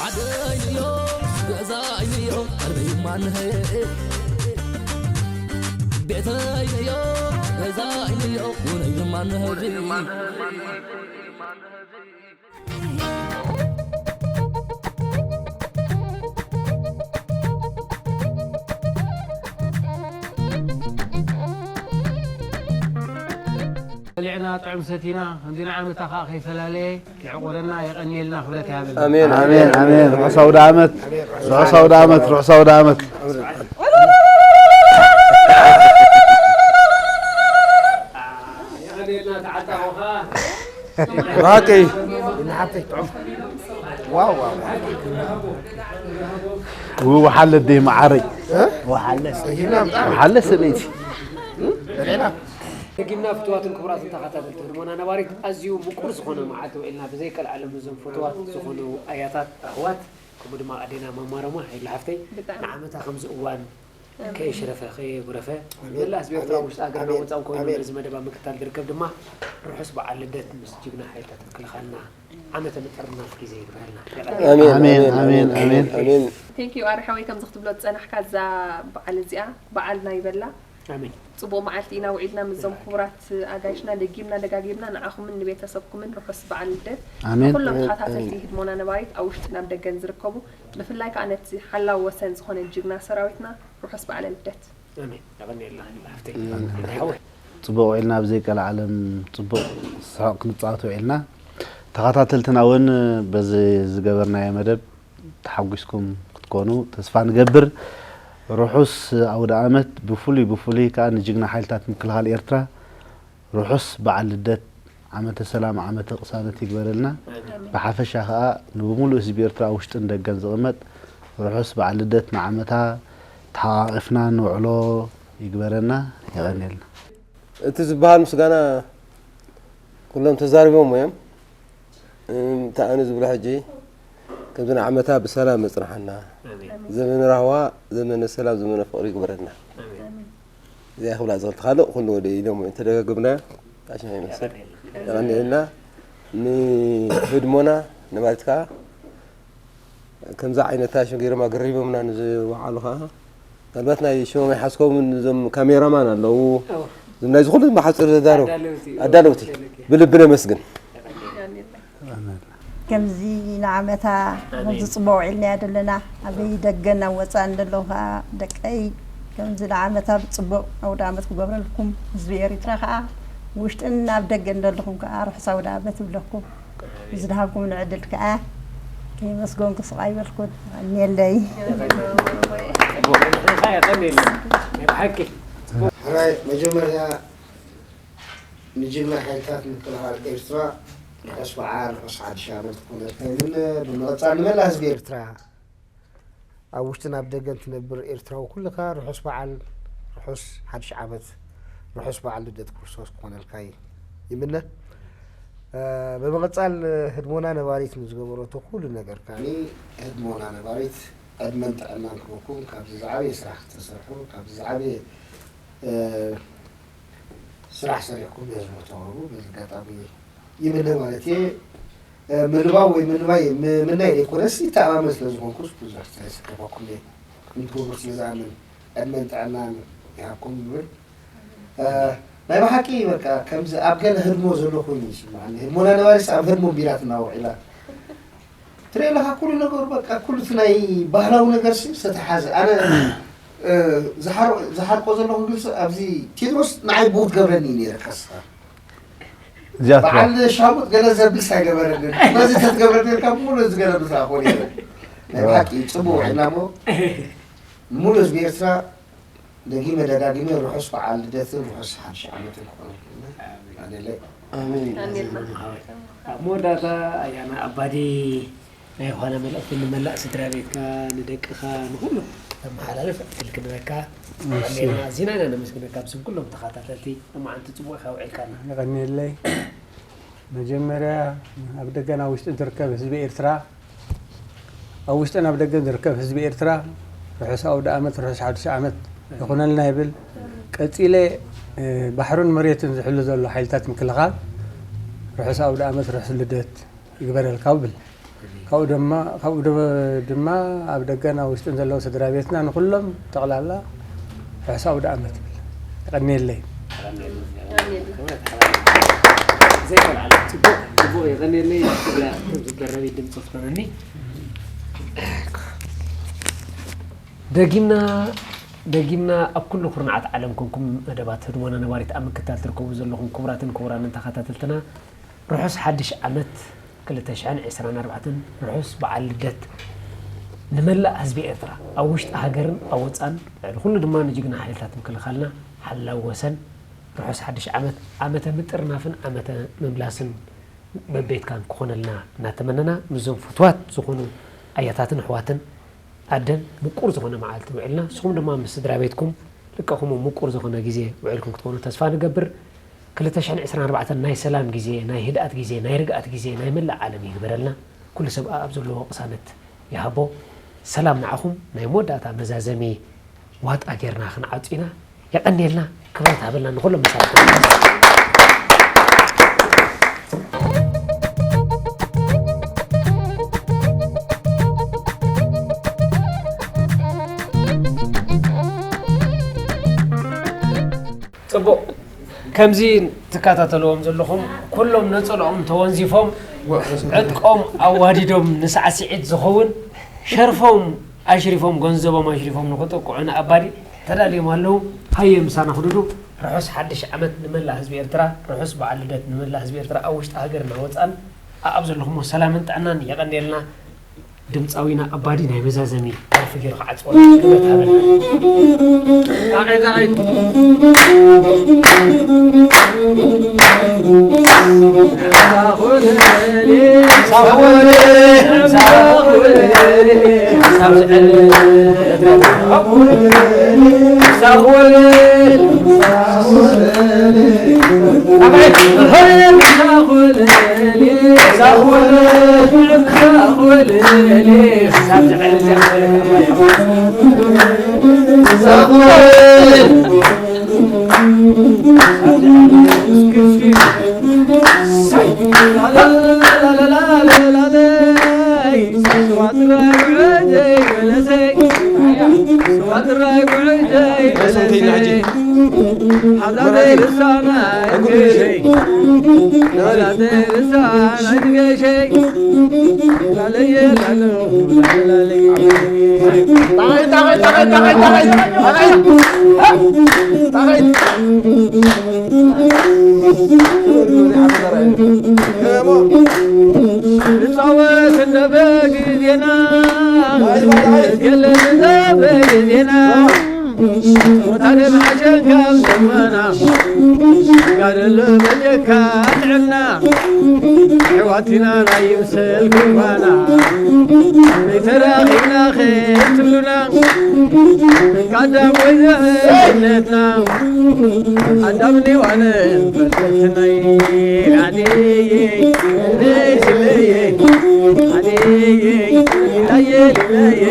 ዓደይዮ ገዛይዮ ቀልበይ ማንሀ ቤተይዮ ገዛይዮ ውነይ ማንሀ በሊዕና ጥዑም ሰቲና ከምዚ ንዓመታ ከዓ ከይፈላለየ የዕቆረና የቐንየልና ክብረት ይሃበልና። ኣሜን ኣሜን ኣሜን። ርሑስ ኣውደ ዓመት ርሑስ ኣውደ ዓመት ርሑስ ኣውደ ዓመት። የቐንየልና ተዓጣቑኻ። ብሓቂ ውሓለ ደይ መዓረይ ወሓለ ሰበይቲ ደጊምና ፍትዋትን ክቡራትን ተኸታተልቲ ህድሞና ነባሪት ኣዝዩ ምቁር ዝኾነ መዓልቲ ውዒልና ብዘይቀልዓለም እዞም ፍትዋት ዝኾኑ ኣያታት ኣሕዋት ከምኡ ድማ ኣዴና ማማረማ ሄላ ሓፍተይ ንዓመታ ከምዚ እዋን ከየሽረፈ ከየጉረፈ መላእ ህዝቢ ኤርትራ ውሽጢ ሃገርና ወፃእን ኮይኑ ነዚ መደብ ኣብ ምክታል ዝርከብ ድማ ርሑስ በዓል ልደት ምስ ጅግና ሓይልታት ምክልኻልና ዓመተ ምጥርናፍ ግዜ ይግበረልና። ኣሜን ኣሜን ኣሜን ኣሜን። Thank you ኣረ ሓወይ ከምዚ ክትብሎ ዝፀናሕካ እዛ በዓል እዚኣ በዓልና ይበላ። ኣሜን። ፅቡቕ መዓልቲ ኢና ውዒልና ምስዞም ክቡራት ኣጋይሽና ደጊምና ደጋጊምና ንዓኹምን ንቤተሰብኩምን ርሑስ በዓል ልደት። ኣሜን። ንኩሎም ተኸታተልቲ ህድሞና ነባሪት ኣብ ውሽጥን ኣብ ደገን ዝርከቡ ብፍላይ ከዓ ነቲ ሓላው ወሰን ዝኾነ ጅግና ሰራዊትና ርሑስ በዓለ ልደት። ኣሜን። የቐንየልና ሓፍተይ። ሓወይ። ጽቡቕ ውዒልና፣ ኣብ ዘይቀልዓለም ጽቡቕ ስሕቕ ክንጻወት ውዒልና። ተኸታተልትና እውን በዚ ዝገበርናዮ መደብ ተሓጒስኩም ክትኮኑ ተስፋ ንገብር። ርሑስ ኣውደ ኣመት፣ ብፍሉይ ብፍሉይ ከኣ ንጅግና ሓይልታት ምክልኻል ኤርትራ ርሑስ በዓል ልደት፣ ዓመተ ሰላም፣ ዓመተ ቅሳነት ይግበረልና። ብሓፈሻ ከኣ ንብምሉእ ህዝቢ ኤርትራ ኣብ ውሽጥን ደገን ዝቕመጥ ርሑስ በዓል ልደት፣ ንዓመታ ተሓቓቒፍና ንውዕሎ ይግበረና። የቐንየልና። እቲ ዝበሃል ምስጋና ኩሎም ተዛሪቦም እዮም። እም፣ እንታይ ኣነ ዝብሎ ሕጂ፣ ከምዚ ንዓመታ ብሰላም መጽንሓና። ኣሜን። ዘመነ ራህዋ፣ ዘመነ ሰላም፣ ዘመነ ፍቕሪ ይግበረልና። ኣሜን። እዚኣ ክብላ ዝኽእል፣ ካልእ ኩሉ ወደ ኢሎም እንተደጋግምናዮ፣ ጣሽና ይመስል። የቐንየልና። የቐንየልና። ንህድሞና ነባሪት ከኣ ከምዛ ዓይነታ ሽም ገይሮም ኣገሪሞምና ንዝወዓሉ ከኣ፣ ምናልባት ናይ ሽሞም ኣይሓዝኮምን፣ እዞም ካሜራማን ኣለዉ። ኣዎ። እዞም ናይዚ ኩሉ ብሓጺር ዘዳለዉ ኣዳለውቲ። ኣዳለውቲ። ኦኬ። ብልቢ ነመስግን። ከምዚ ንዓመታ ኣሜን። ከምዚ ጽቡቕ ውዒልና እያ ዘለና። ኣበይ ደገን ኣብ ወጻእን ዘለኹ ከኣ ደቀይ ከምዚ ንዓመታ ብጽቡቕ ኣውደ ኣመት ክገብረልኩም፣ ህዝቢ ኤሪትራ ከኣ ውሽጥን ኣብ ደገን ዘለኹም ከኣ ርሑስ ኣውደ ኣመት ይብለኩም። ዝድሃብኩም ንዕድል ከኣ ከይመስገንኩ ስቕ ኣይበልኩን። የቐንየለይ። ጽቡቕ። ንዓኻ የቐንየልና። ናይ ብሓቂ። ሕራይ መጀመርያ ንጅግና ሓይልታት ምክልኻል ኤርትራ ርሑስ በዓል፣ ርሑስ ሓድሽ ዓመት ክኾነልካ ይብል። ብምቕጻል ንመላእ ህዝቢ ኤርትራ፣ ኣብ ውሽጥን ኣብ ደገን ትነብር ኤርትራዊ ኩልኻ ርሑስ በዓል፣ ርሑስ ሓድሽ ዓመት፣ ርሑስ በዓል ልደት ክርስቶስ ክኾነልካ ይምነ። እ፣ ብምቕጻል ህድሞና ነባሪት ንዝገበረቶ ኩሉ ነገር ከኣ ህድሞና ነባሪት ዕድመን ጥዕናን ክህበኩም፣ ካብዚ ዝዓበየ ስራሕ ክትሰርሑ፣ ካብዚ ዝዓበየ፣ እ፣ ስራሕ ሰሪሕኩም ነዚ ተቕርቡ በዚ ኣጋጣሚ ይምነ ማለት እየ። እ፣ ምልባው ወይ ምንባይ ም-፣ ምናይ ዘይኮነስ ይተኣማመን ስለ ዝኾንኩስ ብዙሕ ስለ ዝስከፈኩም እየ። ከምትገብሩ ስለ ዝኣምን ዕድመን ጥዕናን ይሃብኩም ይብል። እ፣ ናይ ብሓቂ በቃ ከምዚ ኣብ ገለ ህድሞ ዘሎ ኮይኑ ይስምዓኒ። ህድሞና ነባሪስ ኣብ ህድሞ ቢላ ትናውዕ ኢላ። ትርኢ ኣለኻ፣ ኩሉ ነገሩ በቃ፣ ኩሉ እቲ ናይ ባህላዊ ነገር ሲ ዝተተሓዘ። ኣነ፣ እ፣ ዝሓር-፣ ዝሓርቆ ዘለኹ ግልፂ፣ ኣብዚ ቴድሮስ ንዓይ ብኡ ትገብረኒ እዩ ነይረ፣ ከስኻ። እዚኣ ትበሃል። በዓል ሻሙጥ ገለ ዘብልስ ኣይገበረንን። በዚ ተትገብረኒ ኢልካ፣ ሙሉ ዝገለ ምስራ ኮነ ነይረ። ናይ ብሓቂ ጽቡቕ ውዒልና እሞ፣ ሙሉ ህዝቢ ኤርትራ ደጊመ ደጋጊመ ርሑስ በዓል ልደትን ርሑስ ሓድሽ ዓመትን ክኾነልኩም። ኣሜን። ኣደለይ። ኣሜን። ኣሜን። ኣብ መወዳእታ ኣያና ኣባዲ ናይ ዮሃና መልእኽቲ ንመላእ ስድራ ቤትካ፣ ንደቅኻ፣ ንኹሉ ተመሓላልፍ ዕድል ክንበካ። እሺ። ኣሜን። ኣዚና ኢና ነመስግነካ ብስም ኩሎም ተኸታተልቲ። ሎማዓንቲ ጽቡቕ ኢኻ ውዒልካና። የቐንየለይ። መጀመርያ ኣብ ደገን ኣብ ውሽጥን ዝርከብ ህዝቢ ኤርትራ፣ ኣብ ውሽጥን ኣብ ደገን ዝርከብ ህዝቢ ኤርትራ ርሑስ ኣውደ ኣመት፣ ርሑስ ሓድሽ ዓመት ይኹነልና ይብል። ቀጺለ፣ እ፣ ባሕሩን መሬቱን ዝሕሉ ዘሎ ሓይልታት ምክልኻል ርሑስ ኣውደ ኣመት፣ ርሑስ ልደት ይግበረልካ ብል። ካብኡ ድማ፣ ካብኡ ድ-፣ ድማ ኣብ ደገን ኣብ ውሽጥን ዘለዉ ስድራ ቤትና ንኹሎም ጠቕላላ ርሑስ ኣውደ ኣመት ብል። የቐንየለይ። ዘይከልዓለ ጽቡቕ፣ ጽቡቕ፣ የቐንየለይ። እዚኣ ከም ዝደረበይ ድምፂ ትኾነኒ። ደጊምና፣ ደጊምና ኣብ ኩሉ ኩርናዓት ዓለም ኮንኩም መደባት ህድሞና ነባሪት ኣብ ምክታል ትርከቡ ዘለኹም ክቡራትን ክቡራንን ተኸታተልትና፣ ርሑስ ሓድሽ ዓመት ክልተ ሽሕን ዕስራን ኣርባዕተን፣ ርሑስ በዓል ልደት ንመላእ ህዝቢ ኤርትራ፣ ኣብ ውሽጢ ሃገርን ኣብ ወጻን፣ ልዕሊ ኩሉ ድማ ንጅግና ሓይልታት ምክልኻልና ሓላው ወሰን። ርሑስ ሓድሽ ዓመት፣ ዓመተ ምጥርናፍን ዓመተ ምምላስን በቤትካን ክኾነልና እናተመነና፣ ምስዞም ፍትዋት ዝኾኑ ኣያታትን ኣሕዋትን ኣደን ምቁር ዝኾነ መዓልቲ ውዒልና፣ ንስኹም ድማ ምስ ስድራ ቤትኩም ልቀኹም ምቁር ዝኾነ ግዜ ውዒልኩም ክትኾኑ ተስፋ ንገብር። ክልተ ሽሕን ዕስራን ኣርባዕተን ናይ ሰላም ግዜ፣ ናይ ህድኣት ግዜ፣ ናይ ርግኣት ግዜ ናይ መላእ ዓለም ይግበረልና። ኩሉ ሰብ ኣብ ዘለዎ ቅሳነት ይሃቦ። ሰላም ንዓኹም። ናይ መወዳእታ መዛዘሚ ዋጣ ጌርና ክንዓጹ ኢና። የቐንየልና፣ ክብረት ሃበልና ንኹሎም መሳርሕትና። ጽቡቕ። ከምዚ ትከታተልዎም ዘለኹም፣ ኩሎም ነጸልኦም ተወንዚፎም፣ ዕጥቆም ኣዋዲዶም፣ ንሳዕስዒት ዝኸውን ሸርፎም ኣሽሪፎም፣ ገንዘቦም ኣሽሪፎም ንኽጥቅዑ ንኣባዲ ተዳልዮም ኣለዉ። ሃየ ምሳና ክዱዱ። ርሑስ ሓድሽ ዓመት ንመላእ ህዝቢ ኤርትራ፣ ርሑስ በዓል ልደት ንመላእ ህዝቢ ኤርትራ ኣብ ውሽጢ ሃገርና ወጻን። ኣብ ዘለኹሞ ሰላምን ጥዕናን የቐንየልና። ድምፃዊና ኣባዲ ናይ መዛዘሚ ደርፊ ገይሩ ክዓጽወና ክብረት ሃበና። ንጻወት እንደ በግ ዜና፣ ገለል እንደ በግ ዜና፣ ወታደር ሓሸን ካብ ዘመና፣ ጋደሎ በጀካ ጥዕና፣ ኣሕዋትና ናይ ይምሰል ጉባና፣ ዘይተራኺብና ከትብሉና፣ ቀዳም ወይ ዘመነትና፣ ኣዳም ኔዋነ ፈተትናይ፣ ኣደየ፣ ነይ ስለየ፣ ኣደየ፣ ላየ፣ ላየ።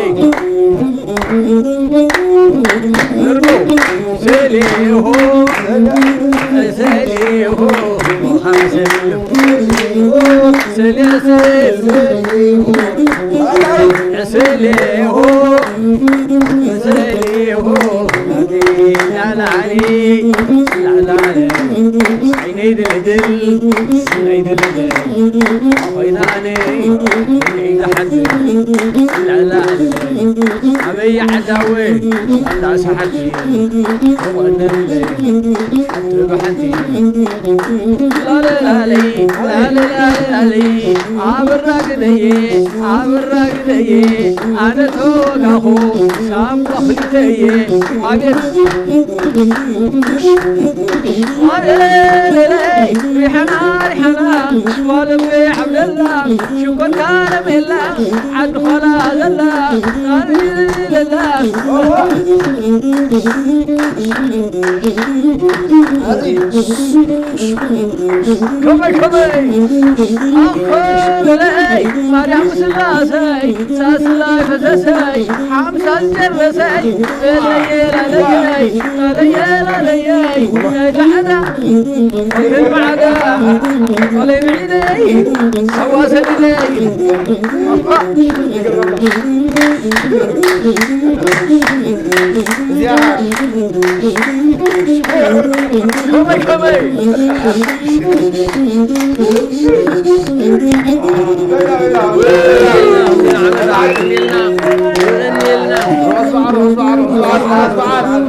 ኣበይ ዓዳወ ኣላ ሰሓቂ ትብሓቲ ላለላለይ ላለላለይ ኣበራ ግደየ ኣበራ ግደየ ኣነ ተወጋኹ ሳምባ ክልተየ ኣቤት ኣበይ ሪሓና ሪሓና ጓልቤ ዓብደላ ሽኮር ካረሜላ ዓዲ ኾላ ዘላ ኣበይ ዘላ ከመይ ከመይ ኣኮለለይ ማርያም ስላሰይ ሳስላይ ፈሰሰይ ሓምሳ ዝጨረሰይ ለለየ ላለየይ ላለየ ላለየይ ዳዕዳ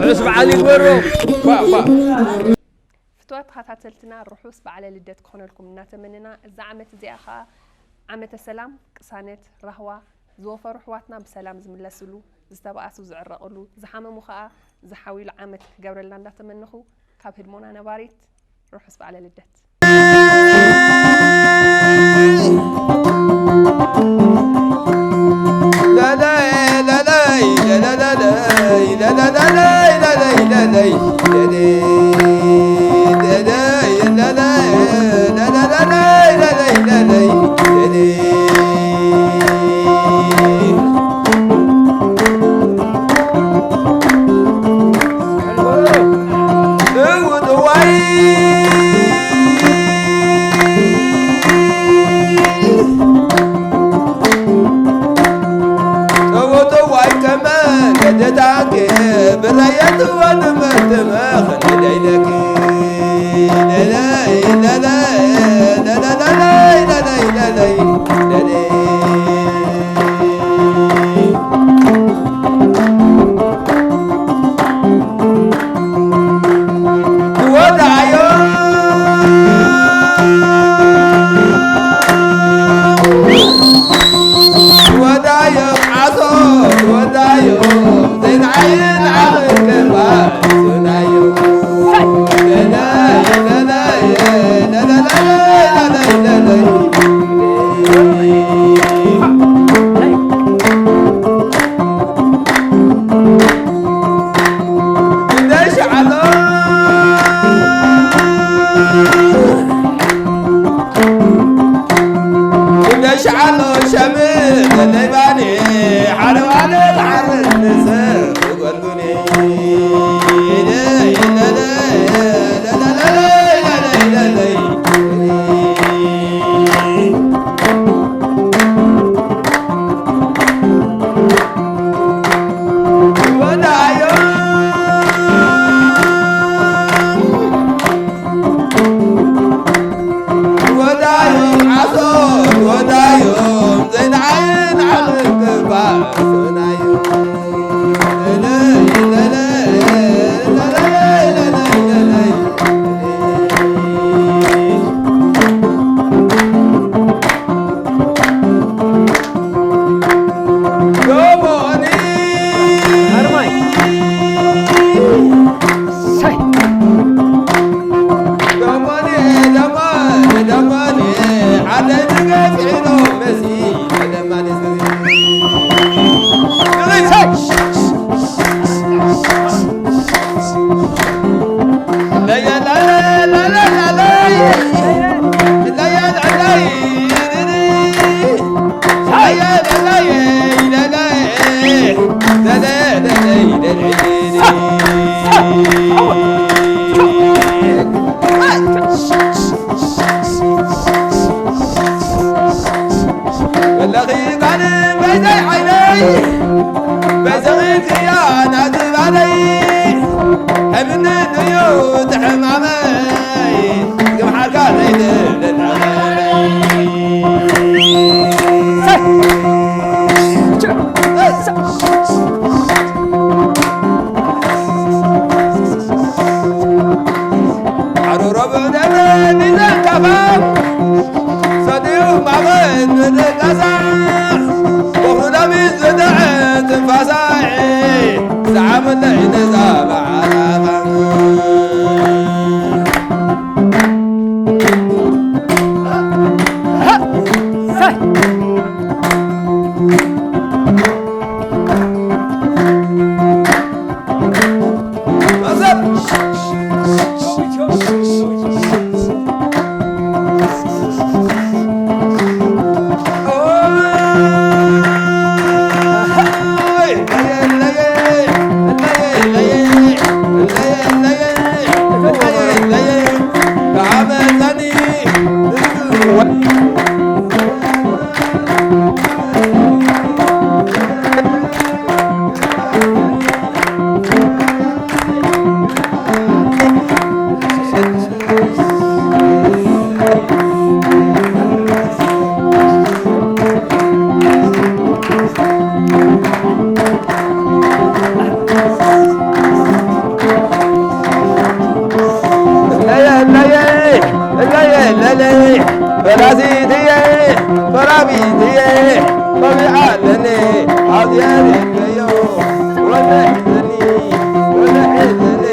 ርሑስ በዓል ይግበሮ። ፍቱዋት ተኸታተልትና፣ ርሑስ በዓለ ልደት ክኾነልኩም እናተመነና፣ እዛ ዓመት እዚኣ ኸኣ ዓመተ ሰላም፣ ቅሳነት፣ ራህዋ፣ ዝወፈሩ ኣሕዋትና ብሰላም ዝምለስሉ፣ ዝተባእሱ ዝዕረቕሉ፣ ዝሓመሙ ኸኣ ዝሓውዩሉ ዓመት ክገብረልና እንዳተመነኹ፣ ካብ ህድሞና ነባሪት፣ ርሑስ በዓለ ልደት። ኣሎ ሸም ለለይባኒ ሓደ ዋለ ዓርንስ ጓልጉኒ ወለኺ ጓል በይዘይ ዓይነይ በዘኺ ክያ ናዝባነይ ሕምንንዩ ትሕማመይ ግምሓርካ ዘይትልናመይ ዓሩሮ ብደረ ሚዘካፋ ሰዲኡ ማመን ንደቃሳ ወኹዳሚ ዝደዐ ትንፋሳይ ዝዓመለይ ነዛ በዓላኻ ፈላሲትየ ፈራቢትየ በቢዓለኒ ኣብየርእዮ ወለሒዘኒ ወለሒዘኒ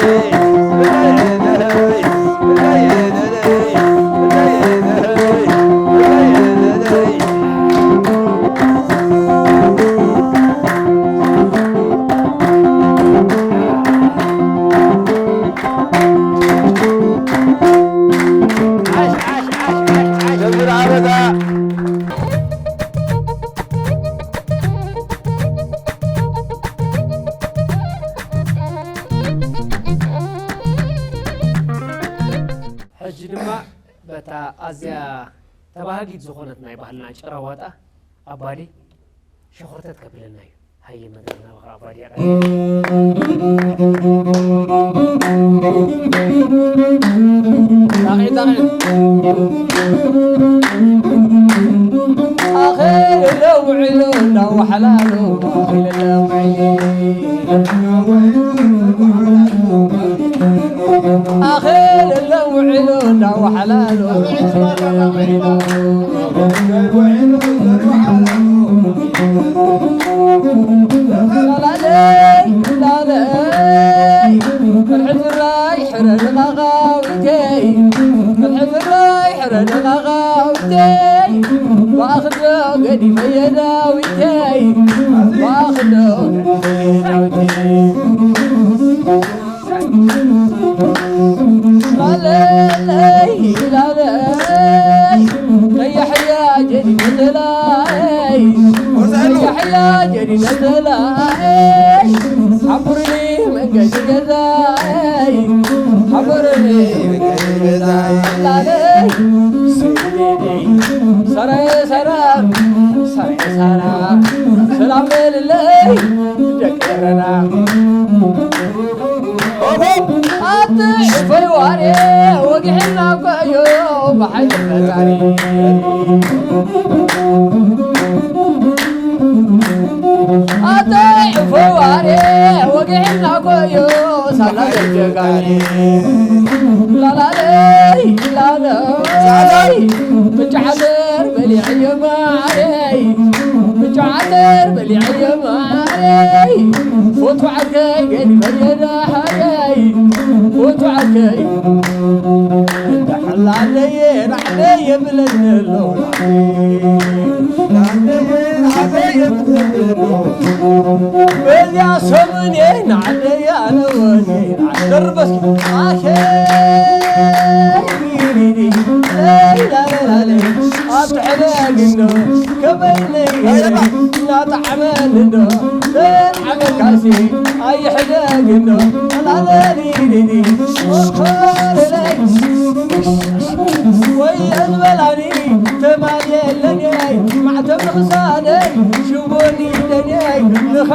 ሕጂ ድማ በታ ኣዝያ ተባሃጊት ዝኾነት ናይ ባህልና ጭራ ዋጣ ኣባዲ ሸኾርተት ከብለና እዩ። ሃየ መድረኽ ናባኻ ኣባዲ ኣቐ ጣቒ ጣቒ ኣኸለ ውዒሉ እንዳወሓላሉ ኣኸለ ውዒሉ ኣኸለ ውዒሉ እንዳወሓላሉ ላለይ ላለይ ሕርሕራይ ሕረድቓቓዊተይ ሕርሕራይ ሕረድቓቓዊተይ ባኽዶ ገዲፈየ ዳዊተይ ባኽዶ ገዲፈየ ዳዊተይ ላለለይ ላለይ ቀያሕያ ጀዲደላ ነዘላይ ሓቡርኒ መንገዲ ገዛይ ሓቡርኒ መንገዲ ገዛይ ላለይ ሰራየ ሰራ ሰራየ ሰራ ሰላም በልለይ ደቂ ኤረና ኣቲ ሽፈይ ዋሬ ወጊሕና እኮ እዩ ብሓይሊ ፈጣሪ ኣቲ ሽፈይ ዋሬ ወጊሕና እኮ እዩ ሳላ ደጀጋሪ ላላለይ ላለይ ብጫ ዓተር በሊዐዮ ማዓረይ ብጫ ዓተር በሊዐዮ ማዓረይ ፎቶ ዓርከይ ገዲፈዮ ዳሓረይ ፎቶ ዓርከይ ላዕለየ ላዕለየ ብለኒ ኣሎ በዚያ ሰሙን ናዕለየ ኣለወኒ ደርበስ ኣሸ ኣብ ትሕደግ እንዶ ከመይለይ እናጠዓመኒ እንዶ ተዓመካሲ ኣይሕደግ እንዶ ኣላለኒ ወኮለለይ ወይ እንበላኒ ተማልየለኒ ማዕተብ ንኽሳደይ ሽቦኒ ደንየይ ንኸ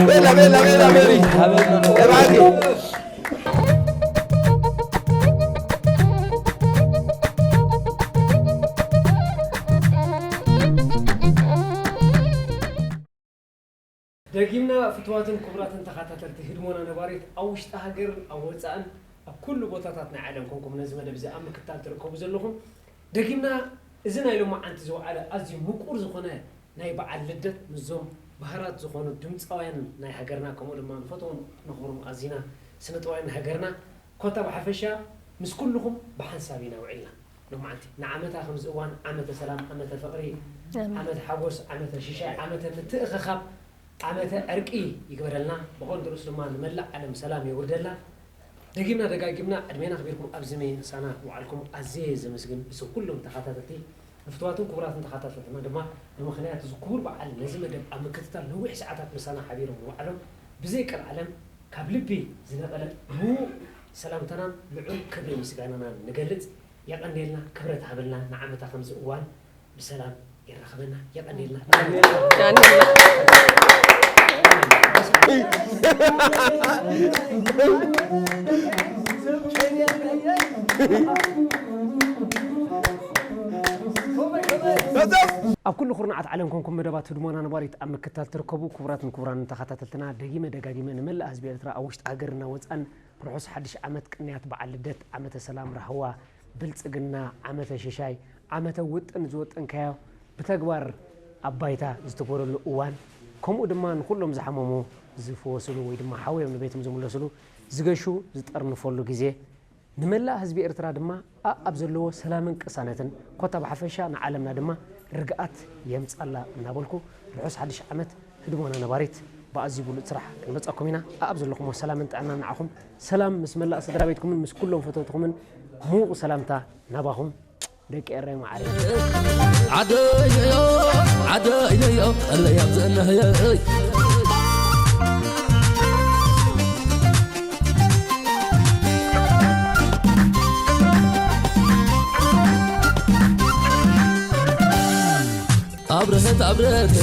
Bella, bella, bella, bella. ደጊምና ፍትዋትን ክቡራትን ተኸታተልቲ ህድሞና ነባሪት ኣብ ውሽጢ ሃገርን ኣብ ወፃእን ኣብ ኩሉ ቦታታት ናይ ዓለም ኮንኩም ነዚ መደብ እዚ ኣብ ምክታል ትርከቡ ዘለኹም ደጊምና እዚ ናይ ሎማዓንቲ ዝወዓለ ኣዝዩ ምቁር ዝኾነ ናይ በዓል ልደት ምስዞም ባህራት ዝኾኑ ድምፃውያን ናይ ሃገርና ከምኡ ድማ ንፈትዎም ነኽብሮም ኣዚና ስነጥበባውያን ሃገርና ኮታ ብሓፈሻ ምስ ኩልኹም ብሓንሳብ ኢና ውዒልና ሎማዓንቲ ንዓመታ ከምዚ እዋን ዓመተ ሰላም ዓመተ ፍቕሪ ዓመተ ሓጎስ ዓመተ ሽሻይ ዓመተ ምትእኽኻብ ዓመተ ዕርቂ ይግበረልና ብቐንዱ ርእሱ ድማ ንመላእ ዓለም ሰላም የውርደላ ደጊምና ደጋጊምና ዕድሜና ኣኽቢርኩም ኣብዚ ምሳና ምውዓልኩም ኣዝየ ዘመስግን ብስም ኩሎም ተኸታተልቲ ንፍትዋትን ክቡራትን ተኸታተልትና ድማ ብምኽንያት እዚ ክቡር በዓል ነዚ መደብ ኣብ ምክትታል ነዊሕ ሰዓታት ምሳና ሓቢሮም ምውዓሎም ብዘይ ቀልዓለም ካብ ልቢ ዝነቐለ ምዉቕ ሰላምታናን ልዑል ክብሪ ምስጋናናን ንገልጽ። የቐንየልና፣ ክብረት ሃበልና፣ ንዓመታ ከምዚ እዋን ብሰላም የራኽበና። የቐንየልና። ኣብ ኩሉ ኩርናዓት ዓለም ኮንኩም መደባት ህድሞና ነባሪት ኣብ ምክታል ትርከቡ ክቡራትን ክቡራንን ተኸታተልትና ደጊመ ደጋጊመ ንመላእ ህዝቢ ኤርትራ ኣብ ውሽጢ ሃገርና ወፃን ርሑስ ሓድሽ ዓመት ቅንያት በዓል ልደት ዓመተ ሰላም ራህዋ ብልፅግና ዓመተ ሽሻይ ዓመተ ውጥን ዝወጠንካዮ ብተግባር ኣብ ባይታ ዝትግበረሉ እዋን ከምኡ ድማ ንኩሎም ዝሓመሙ ዝፍወስሉ ወይ ድማ ሓውዮም ንቤቶም ዝምለስሉ ዝገሹ ዝጠርንፈሉ ግዜ ንመላእ ህዝቢ ኤርትራ ድማ ኣኣብ ዘለዎ ሰላምን ቅሳነትን ኮታ ብሓፈሻ ንዓለምና ድማ ርግኣት የምጻላ እናበልኩ ርሑስ ሓድሽ ዓመት ህድሞና ነባሪት ብኣዝዩ ብሉጽ ስራሕ ክንመጸኩም ኢና ኣኣብ ዘለኹሞ ሰላምን ጥዕናን ንዓኹም ሰላም ምስ መላእ ስድራ ቤትኩምን ምስ ኩሎም ፈተውትኹምን ምዉቕ ሰላምታ ናባኹም ደቂ ኤረይ መዓረይ ዓደይነዮ ዓደይነዮ ኣለያ ዘነህየይ ኣብረሀት ኣብረሀት